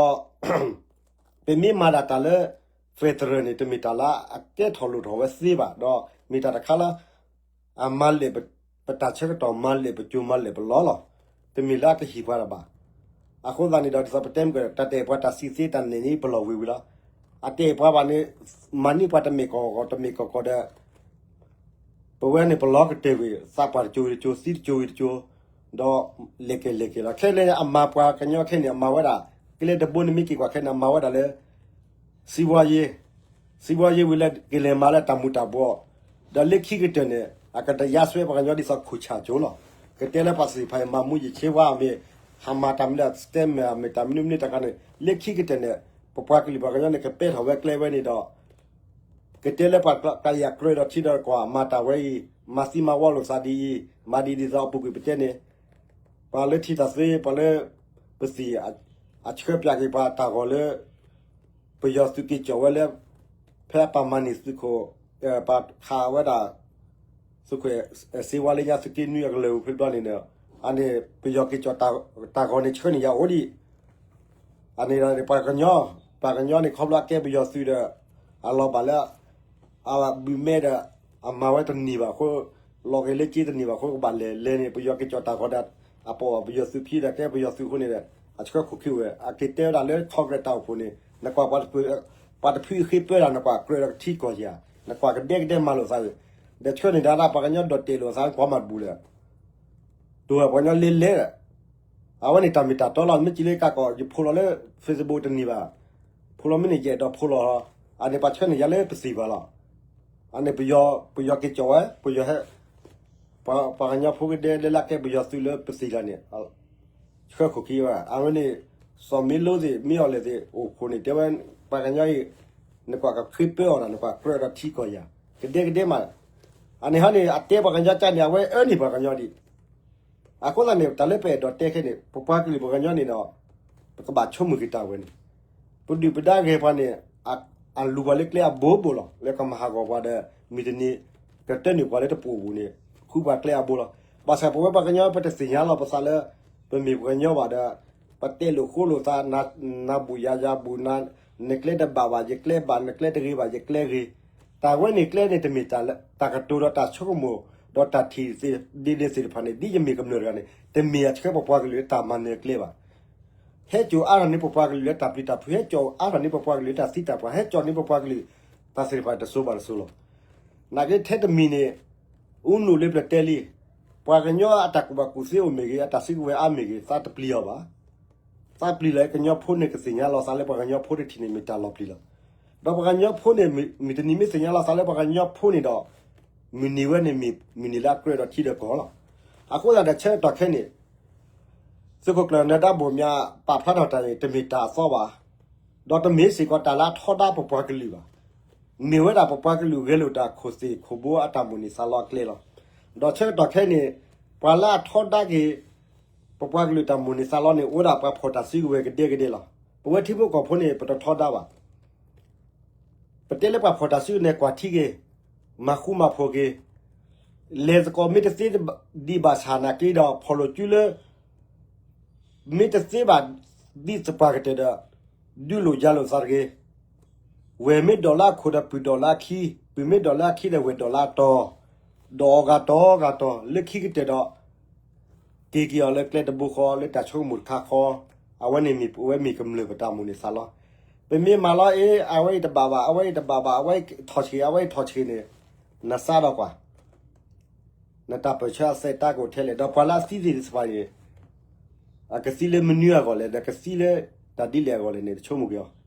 ဒီး ပမ့ၢ်မၤဒၣ်တၢ်လၢ federal န့ၣ် တမ့ၢ်တၢ်လၢအကဲထီၣ်လိၣ်ထီၣ်ဝဲသ့ဘၣ်, ဒီးမ့ၢ်တၢ်တခါလၢ အမၤလဲၢ်ပတၢ်ဆၢကတီၢ် မၤလဲၢ်ပစိၤ မၤလဲၢ်ပလီၢ်လီၤ. တမ့ၢ်လၢအကဟ့ၣ်ပှၤတဘၣ်. အဃိသတးန့ၣ်ဒီး ဒ်သိးပတဲမ့ၢ်က တၢ်တအဲၣ်ပှၤတၢ်စံးသ့ တၢ်နဲၣ်နံၣ်ပလီၢ်ဝ့ၤဝ့ၤလီၤ. အတအဲၣ်ပှၤဘၣ်န့ၣ် မၤန့ၢ်ပှၤတမ့ၢ်ကီၢ်ကီၢ် တမ့ၢ်ကီၢ်ကီၢ်ဒီး ပဝဲန့ၣ်ပလီၢ်ကတၢၢ်ဝံၤ သးပှၢ်တစိၤဝံၤတစိၤ သံတစိၤဝံၤတစိၤ ဒီးလဲၤက့ၤလဲၤက့ၤလီၤ. ခဲလၢာ်အမၤပှၤကညီခဲန့ၣ် အမၤဝဲဒၣ် ကလဲၤတဘိန့ၣ်မ့ၢ်က့ၤကွၢ်ခဲန့ၣ် အမၤဝဲဒၣ်လၢ စံးဝါယ့ စံးဝါယ့ဝံၤလၢကလဲၤမၤလၢတၢ်မူၤတၢ်ဘှီး, ဒီးလၢခံကတၢၢ်န့ၣ် အကဒုးယါစွဲပှၤကညီဒ်သိးခိၣ်ဆၣ်ကၠိလီၤ. ကတဲလၢပှၤသ့ၣ်တဖၣ်အံၤ မၤမူယဆ့ဝါအမ့ၢ် ဟးမၤတၢ်မနုၤ စတဲမဲာ်အမ့ၢ်တၢ်မနုၤမနုၤတခါန့ၣ် လၢခံကတၢၢ်န့ၣ် ပပှၤကလုာ်ပှၤကညီန့ၣ် ကပဲထီၣ်ဝဲကျဲဝဲန့ၣ်ဒီး ကတဲလၢပှၤကယၤကြၢးဒီးထံဒီးကီၢ် မၤတၢ်ဝဲအံၤ မၤသံမၤဝီလိာ်သးဒ်အံၤ မၤဒ်ဒ်သိးအပူၤကွံာ်ပတဲန့ၣ် ပှၤလၢထံတၢ်သ့ ပှၤလၢ ပသံၣ် အဆှၢပၠးက့ၤပှၤတၢ်ဂီၤလၢ ပယီၤသုးက့ၤကၠီၣ်ဝဲလၢ ဖဲပှၤမၤန့ၢ်သုးခိၣ် ပှၤခးဝဲဒၣ် သုးခိၣ်စ့ဝါလၢညါသုးက့နွံအကလၢာ်ဝံၤဖဲဘျီန့ၣ် အန့ၣ် ပယီၤက့ၤကၠီၣ်တၢ်ဂီၤန့ၣ်ဆှၢန့ၢ်ယၤအိၣ်ဒံး အန့ၣ်ဒီးပှၤကညီ ပှၤကညီန့ၣ် ခီဖျိအကဲပယီၤသုးဒီး အလီၤဘၣ်လၢ အဘုးမဲဒီး အမၤဝဲတန့ၢ်ဘၣ်အဃိ လီၤက့ၤလၢက့တန့ၢ်ဘၣ်အဃိ ကဘၣ်လဲၤလဲၤန့ၣ် ပယီၤက့ၤကၠီၣ်တၢ်ဂီၤဒီး အပိာ်ဘၣ်ပယီၤသုးဖံဒီးကဲပယီၤသုးအဃိန့ၣ်ဒီး အဆှၢခိၣ်ခံဝဲ အက့ၤတဲဝဲဒၣ်လၢ Congress တၢ်အိၣ်ဖှိၣ်န့ၣ် နကွၢ်ပှၤတဖုအဃ့ပၢတၢ် နကွၢ်ကြၢးဒီးကထံကီၢ်ယၤ နကွၢ်ကဒဲကဒဲမၤလိာ်သးဝဲ ဒီးဆှၢန့ၢ်ဒၣ်ပှၤကညီဒီးတဲာ်လိာ်သးကွၢ်မၤတဘူးလဲၣ်, တိၤပှၤကညီလဲၤလဲၤဒီး, အဝဲန့ၣ်တၢ်မ့ၢ်တၢ်တီလီၤ. မ့ၢ်စံးလၢကးကီး ယဖိးလီၤလၢ Facebook တန့ၢ်ဘၣ်, ဖိးလီၤမ့ၢ်န့ၣ်ယအဲၣ်ဒိးဖိးလီၤ, အန့ၣ်ပှၤဆှၢန့ၢ်ယၤလၢပသံၣ်ဘၣ်လီၤ. အန့ၣ် ပယီၤက့ၤကၠီၣ်ဝဲ, ပယီၤဟဲ ပှၤကညီဖိကဒဲလၢလၢကဲ ပယီၤသုးလၢပသံၣ်လီၤန့ၣ် ဆှၢခိၣ်ခံဝဲ အဝဲန့ၣ် စီၤမ့လိသ့ၣ် မ့ၢ်အီၤလဲၣ်သ့ၣ် အိၣ်ခိၣ်န့ၣ် တဲဝဲ ပှၤကညီအံၤ နကွၢ်ကဃ့ပၢအီၤဒီး နကွၢ်ကြၢးဒီးထံကီၢ်ယၤ ကဒဲကဒဲမး. အန့ၣ်ဟီန့ၣ် အတဲပှၤကညီကၢ်န့ၣ် အဝဲအၢန့ၢ်ပှၤကညီဒံး. အဃိသတးန့ၣ် တၢ်လၢပအဲၣ်ဒိးတဲခဲန့ၣ် ပပှၤကလုာ်ပှၤကညီန့ၣ်ဒီး ပကဘၣ်ဆိကမိၣ်က့ၤတၢ်ဝဲန့ၣ် ပဒုၣ်ပဒါဂဲၤပှၤန့ၣ် အလူၤပှၤလၢကျဲအဘိဘိလီၤ. လၢကမၤဟးဂီၤပှၤဒီး မုၢ်တနံၤ ကတၢၢ်န့ၢ်ပှၤလၢတပူၤပူၤန့ၣ် ဃုပှၤကျဲအဘိလီၤ. ဘၣ်ဆၣ်ပဝဲပှၤကညီ ပတသ့ၣ်ညါလီၤပသးလၢ ပမ့ၢ်ပှၤကညီဘၣ်ဒီး ပတဲလိာ်ဃိလိာ်သး နၤဘူၣ်ယၤယၤဘူၣ်, နကျဲတဘၣ်ဘၣ်ယကျဲဘၣ်, နကျဲတဂ့ၤဘၣ်ယကျဲဂ့ၤ, တၢ်ဝဲန့ၣ်ကျဲန့ၣ် တမ့ၢ်တၢ်လၢ တၢ်ကတိၤဒီးတၢ်ဆိကမိၣ် ဒီးတၢ်ထံၣ်ဒ်န့ၣ်သ့ၣ်တဖၣ်န့ၣ် ဒ်ယမ့ၢ်ကမျၢၢ်တဂၤန့ၣ် တမ့ၢ်အဆှၢပပှၤကလုာ်လၢတၢ်မၤနၢၤကျဲဘၣ်. ဟဲစိာ်အါထီၣ်န့ၢ်ပပှၤကလုာ်လၢတၢ်ပျံၤတၢ်ဖုး, ဟဲစိာ်အါထီၣ်န့ၢ်ပပှၤကလုာ်လၢတၢ်သံတၢ်ပှၢ်, ဟဲစိာ်န့ၢ်ပပှၤကလုာ် တၢ်သ့ၣ်တဖၣ်တစိၤဘၣ်တစိၤလီၤ. နာ်က့ထဲတမံၤန့ၣ် အူနုာ်လၢပျၢၤတဲလံ, ပှၤကညီအတၢ်ကူၣ်ဘၣ်ကူၣ်သ့အိၣ်မ့ၢ်ဂ့ၤ, အတၢ်စုကဝဲၤအါမ့ၢ်ဂ့ၤ, သးတပျံၤအီၤဘၣ်. သးပျံၤလၢကညီဖိန့ၣ် ကသ့ၣ်ညါလီၤသးလၢပှၤကညီဖိတထံၣ်န့ၣ် မ့ၢ်တၢ်လီၤပျံၤလီၤ. ဒီးပှၤကညီဖိန့ၣ် မုၢ်တနံၤမ့ၢ်သ့ၣ်ညါလီၤသးလၢပှၤကညီဖိန့ၣ်ဒီး မုၢ်နံၤဝဲန့ၣ်မ့ၢ်မုၢ်နံၤလၢအကြၢးဒီးထံဒီးကီၢ်လီၤ. အဃိသတးဒီးဆၢကတီၢ်ခဲအံၤန့ၣ် သုးခိၣ်ကျၢၢ်နၢၤဒါဘိၣ်မၠး ပာ်ဖျါထီၣ်တၢ်န့ၣ် တမ့ၢ်တၢ်အသီဘၣ်. ဒီးတမ့ၢ်စ့ၢ်ကီးတၢ်လၢအထီဒါပပှၤကလုာ်ဘၣ်. မ့ၢ်ဝဲဒၣ်ပပှၤကလုာ်ဂဲၤလိာ်တၢ်ခိၣ်သ့ၣ်ခိၣ်ဘိအတၢ်မိၣ်န့ၢ်သးလီအကျဲလီၤ. ဒီးဆၢကတီၢ်ခဲအံၤန့ၣ် ပှၤလၢအထီဒါက့ၤ ပပှၤကလုာ်တၢ်မိၣ်န့ၢ်သးလီန့ၣ် အိၣ်ဝဲဒၣ်ပှၤဖီၣ်တၢ်စုကဝဲၤကဒဲကဒဲလီၤ. ပဝဲထံဖိကီၢ်ဖိန့ၣ် ပတထီဒါဘၣ်. ပတဲလၢပှၤဖီၣ်တၢ်စုကဝဲၤန့ၣ် ကွၢ်ထံက့ၤ, မၤဃူမၤဖိးက့ၤ, လဲၤသကိးမ့ၢ်တသ့ဒံးဘၣ်ဆၣ်နာ်က့ဒီး ဖီၣ်လိာ်စုလၢ မ့ၢ်တသ့ဘၣ်ဒ်သပှၢ်ကတၢၢ်ဒီး ဒုးလိာ်ယၤလိာ်သးတဂ့ၤ. ဝဲၢ်မ့ၢ်ဒိးလၢအခိၣ်ဒီးပုၢ်ဒိးလၢအခံ, ပုၢ်မ့ၢ်ဒိးလၢအခံဒီးဝဲၢ်ဒိးလၢအတီၤ, ဒိးအီၤဂၤတီၤဂၤတီၤ လၢခံကတၢၢ်ဒီး က့ၤက့ၤအီၤလၢကျဲတဘိဃီ လၢတၢ်ဆိကမိၣ်တခါဃီ, အဝဲန့ၣ်မ့ၢ်ပဝဲမ့ၢ်ကမျၢၢ်ပတၢ်မိၣ်န့ၢ်သးလီ. ပမ့ၢ်မၤလီၤအ့ အဝဲအံၤတဘၣ်ဘၣ်, အဝဲအံၤတဘၣ်ဘၣ်, အဝဲအံၤထီၣ်ဆံး, အဝဲအံၤထီၣ်ဆံးန့ၣ် နစးထီၣ်ကွၢ် နတၢ်ပၢၢ်ဆၢအသဲးတၢ်ကအိၣ်ထဲလဲၣ်, ဒီးပှၤလၢအသံသ့ၣ်တဖၣ်န့ၣ် အကသံလၢမနုၤအဂီၢ်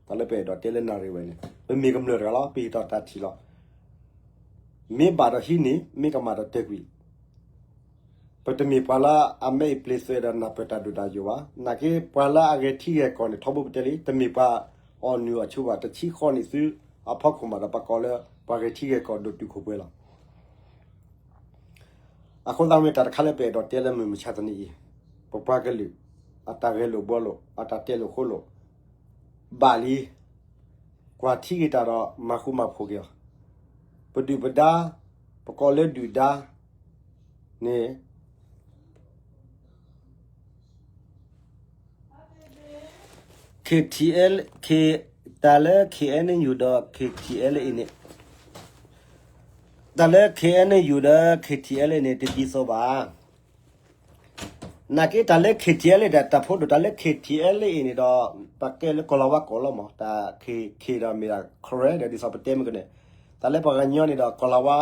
လဲၣ်, ဒီးကသံလၢတၢ်ဒ်လဲၣ်အဂီၢ်လဲၣ်န့ၣ် တဆိကမိၣ်က့ၤအီၤ, တၢ်လၢပအဲၣ်ဒိးတဲလၢနၣ်ရံၣ်ဝဲန့ၣ် ပမ့ၢ်ကမျၢၢ်တဂၤလီၤ, ပဟ့ၣ်ထီၣ်တၢ်ထံၣ်လီၤ. မ့ၢ်ဘၣ်ဒီးဟံးန့ၢ်, မ့ၢ်ကမၣ်ဒီးတဲာ်ကွံာ်. ပတမ့ၢ်ပှၤလၢအမဲအံၤပျ့ၤသွဲဒီးနၢ်ပၢၢ်တၢ်ဒိၣ်တၢ်ယိာ်ဘၣ်. နာ်က့ပှၤလၢအဂဲၤထံဂဲၤကီၢ်န့ၣ် ထီဘိပတဲလံ, တမ့ၢ်ပှၤအီၣ်နုၢ်အီၣ်ဆူၣ်ဘၣ်, တဆံဃီနံၣ်သုအဖီခိၣ်မးဒီး ပကိးလၢပှၤဂဲၤထံဂဲၤကီၢ်ဒိၣ်တုာ်ခိၣ်ပှဲၤလီၤ. အဃိသတးမ့ၢ်တၢ်တခါလၢပအဲၣ်ဒိးတဲလၢမုၢ်မဆါတနံၤအံၤ, ပပှၤကလုာ် အတၢ်ဂဲၤလိာ်ဘှီလိာ် အတၢ်တဲလိာ်ဃိလိာ် ဘၣ်လံ. ကွၢ်ထံက့ၤတၢ်ဒီးမၤဃူမၤဖိးက့ၤအီၤ, ပဒုၣ်ပဒါ ပကိးလၢဒုၣ်ဒါန့ၣ် KTL, K, တၢ်လၢ KNU ဒီး KTLA န့ၣ်, တၢ်လၢ KNU ဒီး KTLA န့ၣ် တဒ်သိးဘၣ်. နာ်က့တၢ်လၢ KTLA ဒီးတၢ်ဖိဒိၣ် တၢ်လၢ KTLA အံၤန့ၣ်ဒီး ပကဲလၢကီၢ်လီၤဝါကိးလီၤမး, တၢ် K, K ဒီးမ့ၢ်ဒၣ် Karen ဒီးဒ်သိးပတဲမ့ၢ်ကန့ၣ်, တၢ်လၢပှၤကညီန့ၣ်ဒီး ကီၢ်လီၤဝါ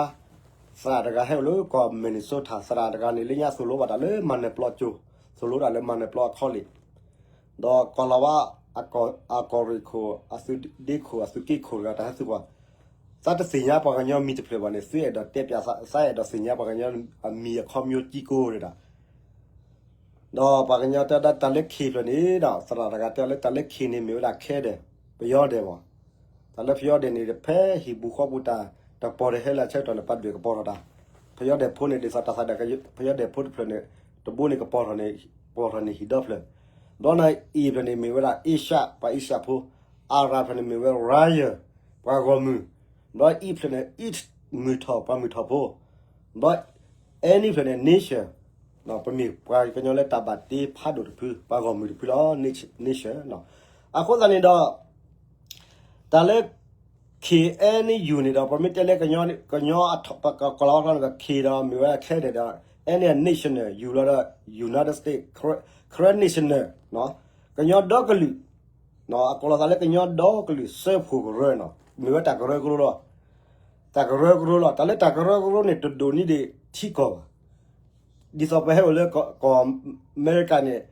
သရၣ်တဂၤဟဲအိၣ်လၢကီၢ် Minnesota, သရၣ်တဂၤန့ၣ် လၢညါသိၣ်လိဘၣ်တၢ်လၢမၤနၢၤပျီကၠိ, သိၣ်လိတၢ်လၢမၤနၢၤပျီအခီလ့ၣ်, ဒီးကီၢ်လီၤဝါ အကီၢ်ရ့ၣ်ခိၣ် အသုးဒ့ခိၣ် အသုးက့ခိၣ်တဂၤ တၢ်ဟဲသုကွၢ်, သးတသ့ၣ်ညါပှၤကညီမံၤတဖျၢၣ်ဘၣ်န့ၣ် သုအဲၣ်ဒိးတဲပျးသး သးအဲၣ်ဒိးသ့ၣ်ညါပှၤကညီအမံၤအခီပညီကံကိၢ်ဒၣ်, ဒီးပှၤကညီတဲဒၣ်တၢ်လၢ K ဖျၢၣ်န့ၣ်ဒီး သရၣ်တဂၤတဲလၢတၢ်လၢ K န့ၣ် မ့ၢ်ဝဲဒၣ်ခဲဒဲး, ပယီၤဒဲးမး, တၢ်လၢပယီၤဒဲးန့ၣ် ဖဲဟံၣ်ပူၤဃီပူၤတၢ် တပီၢ်တဟဲလၢဆၢကတီၢ်န့ၣ် ပှၤဒွဲၣ်ကပီၤထီၣ်တၢ်, ပယီၤဒဲးဖိန့ၣ် ဒ်သိးတၢ်သးဒၣ် ပယီၤဒဲးဖိတဖျၢၣ်န့ၣ် တဘိန့ၣ်ကပီၤထီၣ်န့ၣ် ပီၤထီၣ်န့ၣ်ဟံၣ်ဒီဖျၢၣ်, ဒီးန့ၣ် A ဖျၢၣ်န့ၣ် မ့ၢ်ဝဲဒၣ် Asia ပှၤ Asia ဖိ, R ဖျၢၣ်န့ၣ် မ့ၢ်ဝဲ Ryan ပှၤဂီၢ်မုၢ်, ဒီး E ဖျၢၣ်န့ၣ် East မုၢ်ထီၣ် ပှၤမုၢ်ထီၣ်ဖိ, ဒီး N ဖျၢၣ်န့ၣ် nation, ပမ့ၢ်ပှၤကညီလၢတၢ်ဘၣ်တ့ဖးဒိၣ်တဖု ပှၤဂီၢ်မုၢ်တဖုလီၤ, nation. အဃိသတးန့ၣ်ဒီး တၢ်လၢ K N U န့ၣ်ဒီး ပမ့ၢ်တဲလၢကညီ ကညီ ကီၢ်လီၤဝါန့ၣ်ဒီး K ဒီးမ့ၢ်ဝဲဒၣ်ခဲဒဲးဒီး N န့ၣ် national, U လီၤဒီး United States, Karen national, ကညီဒီကလုာ်, အကိးလီၤသးလၢကညီဒီကလုာ်စၢဖှိၣ်ကရၢန့ၣ် မ့ၢ်ဝဲတၢ်ကရၢကရိလီၤ. တၢ် တၢ်ကရၢကရိလီၤ. တၢ်လၢတၢ်ကရၢကရိန့ၣ် တဒိၣ်န့ၢ်ဒံးထံကီၢ်ဘၣ်. ဒ်သိးပဟဲအိၣ်လၢကီၢ်အမဲရကၤန့ၣ်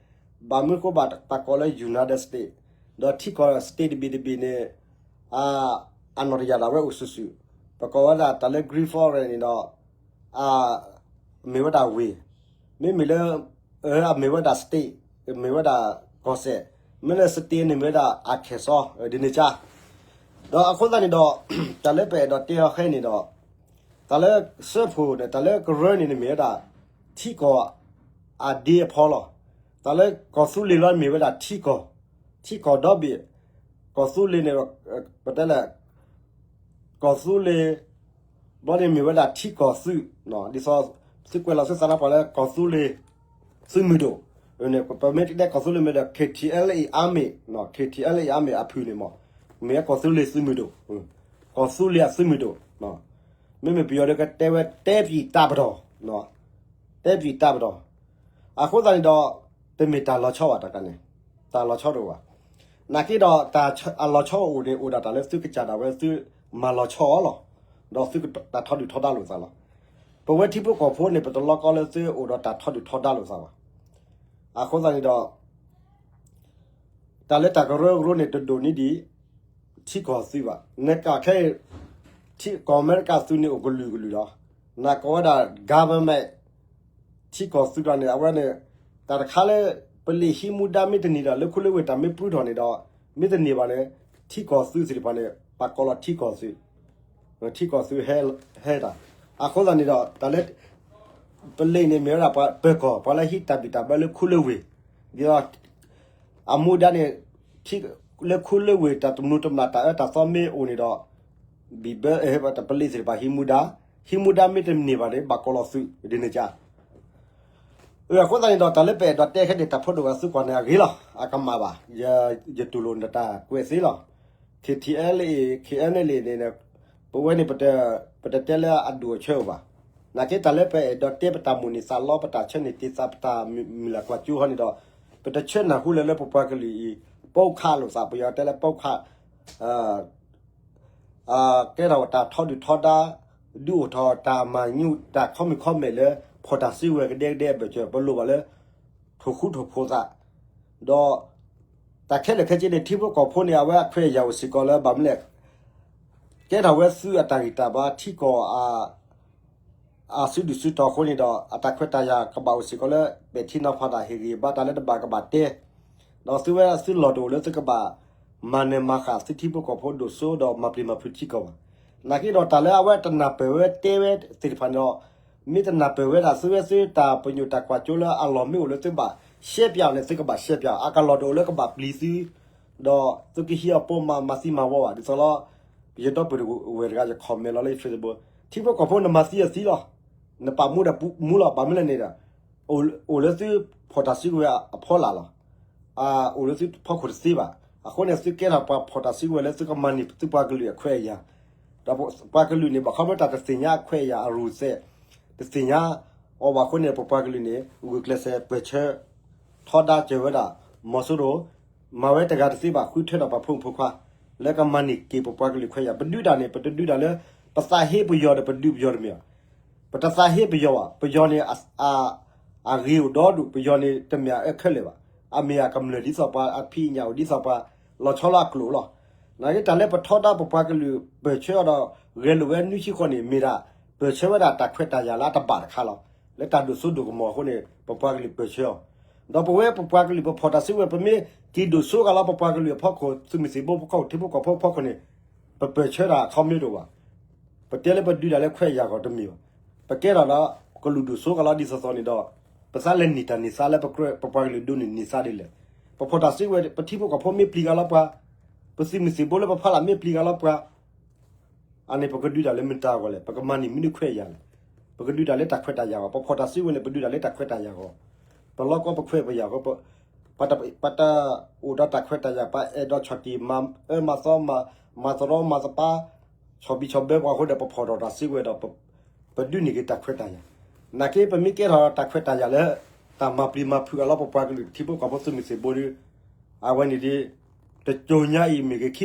ဘၣ်မနုၤဃိဘၣ်ပကိးလၢ United States ဒီးထံကီၢ် state တဘ့ၣ်တဘ့ၣ်န့ၣ် အနီၢ်တယၢ်ဒၣ်ဝဲအိၣ်စုာ်စုာ်, ပကိးဝဲဒၣ်တၢ်လၢ green foreign န့ၣ်ဒီး မ့ၢ်ဝဲဒၣ်ဝ့ၢ်, မ့မ့ၢ်လၢ အမ့ၢ်ဝဲဒၣ် state, မ့ၢ်ဝဲဒၣ်ကီၢ်စဲၣ်, မ့ၢ်လၢ state န့ၣ်မ့ၢ်ဝဲဒၣ် Arkansas ဒ်န့ၣ်ကါ. ဒီးအဃိသတးန့ၣ်ဒီး တၢ်လၢပအဲၣ်ဒိးတဲအီၤခဲအံၤန့ၣ်ဒီး တၢ်လၢစၢဖှိၣ်န့ၣ် တၢ်လၢကရၢန့ၣ်န့ၣ်မ့ၢ်ဝဲဒၣ် ထံကီၢ်အဒ့အဖီလီၤ. တၢ်လၢကီၢ်သူလ့ၤလီၤမ့ၢ်ဝဲဒၣ်ထံကီၢ်, ထံကီၢ်ဒီဘ့ၣ်, ကီၢ်သူလ့ၤန့ၣ် ပတဲလဲၣ် ကီၢ်သူလ့ၤ ဘျီန့ၣ်မ့ၢ်ဝဲဒၣ်ထံကီၢ်သုး, ဒ်သိး သုကွဲးလီၤသုသးလၢပှၤလၢ ကီၢ်သူလ့ၤသုးမုၢ်ဒိၣ်, ပမ့ၢ်တဲကီၢ်သူလ့ၤမ့ၢ်ဒီး K T L A Army, K T L A Army အဖုၣ်န့ၣ်မ့ၢ်, မ့ၢ်ဝဲကီၢ်သူလ့ၤသုးမုၢ်ဒိၣ်, ကီၢ်သူလ့ၤအသုးမုၢ်ဒိၣ်, မ့မ့ၢ်ပယီၤဒီးကတဲဝဲ တဲပျံၤတၢ်ပတီၢ်, တဲပျံၤတၢ်ပတီၢ်. အဃိသတးန့ၣ်ဒီး တမ့ၢ်တၢ်လီၤဆီဘၣ်တခါန့ၣ်, တၢ်လီၤဆီတအိၣ်ဘၣ်. နာ်က့ဒီးတၢ်အလီၤဆီအိၣ်န့ၣ် အိၣ်ဒၣ်တၢ်လၢသုကစၢ်ဒၣ်ဝဲသုမၤလီၤဆီအီၤလီၤ. ဒီးသုတၢ်ထီဒုၣ်ထီဒါလိာ်သးလီၤ. ပဝဲထံဖိကီၢ်ဖိန့ၣ် ပတလီၤကီလၢသုအိၣ်ဒီးတၢ်ထီဒုၣ်ထီဒါလိာ်သးဘၣ်. အဃိသတးန့ၣ်ဒီး တၢ်လၢတၢ်ကရၢကရိန့ၣ် တဒိၣ်န့ၢ်ဒံး ထံကီၢ်သုးဘၣ်. နကခဲအံၤ ထံကီၢ်အမဲရကၤသုးန့ၣ်အိၣ်ကလုာ်ကလုာ်လီၤ. နကိးဝဲဒၣ် government ထံကီၢ်သုးကျါန့ၣ် အဝဲန့ၣ် တၢ်တခါလၢ ပလ့ၣ်ဟံးမူဒါမ့ၢ်တန့ၢ်ဒီးလၢခိလၢဝ့ၢ်တၢ်မ့ၢ်ပြုၢ်ထီၣ်န့ၣ်ဒီး မ့ၢ်တန့ၢ်ဘၣ်န့ၣ် ထံကီၢ်သုးသ့ၣ်တဖၣ်န့ၣ် ပှၤကိးလီၤထံကီၢ်သုး, ထံကီၢ်သုးဟဲတၢ်. အဃိသတးန့ၣ်ဒီး တၢ်လၢ ပလ့ၣ်န့ၣ်မ့ၢ်ဝဲဒၣ်ပၢၤကီၢ် ပှၤလၢဟံးတၢ်ဘံၣ်တၢ်ဘၢလၢခိလၢဝ့ၢ်, ဒ်သိး အမူဒါန့ၣ် လၢခိလၢဝ့ၢ်တၢ်တမုာ်တမျၢ်တၢ်အၢတၢ်သီမ့ၢ်အိၣ်န့ၣ်ဒီး ဘံၣ်ဘၢ ပလ့ၣ်သ့ၣ်တဖၣ်ဟံးမူဒါ, ဟံးမူဒါမ့ၢ်တန့ၢ်ဘၣ်န့ၣ် ဘၣ်ကိးလီၤသုးဒ်န့ၣ်ကါ. အဃိသတးန့ၣ်ဒီး တၢ်လၢပအဲၣ်ဒိးတဲခဲန့ၣ် တၢ်ဖိဒိၣ်ဝဲသုကွၢ်န့ၣ်အဂ့ၤလီၤ. အကမၣ်ဘၣ်, ယတူၢ်လိာ်နတၢ်ကွဲးသ့လီၤ. K T L A, K N L A န့ၣ် ပဝဲန့ၣ် ပတတဲလၢအဒူၣ်အဆၢအိၣ်ဘၣ်. နာ်က့တၢ်လၢပအဲၣ်ဒိးတဲပတၢ်မိၣ်န့ၢ်သးလီ ပတၢ်ဆၢန့ၢ်တ့ၢ်သး ပတၢ်မုၢ်လၢ်ကွၢ်စိဟီန့ၣ်ဒီး ပတဆၢနၢ်ဟူလၢၤလၢပပှၤကလုာ်အံၤ ပိာ်ခးလိာ်သး ပယီၤတဲလၢပိာ်ခး ကဲထီၣ်တၢ်ထီဒုၣ်ထီဒါ ဒုးအိၣ်ထီၣ်တၢ်မၤညူး တၢ်ခီမ့ၢ်ခီမဲာ်လၢ ဖီၣ်တၢ်စုကဝဲၤကဒဲကဒဲအဘၢၣ်စၢၤ ပလိၣ်ဘၣ်လၢ ထိၣ်ဃူထိၣ်ဖိးသး ဒီး တၢ်ခဲလၢာ်ခဲဆ့န့ၣ် ထံဖိကီၢ်ဖိန့ၣ် အဝဲအခွဲးအယာ်အိၣ်စ့ၢ်ကီးလၢ ဘၣ်မနုၤလဲၣ် ကဲထီၣ်ဝဲသုးအတၢ်ဂံၢ်တၢ်ဘါ ထံကီၢ် အစုဒုၣ်စုတီၤအဃိန့ၣ်ဒီး အတၢ်ခွဲးတၢ်ယာ်ကဘၣ်အိၣ်စ့ၢ်ကီးလၢ ပဲာ်ထံနီၤဖးတၢ်ဟ့ၣ်ဂံၢ်ဘါတၢ်လၢတဘၣ်ကဘၣ်တဲ ဒီးသုဝဲဒၣ်သုလီၢ်တအိၣ်လၢသုကဘၣ် မၤနၢၤမၤဃၣ်သုထံဖိကီၢ်ဖိဒိၣ်စိဒီးမၤပျံၤမၤဖုးထံကီၢ်ဘၣ်. နာ်က့ဒီးတၢ်လၢအဝဲတနၢ်ပၢၢ်ဝဲတဲဝဲသ့ၣ်တဖၣ်န့ၣ်ဒီး မ့ၢ်တနၢ်ပၢၢ်ဝဲဒၣ်သုဝဲသုတၢ်ပညိၣ်တၢ်ကွၢ်စိလၢအလီၢ်မ့ၢ်အိၣ်လၢသုဘၣ်ရှဲပၠးအီၤန့ၣ် သုကဘၣ်ရှဲပၠးအီၤ အကလီၢ်တအိၣ်လၢကဘၣ်ပျံၤသု ဒီးသုကဟံးအီၤပိာ်မၤမၤသံမၤဝီဘၣ် ဒ်သိးလီၤ. ယဒီပုၢ်ဝဲၢ်တဂၤယ comment လီၤလၢ Facebook ထံဖိကီၢ်ဖိနမၤသံအီၤသံလီၤ. နပာ်မူဒီးမူလီၤ ဘၣ်မနုၤလဲၣ်န့ၣ်ဒီး အိၣ်လၢသုဖီၣ်တၢ်စုကဝဲၤအဖီလာ်လီၤ. အိၣ်လၢသုဖီခိၣ်တသ့ဘၣ်. အဃိန့ၣ် သုကဲထီၣ်ပှၤဖီၣ်တၢ်စုကဝဲၤလၢသုကမၤန့ၢ်သုပှၤကလုာ်အခွဲးအယာ် ဒီးပှၤကလုာ်န့ၣ် ဘၣ်ဃးလၢတၢ်တသ့ၣ်ညါအခွဲးအယာ်အရူၢ်သဲး တသ့ၣ်ညါအီၤဘၣ်အဃိန့ၣ် ပပှၤကလုာ်န့ၣ် ဂုာ်ကျဲးစၢးပၢၢ်ဆၢ ထီဒါစၢၤဝဲဒၣ် မီၤစိရိၤ မၤဝဲတဂၤတသ့ဘၣ် ဃုထၢထီၣ်ပှၤဖိမုၣ်ဖိခွါ လၢကမၤန့ၢ်က့ၤပပှၤကလုာ်ခွဲးယာ် ပဒုးတၢ်န့ၣ် ပတဒုးတၢ်လၢ ပသးဟ့ပယီၤဒီးပဒုးပယီၤတမ့ၢ်ဘၣ်. ပတသးဟ့ပယီၤဘၣ် ပယီၤန့ၣ် အဂ့ၤအိၣ်ဒီဒူၣ် ပယီၤန့ၣ် တမ့ၢ်အအၢခဲလၢာ်ဘၣ်. အမ့ၢ်အကမျၢၢ်ဒ်သိးပှၤ အဖံးအညၣ်အိၣ်ဒ်သိးပှၤ လီၤဆီလၢအကျိာ်လီၤ. နာ်က့တၢ်လၢပထီဒါပပှၤကလုာ်ပၢၢ်ဆၢအီၤဒီး ဂဲၤလိာ်ဝဲနွံဆံဃီန့ၣ် မ့ၢ်ဒၣ် ပၢၢ်ဆၢဝဲဒၣ်တၢ်ခွဲးတၢ်ယာ်လၢအတဘၣ်တခါလီၤ. လၢတၢ်ဒိၣ်စိဒိၣ်ကမီၤအဃိန့ၣ် ပပှၤကလုာ်ပၢၢ်ဆၢအီၤ ဒီးပဝဲပပှၤကလုာ်ပဖီၣ်တၢ်စုကဝဲၤ ပမ့ၢ်က့ၤဒိၣ်စိကလီၤပပှၤကလုာ်အဖီခိၣ် သုးမုၢ်သံၣ်ဘိဖီခိၣ် ထံဖိကီၢ်ဖိဖီခိၣ်န့ၣ် ပပၢၢ်ဆၢတၢ်အခီပညီတအိၣ်ဘၣ်. ပတဲလၢပဒုးတၢ်လၢခွဲးယာ်ဂီၢ်တမ့ၢ်ဘၣ်. ပကဲထီၣ်ဒီး ကလုာ်ဒိၣ်စိကလီၤဒ်သိးသိးန့ၣ်ဒီး ပသးလဲၤနံၣ်တၢ်နံၣ်သါလၢပပှၤကလုာ်ဒိးန့ၢ်နံၣ်သါဒ်လဲၣ်. ပဖီၣ်တၢ်စုကဝဲၤ ပထံဖိကီၢ်ဖိမ့ၢ်ပျံၤဂၤလီၤပှၤ, ပသုးမုၢ်သံၣ်ဘိလၢပဖီလာ်မ့ၢ်ပျံၤဂၤလီၤပှၤ အန့ၣ်ပကဒုးတၢ်လၢမတၤအဂီၢ်လဲၣ်. ပကမၤန့ၢ်မနုၤခွဲးယာ်လဲၣ်. ပကဒုးတၢ်လၢတၢ်ခွဲးတၢ်ယာ်အဂီၢ်, ပဖီၣ်တၢ်စုကဝဲၤန့ၣ် ပဒုးတၢ်လၢတၢ်ခွဲးတၢ်ယာ်အဂီၢ်, ပလီၢ်ကီၢ်ပခွဲးပယာ်အဂီၢ်, ပတၢ်အိၣ်ဒီးတၢ်ခွဲးတၢ်ယာ် ပအဲၣ်ဒိးဆီၣ်တံၢ်မၤအၢမၤသီ မၤသရီမၤသပၢ် ဆီၣ်ဘံၣ်ဆီၣ်ဘၢပှၤအဃိဒီး ပဖီၣ်ထီၣ်တၢ်စုကဝဲၤဒီး ပဒုးန့ၢ်က့ၤတၢ်ခွဲးတၢ်ယာ်. နာ်က့ပမ့ၢ်ကဲထီၣ်တၢ်ခွဲးတၢ်ယာ်လၢ တၢ်မၤပျံၤမၤဖုးအလီၢ်ပပှၤကလုာ်ထံဖိကီၢ်ဖိသုးမုၢ်သံၣ်ဘိဒီး အဝဲန့ၣ်ဒ် တစိၤညါအံၤမ့ၢ်ဂ့ၤ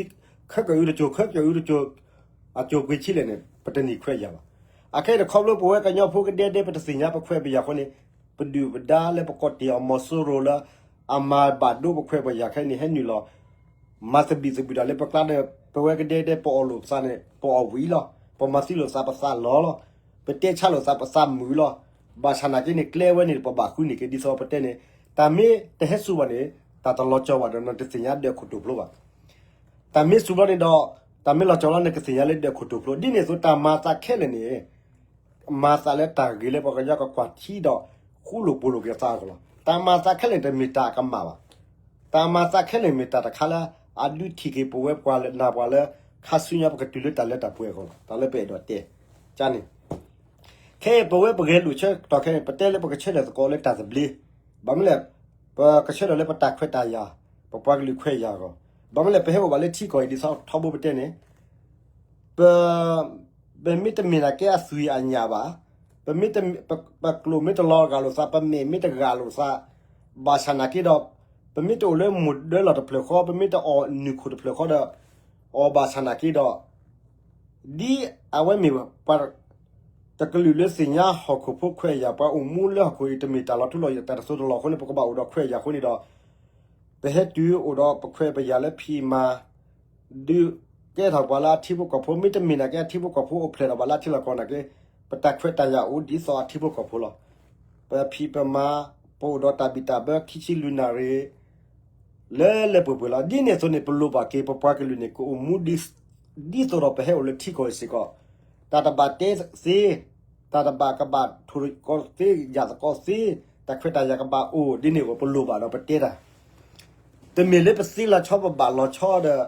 ခံ ခဲကၢအုတစိၤ ခဲကၢအုတစိၤ အစိၤပှ့ၤဆံလဲၣ်န့ၣ် ပတနံၤခွဲးယာ်ဘၣ်. အခဲအံၤန့ၣ် ခီဖျိပဝဲကညီဖိကဒဲဒဲ ပတသ့ၣ်ညါပခွဲးပယာ်အဃိန့ၣ် ပဒုၣ်ပဒါလၢပကိးတ့ၢ်အီၤမီၤစိရိၤလၢ အမၤဘၣ်ဒိပခွဲးပယာ်ခဲအံၤန့ၣ် ဟဲနုာ်လီၤ မၤသဘံၣ်သဘုၣ်တၢ်လၢပကျါဒီး ပဝဲကဒဲဒဲ ပအီၣ်လိာ်ပသးန့ၣ် ပအီၣ်ဝံၤလီၤ. ပမၤသံလိာ်သးပသးလီၤလီၤ. ပတဲဆါလိာ်သးပသးမုာ်လီၤ. ဘၣ်ဆၣ်နာ်က့န့ၣ် ကျဲဝဲန့ၣ် ပဘၣ်ဃုန့ၢ်က့ၤ ဒ်သိးပတဲန့ၣ် တၢ်မ့ၢ်တဟဲစူၤဘၣ်န့ၣ် တၢ်တလီၤကီဘၣ်ဒီး နတသ့ၣ်ညါဒၢးခိၣ်တိာ်ဖျိဘၣ်. တၢ်မ့ၢ်စူၤဘျီန့ၣ်ဒီး တၢ်မ့ၢ်လီၤကီလီၤ နကသ့ၣ်ညါလၢဒၢးခိၣ်တိာ်ဖျိ. ဒ်န့ၣ်အသိး တၢ်မၤသးခဲလၢာ်န့ၣ် မၤသးလၢတၢ်ဂ့ၤလၢပှၤကညီကကွၢ်ထံဒီး ဃူလိာ်ဖိးလိာ်က့ၤသးအဂီၢ်လီၤ. တၢ်မၤသးခဲလၢာ်န့ၣ် တမ့ၢ်တၢ်အကမၣ်ဘၣ်. တၢ်မၤသးခဲလၢာ်မ့ၢ်တၢ်တခါလၢ အဒုးထံၣ်က့ၤပဝဲပှၤလၢနၤပှၤလၢ ခါဆူညါပကတုၤလၢတၢ်လၢတၢ်ပှဲၤအဂီၢ်လီၤ. တၢ်လၢပအဲၣ်ဒိးတဲ ကန့ၣ် ခဲအံၤပဝဲပဂဲၤလိာ်ဆၢကတီၢ်ခဲအံၤ ပတဲလၢပကဆၢထၢၣ်သကိးလၢတၢ်သဘျ့, ဘၣ်မနုၤလဲၣ်, ပကဆၢထၢၣ်လၢပတၢ်ခွဲးတၢ်ယာ်, ပပှၤကလုာ်ခွဲးယာ်အဂီၢ်, ဘၣ်မနုၤလဲၣ် ပဟဲအိၣ်ဘၣ်လၢထံကီၢ်အံၤ ဒ်သိးထီဘိပတဲန့ၣ်, ပ ပမ့ၢ်တမ့ၢ်နာ်က့အသွံၣ်အညၣ်ဘၣ်, ပမ့ၢ်တ ပ ပကျိာ်မ့ၢ်တလီၤဂာ်လိာ်သး, ပမဲာ်မ့ၢ်တဂာ်လိာ်သး, ဘၣ်ဆၣ်နာ်က့ဒီး ပမ့ၢ်တအိၣ်လၢမိၢ်ဒၢလီၢ်တဖျၢၣ်ဃီ, ပမ့ၢ်တအီၣ်နုၢ်ခိၣ်တဖျၢၣ်ဃီဒီး အီၣ်ဘၣ်ဆၣ်နာ်က့ဒီး ဒ်အဝဲမ့ၢ်ပှၤတကလုာ်လၢသ့ၣ်ညါဟီၣ်ခိၣ်ဖိခွဲးယာ်, ပှၤအိၣ်မူလၢဟီၣ်ခိၣ်အံၤ တမ့ၢ်တၢ်လီၤထူလီၤယိာ် တၢ်တစိၢ်တလီၢ်အဃိန့ၣ် ပကဘၣ်အိၣ်ဒီးခွဲးယာ်အဃိန့ၣ်ဒီး ပဟဲတုၤအိၣ်ဒီးပခွဲးပယာ်လၢဖံးမၤ ဒုးကဲထီၣ်ပှၤလၢအထံဖိကီၢ်ဖိ, မ့တမ့ၢ်နာ်က့အထံဖိကီၢ်ဖိအိၣ်ဖျဲၣ်ထီၣ်ပှၤလၢအထံလီၢ်ကီၢ်နာ်က့, ပတၢ်ခွဲးတၢ်ယာ်အိၣ်ဒ်သိးအထံဖိကီၢ်ဖိလီၤ. ပဖံးပမၤ, ပအိၣ်ဒီးတၢ်ဘံၣ်တၢ်ဘၢခံဆံလွံၢ်နၣ်ရံၣ် လၢလၢပှဲၤပှဲၤလီၤ. ဒ်န့ၣ်အသိးန့ၣ် ပလိၣ်ဘၣ်က့ၤ ပပှၤကလုာ်န့ၣ် ကအိၣ်မူ ဒ်သိးဒီးပဟဲအိၣ်လၢထံကီၢ်အံၤစ့ၢ်ကီး, တၢ်တဘၣ်တဲသ့, တၢ်တဘၣ်ကဘၣ်ထိၣ်သကိးသ့ ယၢ်သကိးသ့, တၢ်ခွဲးတၢ်ယာ်ကဘၣ်အိၣ်ဒ်န့ၣ်အဂီၢ် ပလိၣ်ဘၣ်ဒီးပတဲတၢ် တမ့ၢ်လၢပသ့လီၤဆီပဘၣ်လီၤဆီဒီး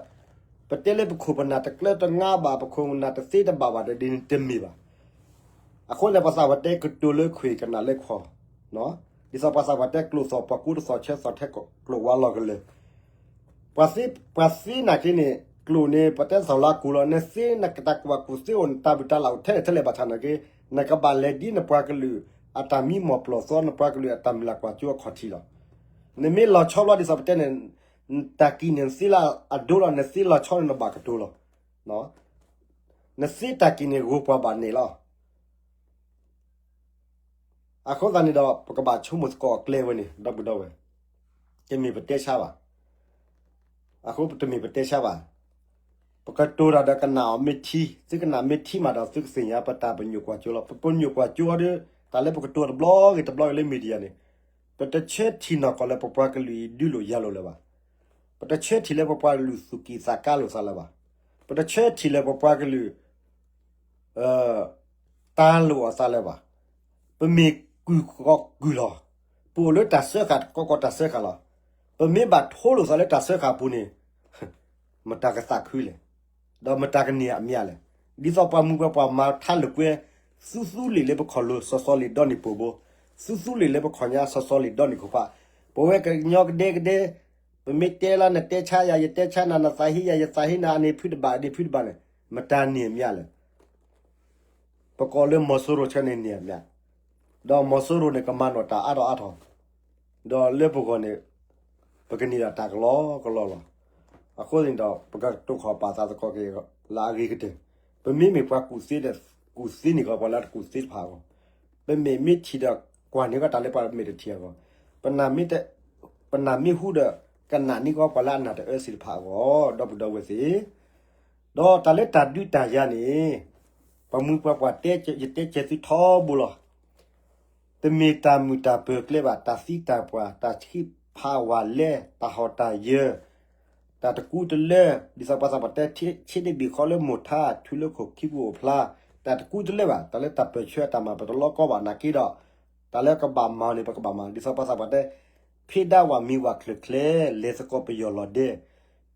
ပတဲလၢပခိၣ်ပနၢ်တကျၢတငါဘၣ်, ပခိၣ်ပနၢ်တသ့တဘၣ်ဘၣ်ဒီး ဒ်န့ၣ်တမ့ၢ်ဘၣ်. အဃိန့ၣ် ပှၤသးပှၢ်တဲကတိၤလၢခွံၣ်ကနၣ်လၢခွီၣ်, ဒ်သိးပှၤသးပှၢ်တဲကျိာ်သီၣ်ပှၤကူတသီၣ်ဆၢသီၣ်ထဲကျိာ်ဝါလီၤကလၢာ်, ပှၤသ့နာ်က့န့ၣ် ကျိာ်န့ၣ် ပတဲသီၣ်လၢအကူၣ်လီၤ. နသ့နကတၢ်ကူၣ်ဘၣ်ကူၣ်သ့အိၣ် နတၢ်ဘုၣ်တၢ်လၢ်အိၣ်ထဲလဲၣ်ထဲလဲၣ်ဘၣ်ဆၣ်နာ်က့, နကဘၣ်လဲၤဒ်နပှၤကလုာ်အတၢ်မံမီၢ်ပျီၢ်သီ, နပှၤကလုာ်အတၢ်မုၢ်လၢ်ကွၢ်စိအခီၣ်ထံးလီၤ. နမ့ၢ်လီၤဆီဘျီဒ်သိးပတဲန့ၣ်, တၢ်ကံၣ်န့ၣ်နသ့လၢအဒိလီၤ, နသ့လီၤဆီန့ၣ်နဘၣ်ကတိၤလီၤ. နသ့တၢ်ကံၣ်န့ၣ်ဂိၤပှၤဘၣ်န့ၣ်လီၤ. အဃိသတးန့ၣ်ဒီး ပကဘၣ်ဆိကမိၣ်သကိးအကျဲဝဲန့ၣ် ဒီပုၢ်ဒီဝဲၢ်, တမ့ၢ်ပတဲဆါဘၣ်. အဃိတမ့ၢ်ပတဲဆါဘၣ်. ပကတိၤတၢ်ဒီးကနၣ်အီၤမ့ၢ်ထံ, သုကနၣ်မ့ၢ်ထံမးဒီး သုကသ့ၣ်ညါပတၢ်ပညိၣ်ကွၢ်စိလီၤ. ပပညိၣ်ကွၢ်စိဒီး တၢ်လၢပကတိၤတဘျီဂ့ၤတဘျီဂ့ၤလၢ media န့ၣ်, ပတဆၢထံၣ်နီၢ်ကီၢ်လၢပပှၤကလုာ်အံၤဒုးလိာ်ယၤလိာ်လၢၤဘၣ်. ပတဆၢထံၣ်လၢပပှၤကလုာ်သူၣ်ကံၢ်သးကါလိာ်သးလၢၤဘၣ်. ပတဆၢထံၣ်လၢပပှၤကလုာ် တၢ်လိာ်အသးလၢၤဘၣ်. ပမ့ၢ်ကုၢ်ကီကုၢ်လီၤ. ပအိၣ်လၢတၢ်စၢဃာ်ကီကီတၢ်စၢဃာ်လီၤ. ပမ့ၢ်ဘၣ်ထိလိာ်သးလၢတၢ်စၢဃာ်အပူၤန့ၣ် မတၤကသးခုလဲၣ်, ဒီးမတၤကန့ၢ်အမျးလဲၣ်. ဒ်သိးပှၤမုၢ်ပှၤပှၢ်မၤထါလိာ်ကွဲ, သူသူလ့ၤလၢပခီၣ်လိၤ စီၤစီၤလ့ၤဒီနံၣ်ပိၢ်ဘိ, သူသူလ့ၤလၢပခီၣ်ညါ စီၤစီၤလ့ၤဒီနံၣ်ခိၣ်ဖး, ပဝဲကညီကဒဲကဒဲ, ပမ့ၢ်တဲလၢနတဲဆါယၤ ယတဲဆါနၤ နသးဟ့ယၤ ယသးဟ့နၤ အန့ၣ်ဖုတဘၣ် အန့ၣ်ဖုတဘၣ်န့ၣ် မတၤန့ၢ်အမျးလဲၣ်. ပကိးလၢမီၤစိရိၤဆၢန့ၣ်န့ၢ်အမျး, ဒီးမီၤစိရိၤန့ၣ် ကမၤနီၣ်တၢ်အါထီၣ်အါထီၣ်, ဒီးလၢပဂီၢ်န့ၣ် ပကန့ၢ်ဒီးတၢ်ကလီကလီလီၤ. အဃိန့ၣ်ဒီး ပကတိာ်ခီၣ်ပာ်သးသကိးက့ၤလၢအဂ့ၤကတၢၢ်, ပမ့မ့ၢ်ပှၤကူၣ်သ့ဒီး ကူၣ်သ့န့ၢ်ကီးပှၤလၢအတကူၣ်သ့တဖၣ်အဂီၢ်, ပမ့ၢ်မ့ၢ်ထံၣ်ဒီးကွၢ်န့ၢ်ကီးတၢ်လၢပှၤမ့ၢ်တထံၣ်အဂီၢ်, ပနၢ်မ့ၢ်ဟူဒီး ကနၣ်န့ၢ်ကီးပှၤလၢအနၢ်တအၢသ့ၣ်တဖၣ်အဂီၢ်, ဒီပုၢ်ဒီဝဲၢ်သ့ၣ် ဒီးတၢ်လၢတၢ်ဒုးတၢ်ယၤန့ၣ် ပှၤမုၢ်ပှၤပှၢ်တဲ ယတဲကဲသုထီဘိလီၤ. တမ့ၢ်တၢ်မုာ်တၢ်ပၢၤကျဲဘၣ်, တၢ်သံတၢ်ပှၢ်, တၢ်ဆံးဖးဝၢ်လဲ, တၢ်ဟီၣ်တၢ်ယၢၤ, တၢ်တကူတလၢ, ဒ်သိးပှၤသးပှၢ်တဲ ဆ့တဘ့ၣ်ဃီလၢမိၢ်ထါ, ထုးလၢခိၣ်ခံပူၤအိၣ်ဖျါ, တၢ်တကူတလၢဘၣ်. တၢ်လၢတၢ်ပၢၢ်ဆၢအတၢ်မၤ ပတလီကီဘၣ်နာ်က့ဒီး, တၢ်လၢကဘၣ်မၤန့ၣ် ပကဘၣ်မၤ. ဒ်သိးပှၤသးပှၢ်တဲ ဖဲဒၣ်ဝဲမံဝဲချၢချၢ, လဲၤသကိးပယီၤလီၤဒဲ,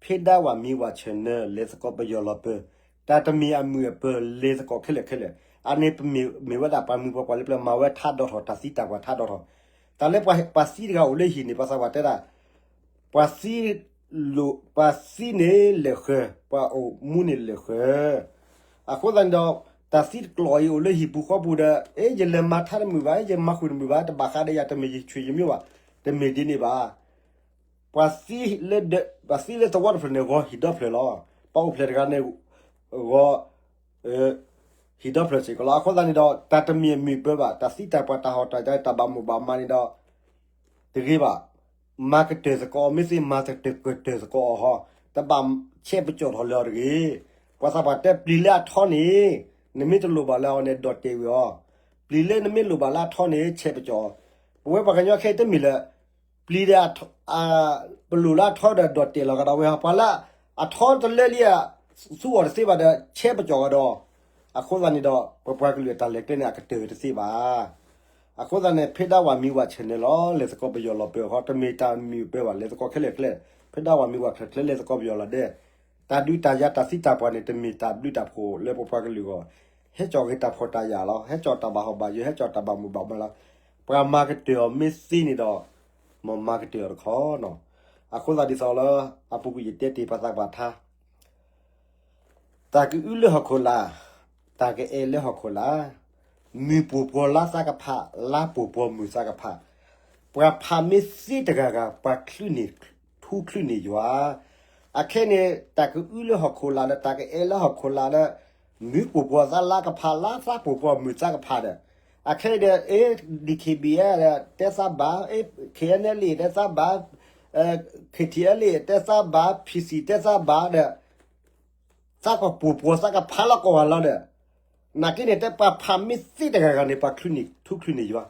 ဖဲဒၣ်ဝဲမံဝဲဆၢၣ်နၢၤ, လဲၤသကိးပယီၤလီၤပၢၤ, တၢ်တမံၤအမုာ်အပၢၤ လဲၤသကိးခဲလၢာ်ခဲလၢာ်. အန့ၣ်ပမ့ၢ်မ့ၢ်ဝဲဒၣ်ပှၤမုၢ်ပှၤပှၢ်လၢပျၢၤ မၤဝဲထါဒီထီၣ်, တၢ်သံတၢ်ပှၢ်ထါဒီထီၣ်. တၢ်လၢပှၤသံတဂၤအိၣ်လၢဟံၣ်န့ၣ် ပှၤသးပှၢ်တဲဒၣ် ပှၤသံ ပှၤသံန့ၣ်လဲၤဃၢၤ, ပှၤအိၣ်မူန့ၣ်လဲၤဃၢၤ. အဃိသတးန့ၣ်ဒီး တၢ်သံတကျိာ်အံၤအိၣ်လၢဟံၣ်ပူၤဃီပူၤဒီး အ့ ယလဲၤမၤထါတမုာ်ဘၣ်, ယမၤဃုာ်တမုာ်ဘၣ်, တဘၣ်ဃးဒီးယၤ တမ့ၢ်ယဆွေယမျိုးဘၣ်, တမ့ၢ်ဒ်န့ၣ်ဘၣ်. ပှၤသံလၢသဝီတဖျၢၣ်န့ၣ် ဂီၤဟံၣ်ဒီဖျၢၣ်လီၤ. ပှၤအိၣ်ဖျဲၣ်တဂၤန့ၣ် ဂီၤ ဟံးဒီဖျၢၣ်စ့ၢ်ကီးလီၤ. အဃိသတးန့ၣ်ဒီး တၢ်တမ့ၢ်အမုာ်ပၢၤဘၣ်, တၢ်သံတၢ်ပှၢ်တၢ်ဟီၣ်တၢ်ယၢၤတၢ်ဘၣ်မိၣ်ဘၣ်မးန့ၣ်ဒီး တဂ့ၤဘၣ်. မၤကတၢၢ်သကိးအီၤ မ့ၢ်သ့မၤကတၢၢ်ကတၢၢ်သကိးအီၤဟီ, တဘၣ်ဆဲးပကၠီၣ်ထီၣ်လၢအီၤတဂ့ၤ. ပှၤသးပှၢ်တဲပျံၤလၢအထီန့ၣ် နမ့ၢ်တလိၣ်ဘၣ်လၢအီၤန့ၣ် ဒိးတဲာ်ဝံၤအီၤ, ပျံၤလၢနမ့ၢ်လိၣ်ဘၣ်လၢအထီန့ၣ် ဆဲးပကၠီၣ်အီၤ. ပဝဲပှၤကညီခဲအံၤတမ့ၢ်လၢ ပျံၤဒီး ပလိၣ်လၢအထီဒီးဒိးတဲာ်လီၤကဒီးဝဲ, ပှၤလၢအထီတလၢလံဧါ, သူအီၤတသ့ဘၣ်ဒီး ဆဲးပကၠီၣ်ကဒီး. အဃိသတးန့ၣ်ဒီး ပပှၤကလုာ်အတၢ်လဲၤကျဲန့ၣ် အကတၢၢ်ဝဲတသ့ဘၣ်. အဃိသတးန့ၣ် ဖဲဒၣ်ဝၤမံဝၤဆဲးန့ၣ်လီၤ လဲၤသကိးပယီၤလီၤပၢၤအဃိ တမ့ၢ်တၢ်မုာ်ပၢၤဘၣ်, လဲၤသကိးခဲလၢာ်ကျဲ, ဖဲဒၣ်ဝၤမံဝၤချၢကျဲ လဲၤသကိးပယီၤလီၤဒဲး. တၢ်ဒုးတၢ်ယၤတၢ်သံတၢ်ပှၢ်န့ၣ် တမ့ၢ်တၢ်ဘျုးတၢ်ဖှိၣ်လၢပပှၤကလုာ်အဂီၢ်, ဟဲကၠီၣ်က့ၤတၢ်ဖှီၣ်တၢ်ယာ်လီၤ, ဟဲကၠီၣ်တၢ်ဘၣ်ဟီၣ်ဘၣ်ယၢၤ, ဟဲကၠီၣ်တၢ်ဘၣ်မိၢ်ဘၣ်မးလီၤ. ပှၤမၤကတၢၢ်အီၤမ့ၢ်သ့န့ၣ်ဒီး မ်မၤကတၢၢ်အီၤတခီနီၤ. အဃိသတးဒ်သိးလၢ အပူၤကွံာ်ယတဲတ့ၢ်ပှၤသးပှၢ်ထါ တၢ်ကအုလၢဟီၣ်ခိၣ်လာ်, တၢ်ကအဲၣ်လၢဟီၣ်ခိၣ်လာ်, မုၢ်ပူၤပှီၤလါသးကဖး, လါပူၤပှီၤမုၢ်သးကဖး, ပှၤဖးမ့ၢ်သ့တဂၤဂၤ ပှၤချုးန့ၢ်ထူချုးန့ၢ်ယွၤ. အခဲအံၤန့ၣ် တၢ်ကအုလၢဟီၣ်ခိၣ်လာ်ဒီး တၢ်ကအဲၣ်လၢဟီၣ်ခိၣ်လာ်ဒီး မုၢ်ပူၤပှီၤသးလါကဖး, လါသးပူၤပှီၤမုၢ်သးကဖးဒီး အခဲအံၤဒီး အ့ DKBA ဒီး တဲသးဘၣ်, အ့ KNLA တဲသးဘၣ်, KTLA တဲသးဘၣ်, PC တဲသးဘၣ်ဒီး သးကပူၤပှီၤသးကဖးလီၤကိးဂၤလီၤဒီး နာ်က့န့ၣ် တဲပှၤဖးမ့ၢ်သ့တဂၤဂၤန့ၣ် ပှၤချုးန့ၢ်ထူချုးန့ၢ်ယွၤ.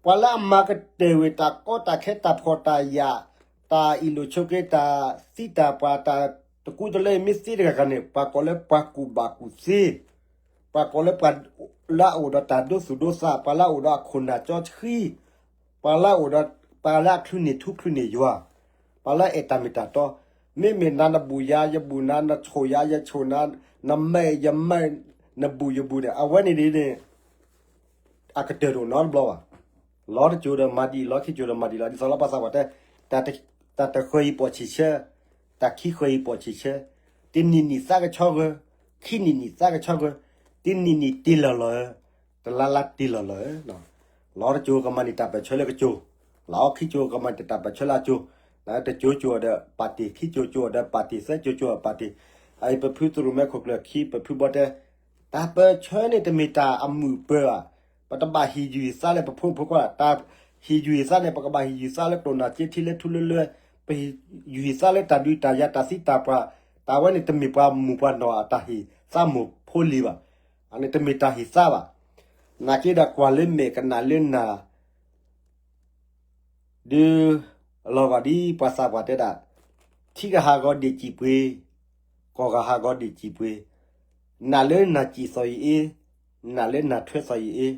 ပှၤလၢအမၤကတၢၢ်ဝဲတၢ်ကီတၢ်ခဲတၢ်ဖှီၣ်တၢ်ယာ်, တၢ်အ့ၣ်လိာ်ဆိးက့တၢ်သံတၢ်ပှၢ်တၢ်တကူတလၢအံၤမ့ၢ်သ့တဂၤဂၤန့ၣ် ပှၤကိးလၢပှၤကူၣ်ဘၣ်ကူၣ်သ့, ပှၤကိးလၢပှၤလၢအအိၣ်ဒီးတၢ်ဒိသူၣ်ဒိသး, ပှၤလၢအအိၣ်ဒီးအခိၣ်နၢ်ကၠီဆှံ, ပှၤလၢအအိၣ်ဒီး ပှၤလၢအချုးန့ၢ်ထူချုးန့ၢ်ယွၤ, ပှၤလၢအအဲၣ်တၢ်မ့ၢ်တၢ်တီ, မ့မ့ၢ်နၤနဘူးယၤ ယဘူးနၤ, နဆိၣ်ယၤ ယဆိၣ်နၤ, နမဲာ်ယမဲာ်, နဘူးယဘူးန့ၣ် အဝဲန့ၣ်ဒ်န့ၣ် အကတၢၢ်တအိၣ်နီတဘျီဘၣ်. လီၤတကၠိၤဒီးမၤဒ်အံၤ, လီၤခံကၠိၤဒီးမၤဒ်အံၤလီၤ. ဒ်သိးလၢပှၤသးပှၢ်တဲ တၢ်တဃၢၤအံၤပိာ်ဆံးဆၢ, တၢ်ခံဃၢၤအံၤပိာ်ဆံးဆၢ, တနံၤနံၤသးကဆှီဂၢၢ်, ခံနံၤနံၤသးကဆှီဂၢၢ်, တနံၤနံၤတ့ၢ်လီၤလီၤဧၢ, တလါလါတ့ၢ်လီၤလီၤဧၢ. လီၤတကၠိၤကမၤန့ၢ်တၢ်ပၢၢ်ဆၢလၢကကၠိၤ, လီၤခံကၠိၤကမၤန့ၢ်တၢ်ပၢၢ်ဆၢလၢအကၠိၤ, တကၠိၤကၠိၤဒီးပၣ်တံၣ်, ခံကၠိၤကၠိၤဒီးပၣ်တံၣ်, သၢကၠိၤကၠိၤဒီးပၣ်တံၣ်. အအံၤပဖုသရူးမဲခိၣ်ကျၢၢ်ခံ ပဖုဘီတဲ တၢ်ပၢၢ်ဆၢန့ၣ်တမ့ၢ်တၢ်အမုာ်ပၢၤဘၣ်. ပတဘၣ်ဟ့ၣ်ယုၢ်ဟ့ၣ်သါလၢပဖိမုၣ်ဖိခွါ, တၢ်ဟ့ၣ်ယုၢ်ဟ့ၣ်သါန့ၣ် ပကဘၣ်ဟ့ၣ်ယုၢ်သါလၢတိၢ်နၢ်က့ထံလၢထူလၢလွဲ, ပဟ့ၣ်ယုၢ်ဟ့ၣ်သါလၢတၢ်ဒုးတၢ်ယၤတၢ်သံတၢ်ပှၢ်, တၢ်ဝဲန့ၣ်တမ့ၢ်ပှၤမုၢ်ပှၤနီၢ်အတၢ်ဟ့ၣ်သါမိၢ်ဖိလံၤဘၣ်. အန့ၣ်တမ့ၢ်တၢ်ဟ့ၣ်သါဘၣ်. နာ်က့ဒီးကွၢ်လၢမဲာ်ကနၣ်လၢနၢ် ဒုး အလီၤဂာ်ဒ်ပှၤသးပှၢ်တဲဒၣ်, ထံဂၤဟးဂီၤဒ့ၣ်စံၣ်ပှ့ၤ, ကီၢ်ဂၤဟးဂီၤဒ့ၣ်စံၣ်ပှ့ၤ, နၢ်လၢနၢ်စံၣ်သီၣ်ယအ့, နၢ်လၢနၢ်ထွဲသီၣ်ယအ့,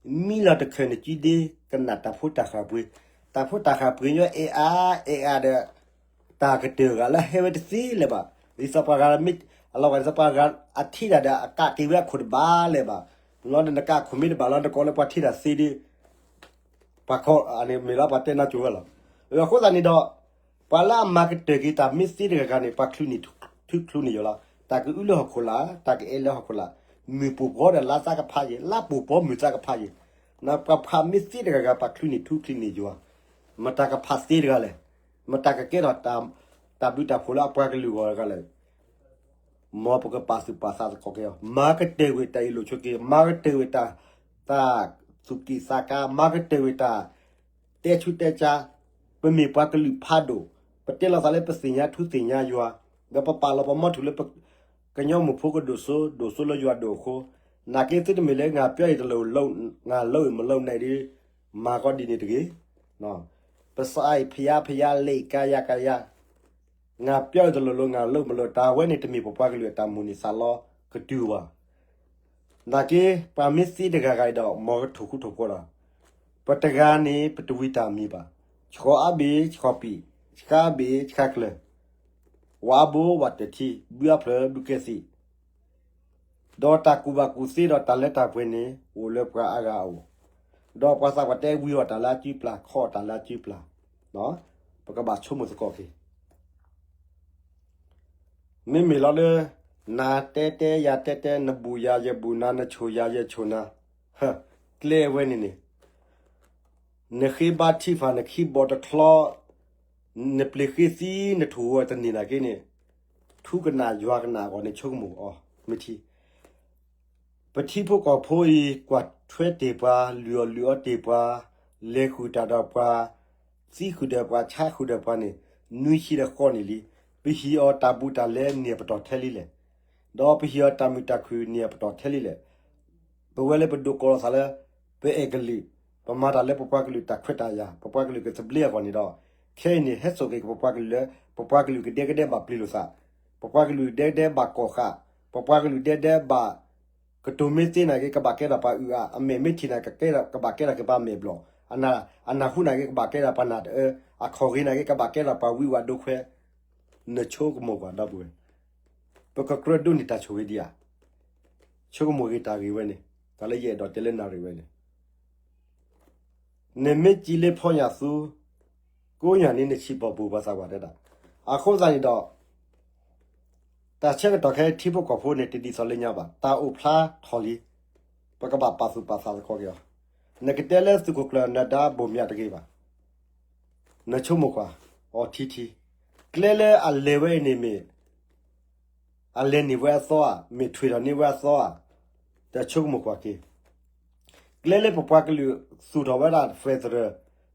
မံလီၤတခၢၣ်နစုဒ့ ကနၣ်တၢ်ဖိတၢ်ဃၢ်ပှ့ၤ, တၢ်ဖိတၢ်ဃၢ်ပှ့ၤညီအဲၣ်အါအဲၣ်အါဒီး တၢ်ကတၢၢ်ဂၤလၢဟဲဝဲတသ့လၢၤဘၣ်. ဒ်သိးပှၤဂၤမ့ၢ် အလီၤဂာ်ဒ်သိးပှၤဂၤအထံၣ်တၢ်ဒီးအကးက့ၤဝဲအခိၣ်တဘၣ်လၢၤဘၣ်. လီၤဒီးနကးခိၣ်မ့ၢ်တဘၣ်လီၤ နကိးလၢပှၤထံၣ်တၢ်သ့ဒီး ပှၤခီ အန့ၣ်မ့ၢ်လီၤပှၤတဲနါစိၤဝဲလီၤ. အဃိသတးန့ၣ်ဒီး ပှၤလၢအမၤကတၢၢ်က့ၤတၢ်မ့ၢ်သ့တဂၤဂၤန့ၣ် ပှၤချုးန့ၢ်ထူချုးန့ၢ်ယွၤလီၤ. တၢ်ကအုလၢဟီၣ်ခိၣ်လာ်, တၢ်ကအဲၣ်လၢဟီၣ်ခိၣ်လာ်, မုၢ်ပူၤပှီၤဒီးလါသးကဖးယံၤ, လါပူၤပှီၤမုၢ်သးကဖးယံၤ, ပှၤဖးမ့ၢ်သ့တဂၤဂၤ ပှၤချုးန့ၢ်ထူချုးန့ၢ်ယွၤ, မတၤကဖးသ့တဂၤလဲၣ်. မတၤကကဲထီၣ် တၢ်ဘျုးတၢ်ဖှိၣ်လၢအပှၤကလုာ်ဂီၢ်တဂၤလဲၣ်. မ်ပကပာ်သူၣ်ပာ်သးသကိးက့ၤအီၤ, မၤကတၢၢ်ဝဲတၢ်အ့ၣ်လိာ်ဆိးက့, မၤကတၢၢ်ဝဲတၢ် တၢ်သူၣ်ကံၢ်သးကါ, မၤကတၢၢ်ဝဲတၢ် တဲဆူတဲဆါ, ပမ့ၢ်ပှၤကလုာ်ဖးဒိၣ်, ပတဲလီၤသးလၢပသ့ၣ်ညါထူသ့ၣ်ညါယွၤ, ဒီးပပာ်လီၤပမီၢ်ထူၣ်လၢ ကညီမုၢ်ဖိကဒိၣ်စိ, ဒိၣ်စိလၢယွၤဒိၣ်အဃိ, နာ်က့သုတမ့ၢ်လၢ ငါပြောအံၤတလိၤ, ငါလုပ်အံၤမလုပ်န့ၣ်ဒီး မၤကီဒ်န့ၣ်တဂ့ၤ. ပစးအံၤဖယါဖယါ လဲၤကါယါကါယါ, ငါပြောအံၤတလိၤလိၤ, ငါလုပ်မလုပ်, တၢ်ဝဲန့ၣ်တမ့ၢ်ပပှၤကလုာ်အတၢ်မိၣ်န့ၢ်သးလီကတုၤဘၣ်. နာ်က့ ပှၤမ့ၢ်သ့တဂၤဂၤအံၤဒီး မ်ကထိၣ်ဃူထိၣ်ဖိးဒီး ပတဂၤန့ၣ် ပတဝံတၢ်မံၤဘၣ်. ဆှီအါဘ့ၣ်ဆှီပံာ်, ဆှါအါဘ့ၣ်ဆှါကျၢၤ, ဝးအါဘိဝးတထံ, ဘုအါဖျၢၣ်ဘုကဲသံး, ဒီးတၢ်ကူၣ်ဘၣ်ကူၣ်သ့ဒီးတၢ်လၢတၢ်ပှဲၤန့ၣ် အိၣ်လၢပှၤအါဂၤအအိၣ်, ဒီးပှၤသးပှၢ်တဲဝံအီၤတၢ်လၢအစုပျၢ်, ခီအီၤတၢ်လၢအစုပျၢ်, ပကဘၣ်ဆိကမိၣ်သကိးက့ၤ မ့မ့ၢ်လီၤလၢ နၤတဲတဲယၤတဲတဲ, နဘူးယၤယဘူးနၤ, နဆိၣ်ယၤယဆိၣ်နၤ, ကျဲဝဲန့ၣ်န့ၣ်, နဃ့ဘါထံဖး နခံဘီတချီ, နပျ့ၤဃ့သံ နထိၣ်ဝဲတန့ၢ်နာ်က့န့ၣ်, ထူကနၣ်ယွၤကနၣ်အဂီၢ်န့ၣ် ဆိကမိၣ်အီၤ မ့ၢ်ထံ ပထံဖိကီၢ်ဖိအံၤ ကွၢ်ထွဲတ့ၢ်ပှၤ, လုၢ်အီၣ်လုၢ်အီတ့ၢ်ပှၤ, လဲၤဃုာ်တၢ်ဒီးပှၤ, သံဃုာ်ဒီးပှၤ, ဆါဃုာ်ဒီးပှၤန့ၣ် နွံဆံဒီးဃိးနံၣ်လံ. ပဟ့ၣ်အီၤတၢ်ဘူးတၢ်လဲန့ၣ် အပတီၢ်ထဲလံလဲၣ်. ဒီးပဟ့ၣ်အီၤတၢ်မုာ်တၢ်ခုၣ်န့ၣ် အပတီၢ်ထဲလံလဲၣ်. ပဝဲလၢပဒိးကိးလီၤသးလၢ ပအဲၣ်ကလုာ်, ပမၤတၢ်လၢပပှၤကလုာ်တၢ်ခွဲးတၢ်ယာ်, ပပှၤကလုာ်ကသဘျ့အဂီၢ်န့ၣ်ဒီး, ခဲအံၤန့ၣ် ဟဲစိာ်က့ၤပပှၤကလုာ်လၢ ပပှၤကလုာ်ကဒဲကဒဲဘၣ်ပျံၤလိာ်သး, ပပှၤကလုာ်ဒဲကဒဲဘၣ်ကီၢ်ဃာ်, ပပှၤကလုာ်ဒဲကဒဲဘၣ် ကတိၤမ့ၢ်သ့နာ်က့ ကဘၣ်ကဲထီၣ်ပှၤအုၣ်အါ, အမဲာ်မ့ၢ်ထံၣ်နာ်က့ ကဘၣ်ကဲထီၣ်က့ၤပှၤမဲာ်ဘျီၣ်, အနၢ်ဟူနာ်က့ ကဘၣ်ကဲထီၣ်ပှၤနၢ်တအၢ, အခီၣ်ဂ့ၤနာ်က့ ကဘၣ်ကဲထီၣ်ပှၤဝံဝဲဒိခွဲး, နဆိကမိၣ်ကွၢ်ဒီပုၢ်ဝဲၢ်, ပကကြၢးဒိးန့ၢ်တၢ်ဆိၣ်ဂ့ၤဒံးဧါ. ဆိကမိၣ်ဂ့ၤတၢ်ဂ့ၢ်ဝဲန့ၣ်, တၢ်လၢယအဲၣ်ဒိးတဲလၢနၣ်ရံၣ်ဝဲန့ၣ် နမ့ၢ်စံးလၢဖီညၣ်သူ, ကိးညၣ်န့ၣ်နဆံးဘီၣ်ဘူးပှၤသးပှၢ်တဲဒၣ်. အဃိသတးန့ၣ်ဒီး, တၢ်ဆၢကတီၢ်ခဲအံၤထံဖိကီၢ်ဖိန့ၣ် တဒ်သိးလၢညါဘၣ်, တၢ်အိၣ်ဖျါထီၣ်လံ, ပကဘၣ်ပာ်သူၣ်ပာ်သးသကိးက့ၤအီၤ. နကတဲလၢသုးခိၣ်ကျၢၢ်နဒါဘိၣ်မၠးတဂ့ၤဘၣ်. နဆိကမိၣ်ကွၢ်အီၤထံထံ, ကျဲလၢအလဲၤဝဲအံၤန့ၣ်မ့ၢ် အလဲၤန့ၢ်ဝဲအသီဧါ, မ့ၢ်ထွံၣ်ထီၣ်န့ၢ်ဝဲအသီဧါ, တဆိကမိၣ်ကွၢ်က့ၤ. ကျဲလၢပပှၤကလုာ်သူၣ်ထီၣ်ဝဲဒၣ် federal,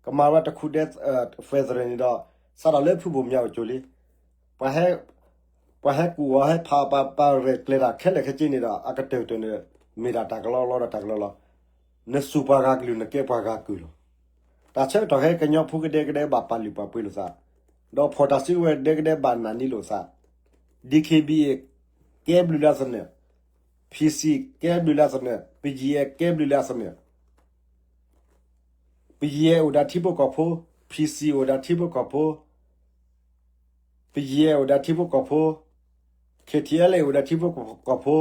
ကမၤဝဲတခူဒဲး federal န့ၣ်ဒီး, စးထီၣ်လၢဖုဘိၣ်မၠးအိၣ်ကၠိလံ, ပှၤဟဲကူၣ်အီၤဟဲဖးအီၤ ပှၤရဲၣ်ကျဲၤတၢ်ခဲလၢာ်ခဲဆ့န့ၣ်ဒီး အကတၢၢ်ကတၢၢ်န့ၣ် မ့ၢ်ဒၣ်တၢ်ကလီလီဒီးတၢ်ကလီလီၤ. နစူၢ်ပှၤဂၤကလုာ် နကဲပှၤဂၤကုၢ်လီၤ. တၢ်ဆၢကတီၢ်ခဲအံၤ ကညီဖိကဒဲကဒဲဘၣ်ပာ်လုၢ်ပာ်ပှ့ၤလိာ်သး, ဒီးဖီၣ်တၢ်စုကဝဲၤဒဲကဒဲဘၣ်နၢ်န့ၢ်လိာ်သး, DKBA ကဲဘျုးလၢအသနၢၣ်, PC ကဲဘျုးလၢအသနၢၣ်, BGF ကဲဘျုးလၢအသနၢၣ်. BGF အိၣ်ဒီးထံဖိကီၢ်ဖိ, PC အိၣ်ဒီးထံဖိကီၢ်ဖိ, BGF အိၣ်ဒီးထံဖိကီၢ်ဖိ, KTLA အိၣ်ဒီးထံဖိကီၢ်ဖိ,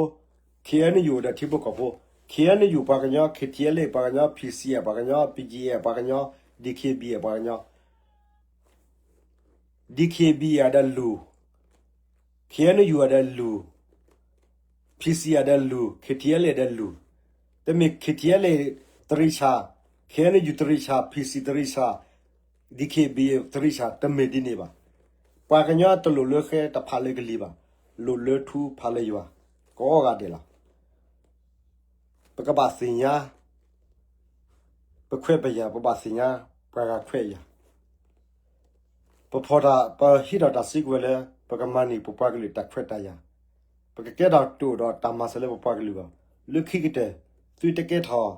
KNU အိၣ်ဒီးထံဖိကီၢ်ဖိ, KNU ပှၤကညီ, KTLA ပှၤကညီ, PC ပှၤကညီ, BGF ပှၤကညီ, DKBA ပှၤကညီ DKBA ဒီးလူၤ, KNU ဒီးလူၤ, PC ဒီးလူၤ, KTLA ဒီးလူၤ, တမ့ၢ် KTLA တရံးဆၣ်, KNU တရံးဆၣ်, PC တရံးဆၣ်, DKBA တရံးဆၣ် တမ့ၢ်ဒ်န့ၣ်ဘၣ်. ပှၤကညီတလိၣ်လၢဃဲတဖးလၢကလံၤဘၣ်, လိၣ်လၢထူဖးလၢယွၤ, ကိးဂၤဒဲးလီၤ. ပကဘၣ်သ့ၣ်ညါ ပခွဲးပယာ်, ပဘၣ်သ့ၣ်ညါ ပှၤဂၤခွဲးယာ်, ပဖီၣ်တၢ်, ပဟံးထီၣ်တၢ်စုကဝဲၤလၢ ပကမၤန့ၢ်ပပှၤကလုာ်တၢ်ခွဲးတၢ်ယာ်, ပကကဲထီၣ်တအိၣ်ဒီးတၢ်မၤစၢၤလၢပပှၤကလုာ်ဘၣ်. လၢခံကတၢၢ် သုတကဲထီၣ်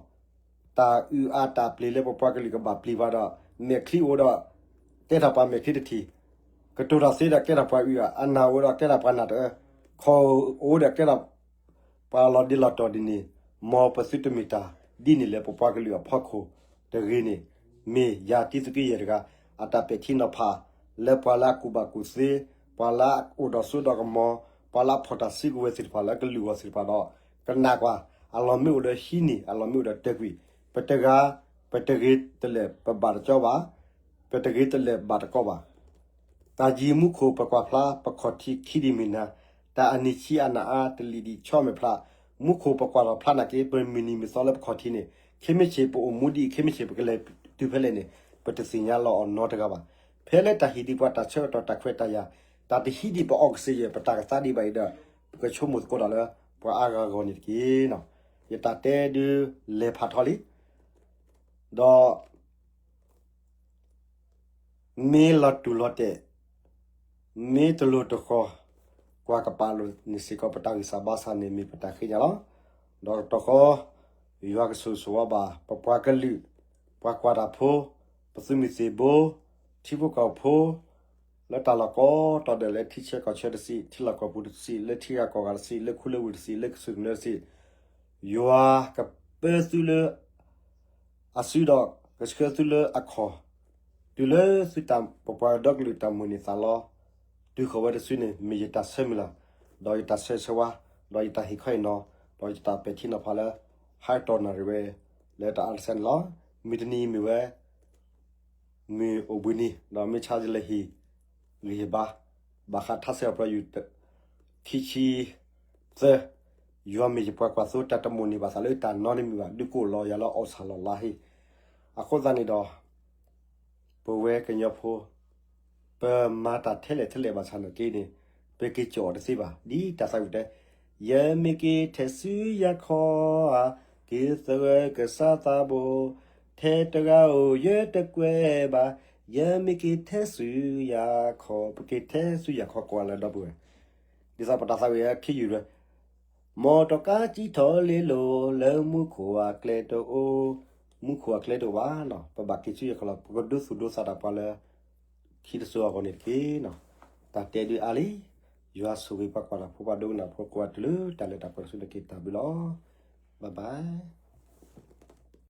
တၢ်အုၣ်အါတၢ်ပျ့ၤလၢပပှၤကလုာ်ကဘၣ်ပျံၤဘၣ်ဒီး မဲာ်ချံအိၣ်ဒီး ကဲထီၣ်ပှၤမဲာ်ချံတထံၣ်, ကတိၤတၢ်သ့ဒီးကဲထီၣ်ပှၤအုၣ်အါ, အနၢ်အိၣ်ဒီးကဲထီၣ်ပှၤနၢ်တအၢ, ခီၣ်အိၣ်ဒီးကဲထီၣ် ပှၤလီၤဒ့လီၤတီၤဒ်န့ၣ်, မ်ပသုတမ့ၢ်တၢ်ဒ်န့ၣ်လၢပပှၤကလုာ်အဖီခိၣ်တဂ့ၤန့ၣ်, မ့ၢ်ယၤတံသုးက့ယဲၢ်တဂၤ အတၢ်ပဲာ်ထံနီၤဖး လၢပှၤလၢအကူၣ်ဘၣ်ကူၣ်သ့, ပှၤလၢအအိၣ်ဒီးစိဒီးကမီၤ, ပှၤလၢအဖီၣ်တၢ်စုကဝဲၤသ့ၣ်တဖၣ်လၢအကလုာ်ဂီၢ်သ့ၣ်တဖၣ်ဒီး, ကနၣ်ကွၢ်, အလီၢ်မ့ၢ်အိၣ်ဒီးဟံးန့ၢ်, အလီၢ်မ့ၢ်အိၣ်ဒီးတၢၢ်ကွံာ်, ပတဂၤ, ပတဂ့ၤတလၢာ်ပဘၣ်တကီဘၣ်, ပတဂ့ၤတလၢာ်ဘၣ်တကီဘၣ်. တၢ်ယံၤမူခိၣ်ပကွၢ်ဖျါ ပခီၣ်ထံးခံဒံးမ့ၢ်နၤ, တၢ်အနံၣ်ဆံအနၢ်အါ တလံာ်ဒံးဆီမဲာ်ဖျါ, မူခိၣ်ပကွၢ်ထီၣ်ဖျါနာ်က့ ပမုၢ်နံၤမုၢ်သီလၢပခီၣ်ထံးန့ၣ် ခဲမုၢ်ဆ့ၣ်ပအိၣ်မူဒ်အံၤ ခဲမုၢ်ဆ့ၣ်ပကလဲၤတုၤဖဲလဲၣ်န့ၣ် ပတသ့ၣ်ညါလီၤအီၤနီတဂၤဘၣ်. ဖဲလၢတၢ်ဟ့ၣ်ဒံးပှၤတၢ်ဆၢကတီၢ်တၢ်ခွဲးတၢ်ယာ်, တၢ်တဟံးဒံးပအီကစ့ယဲၢ် ပတၢ်ကသါဒံးဘၣ်အံၤဒီး ပကဆိကမိၣ်သကိးတၢ်လၢ ပှၤအါဂၤအဂီၢ်န့ၣ်တက့ၢ်. ယတၢ်တဲဒုးလဲၤဖးထီလံ, ဒီး မ့ၢ်လီၤတူၢ်လီၤတဲာ်, မ့ၢ်တလိၤတဃီၤ, ကွၢ်ကပာ်လိာ်န့ၣ်စ့ၢ်ကီး ပတၢ်ဂံၢ်စၢ်ဘါစၢ်န့ၣ်မ့ၢ်ပတၢ်ဃ့ညါလီၤ. ဒီးတခီ, ယွၤကဆိၣ်ဂ့ၤဆိၣ်ဝါဘၣ် ပပှၤကလုာ်, ပှၤကွၢ်တၢ်ဖိ, ပသုးမုၢ်သံၣ်ဘိ, ထံဖိကီၢ်ဖိ, လၢတၢ်လီၢ်ကိးတီၤဒဲးလၢထံဆၢကီၢ်ဆၢတစံး, ထံလီၢ်ကီၢ်ပူၤတစံး, လၢထံဂၤကီၢ်ဂၤတစံး, လၢခူလၢဝ့ၢ်တစံး, လၢကစၢၢ်ကနၢတစံး, ယွၤကပၢသုလၢ အစုဒီး ကဆှၢသုလၢအခီၣ်, တုၤလၢသုတၢ်ပပှၤကညီဒီကလုာ်တၢ်မိၣ်န့ၢ်သးလီ, တုၤဃီၤဝဲတစုန့ၣ် မ့ၢ်ယတၢ်ဆၢမုၢ်လၢ်, ဒီးယတၢ်ဆၢဂ့ၤဆၢဝါ, ဒီးယတၢ်ဟ့ၣ်ခီဟ့ၣ်နီၤ, ဒီးယတၢ်ပဲာ်ထံနီၤဖးလၢ ဟါတီၢ်နၣ်ရံၣ်ဝဲ လၢတၢ်အါတစဲးန့ၣ်လီၤ. မုၢ်တနံၤအံၤမ့ၢ်ဝဲ မုၢ်အိၣ်ဘှံးနံၤ, ဒီးမ့ၢ်ဆါယလဲၤဟ့ၣ်ဂံၢ်ဟ့ၣ်ဘါ, ဘၣ်ဃးထါစဲအပျီယူၤ ခံဆံသၢ, ယွၤမ့ၢ်ယပှၤကွၢ်သိ တၢ်တမိၣ်န့ၢ်ဘၣ်သးလၢတၢ်နီတမံၤဘၣ်, ဒုးကအိၣ်လီၤယၤလၢအီၣ်ဆၣ်လီၤလါဟ့ၣ်. အဃိသတးန့ၣ်ဒီး ပဝဲကညီဖိ ပမၤတၢ်ထဲလဲၣ်ထဲလဲၣ်ဘၣ်ဆၣ်နာ်က့န့ၣ် ပက့ၤကၠီၣ်အီၤတသ့ဘၣ်. ဒ်တၢ်သးဝံၣ်တဲ, ယမ့ၢ်က့ၤထဲးဆူယၤခီဧါ, က့ၤသဂၢၢ်ကစၢ်သးဘိ, ထဲတဂၤဧိၤယတကွဲးဘၣ်, ယမ့ၢ်က့ၤထဲးဆူယၤခီ, ပက့ၤထဲးဆူယၤခီကွၢ်လၢဒီပုၢ်ဝဲၢ်, ဒ်သိးပတၢ်သးဝံၣ်အခံယူၤလၢ မ်တကးစံးထီၣ်လ့လိာ် လၢမူခိၣ်အကျဲတအိၣ်, မူခိၣ်အကျဲတအိၣ်ဘၣ်နီၤ, ပဘၣ်က့ၤဆူယၤခီလီၤ, ပကဒိသူၣ်ဒိသးတၢ်ပှၤလၢ ခံတစိၤအဂီၢ်န့ၣ်တက့ၢ်နီၤ. တၢ်တဲဒုးအါလံ, ယွၤဆိၣ်ဂ့ၤပှၤကွၢ်တၢ်ဖိ ပှၤဒိကနၣ်ဖိကိးဂၤဒဲးလၢတၢ်လၢတၢ်ပှဲၤတစုန့ၣ်တက့ၢ်. တၢ်ဘျုးလီၤ. Bye bye.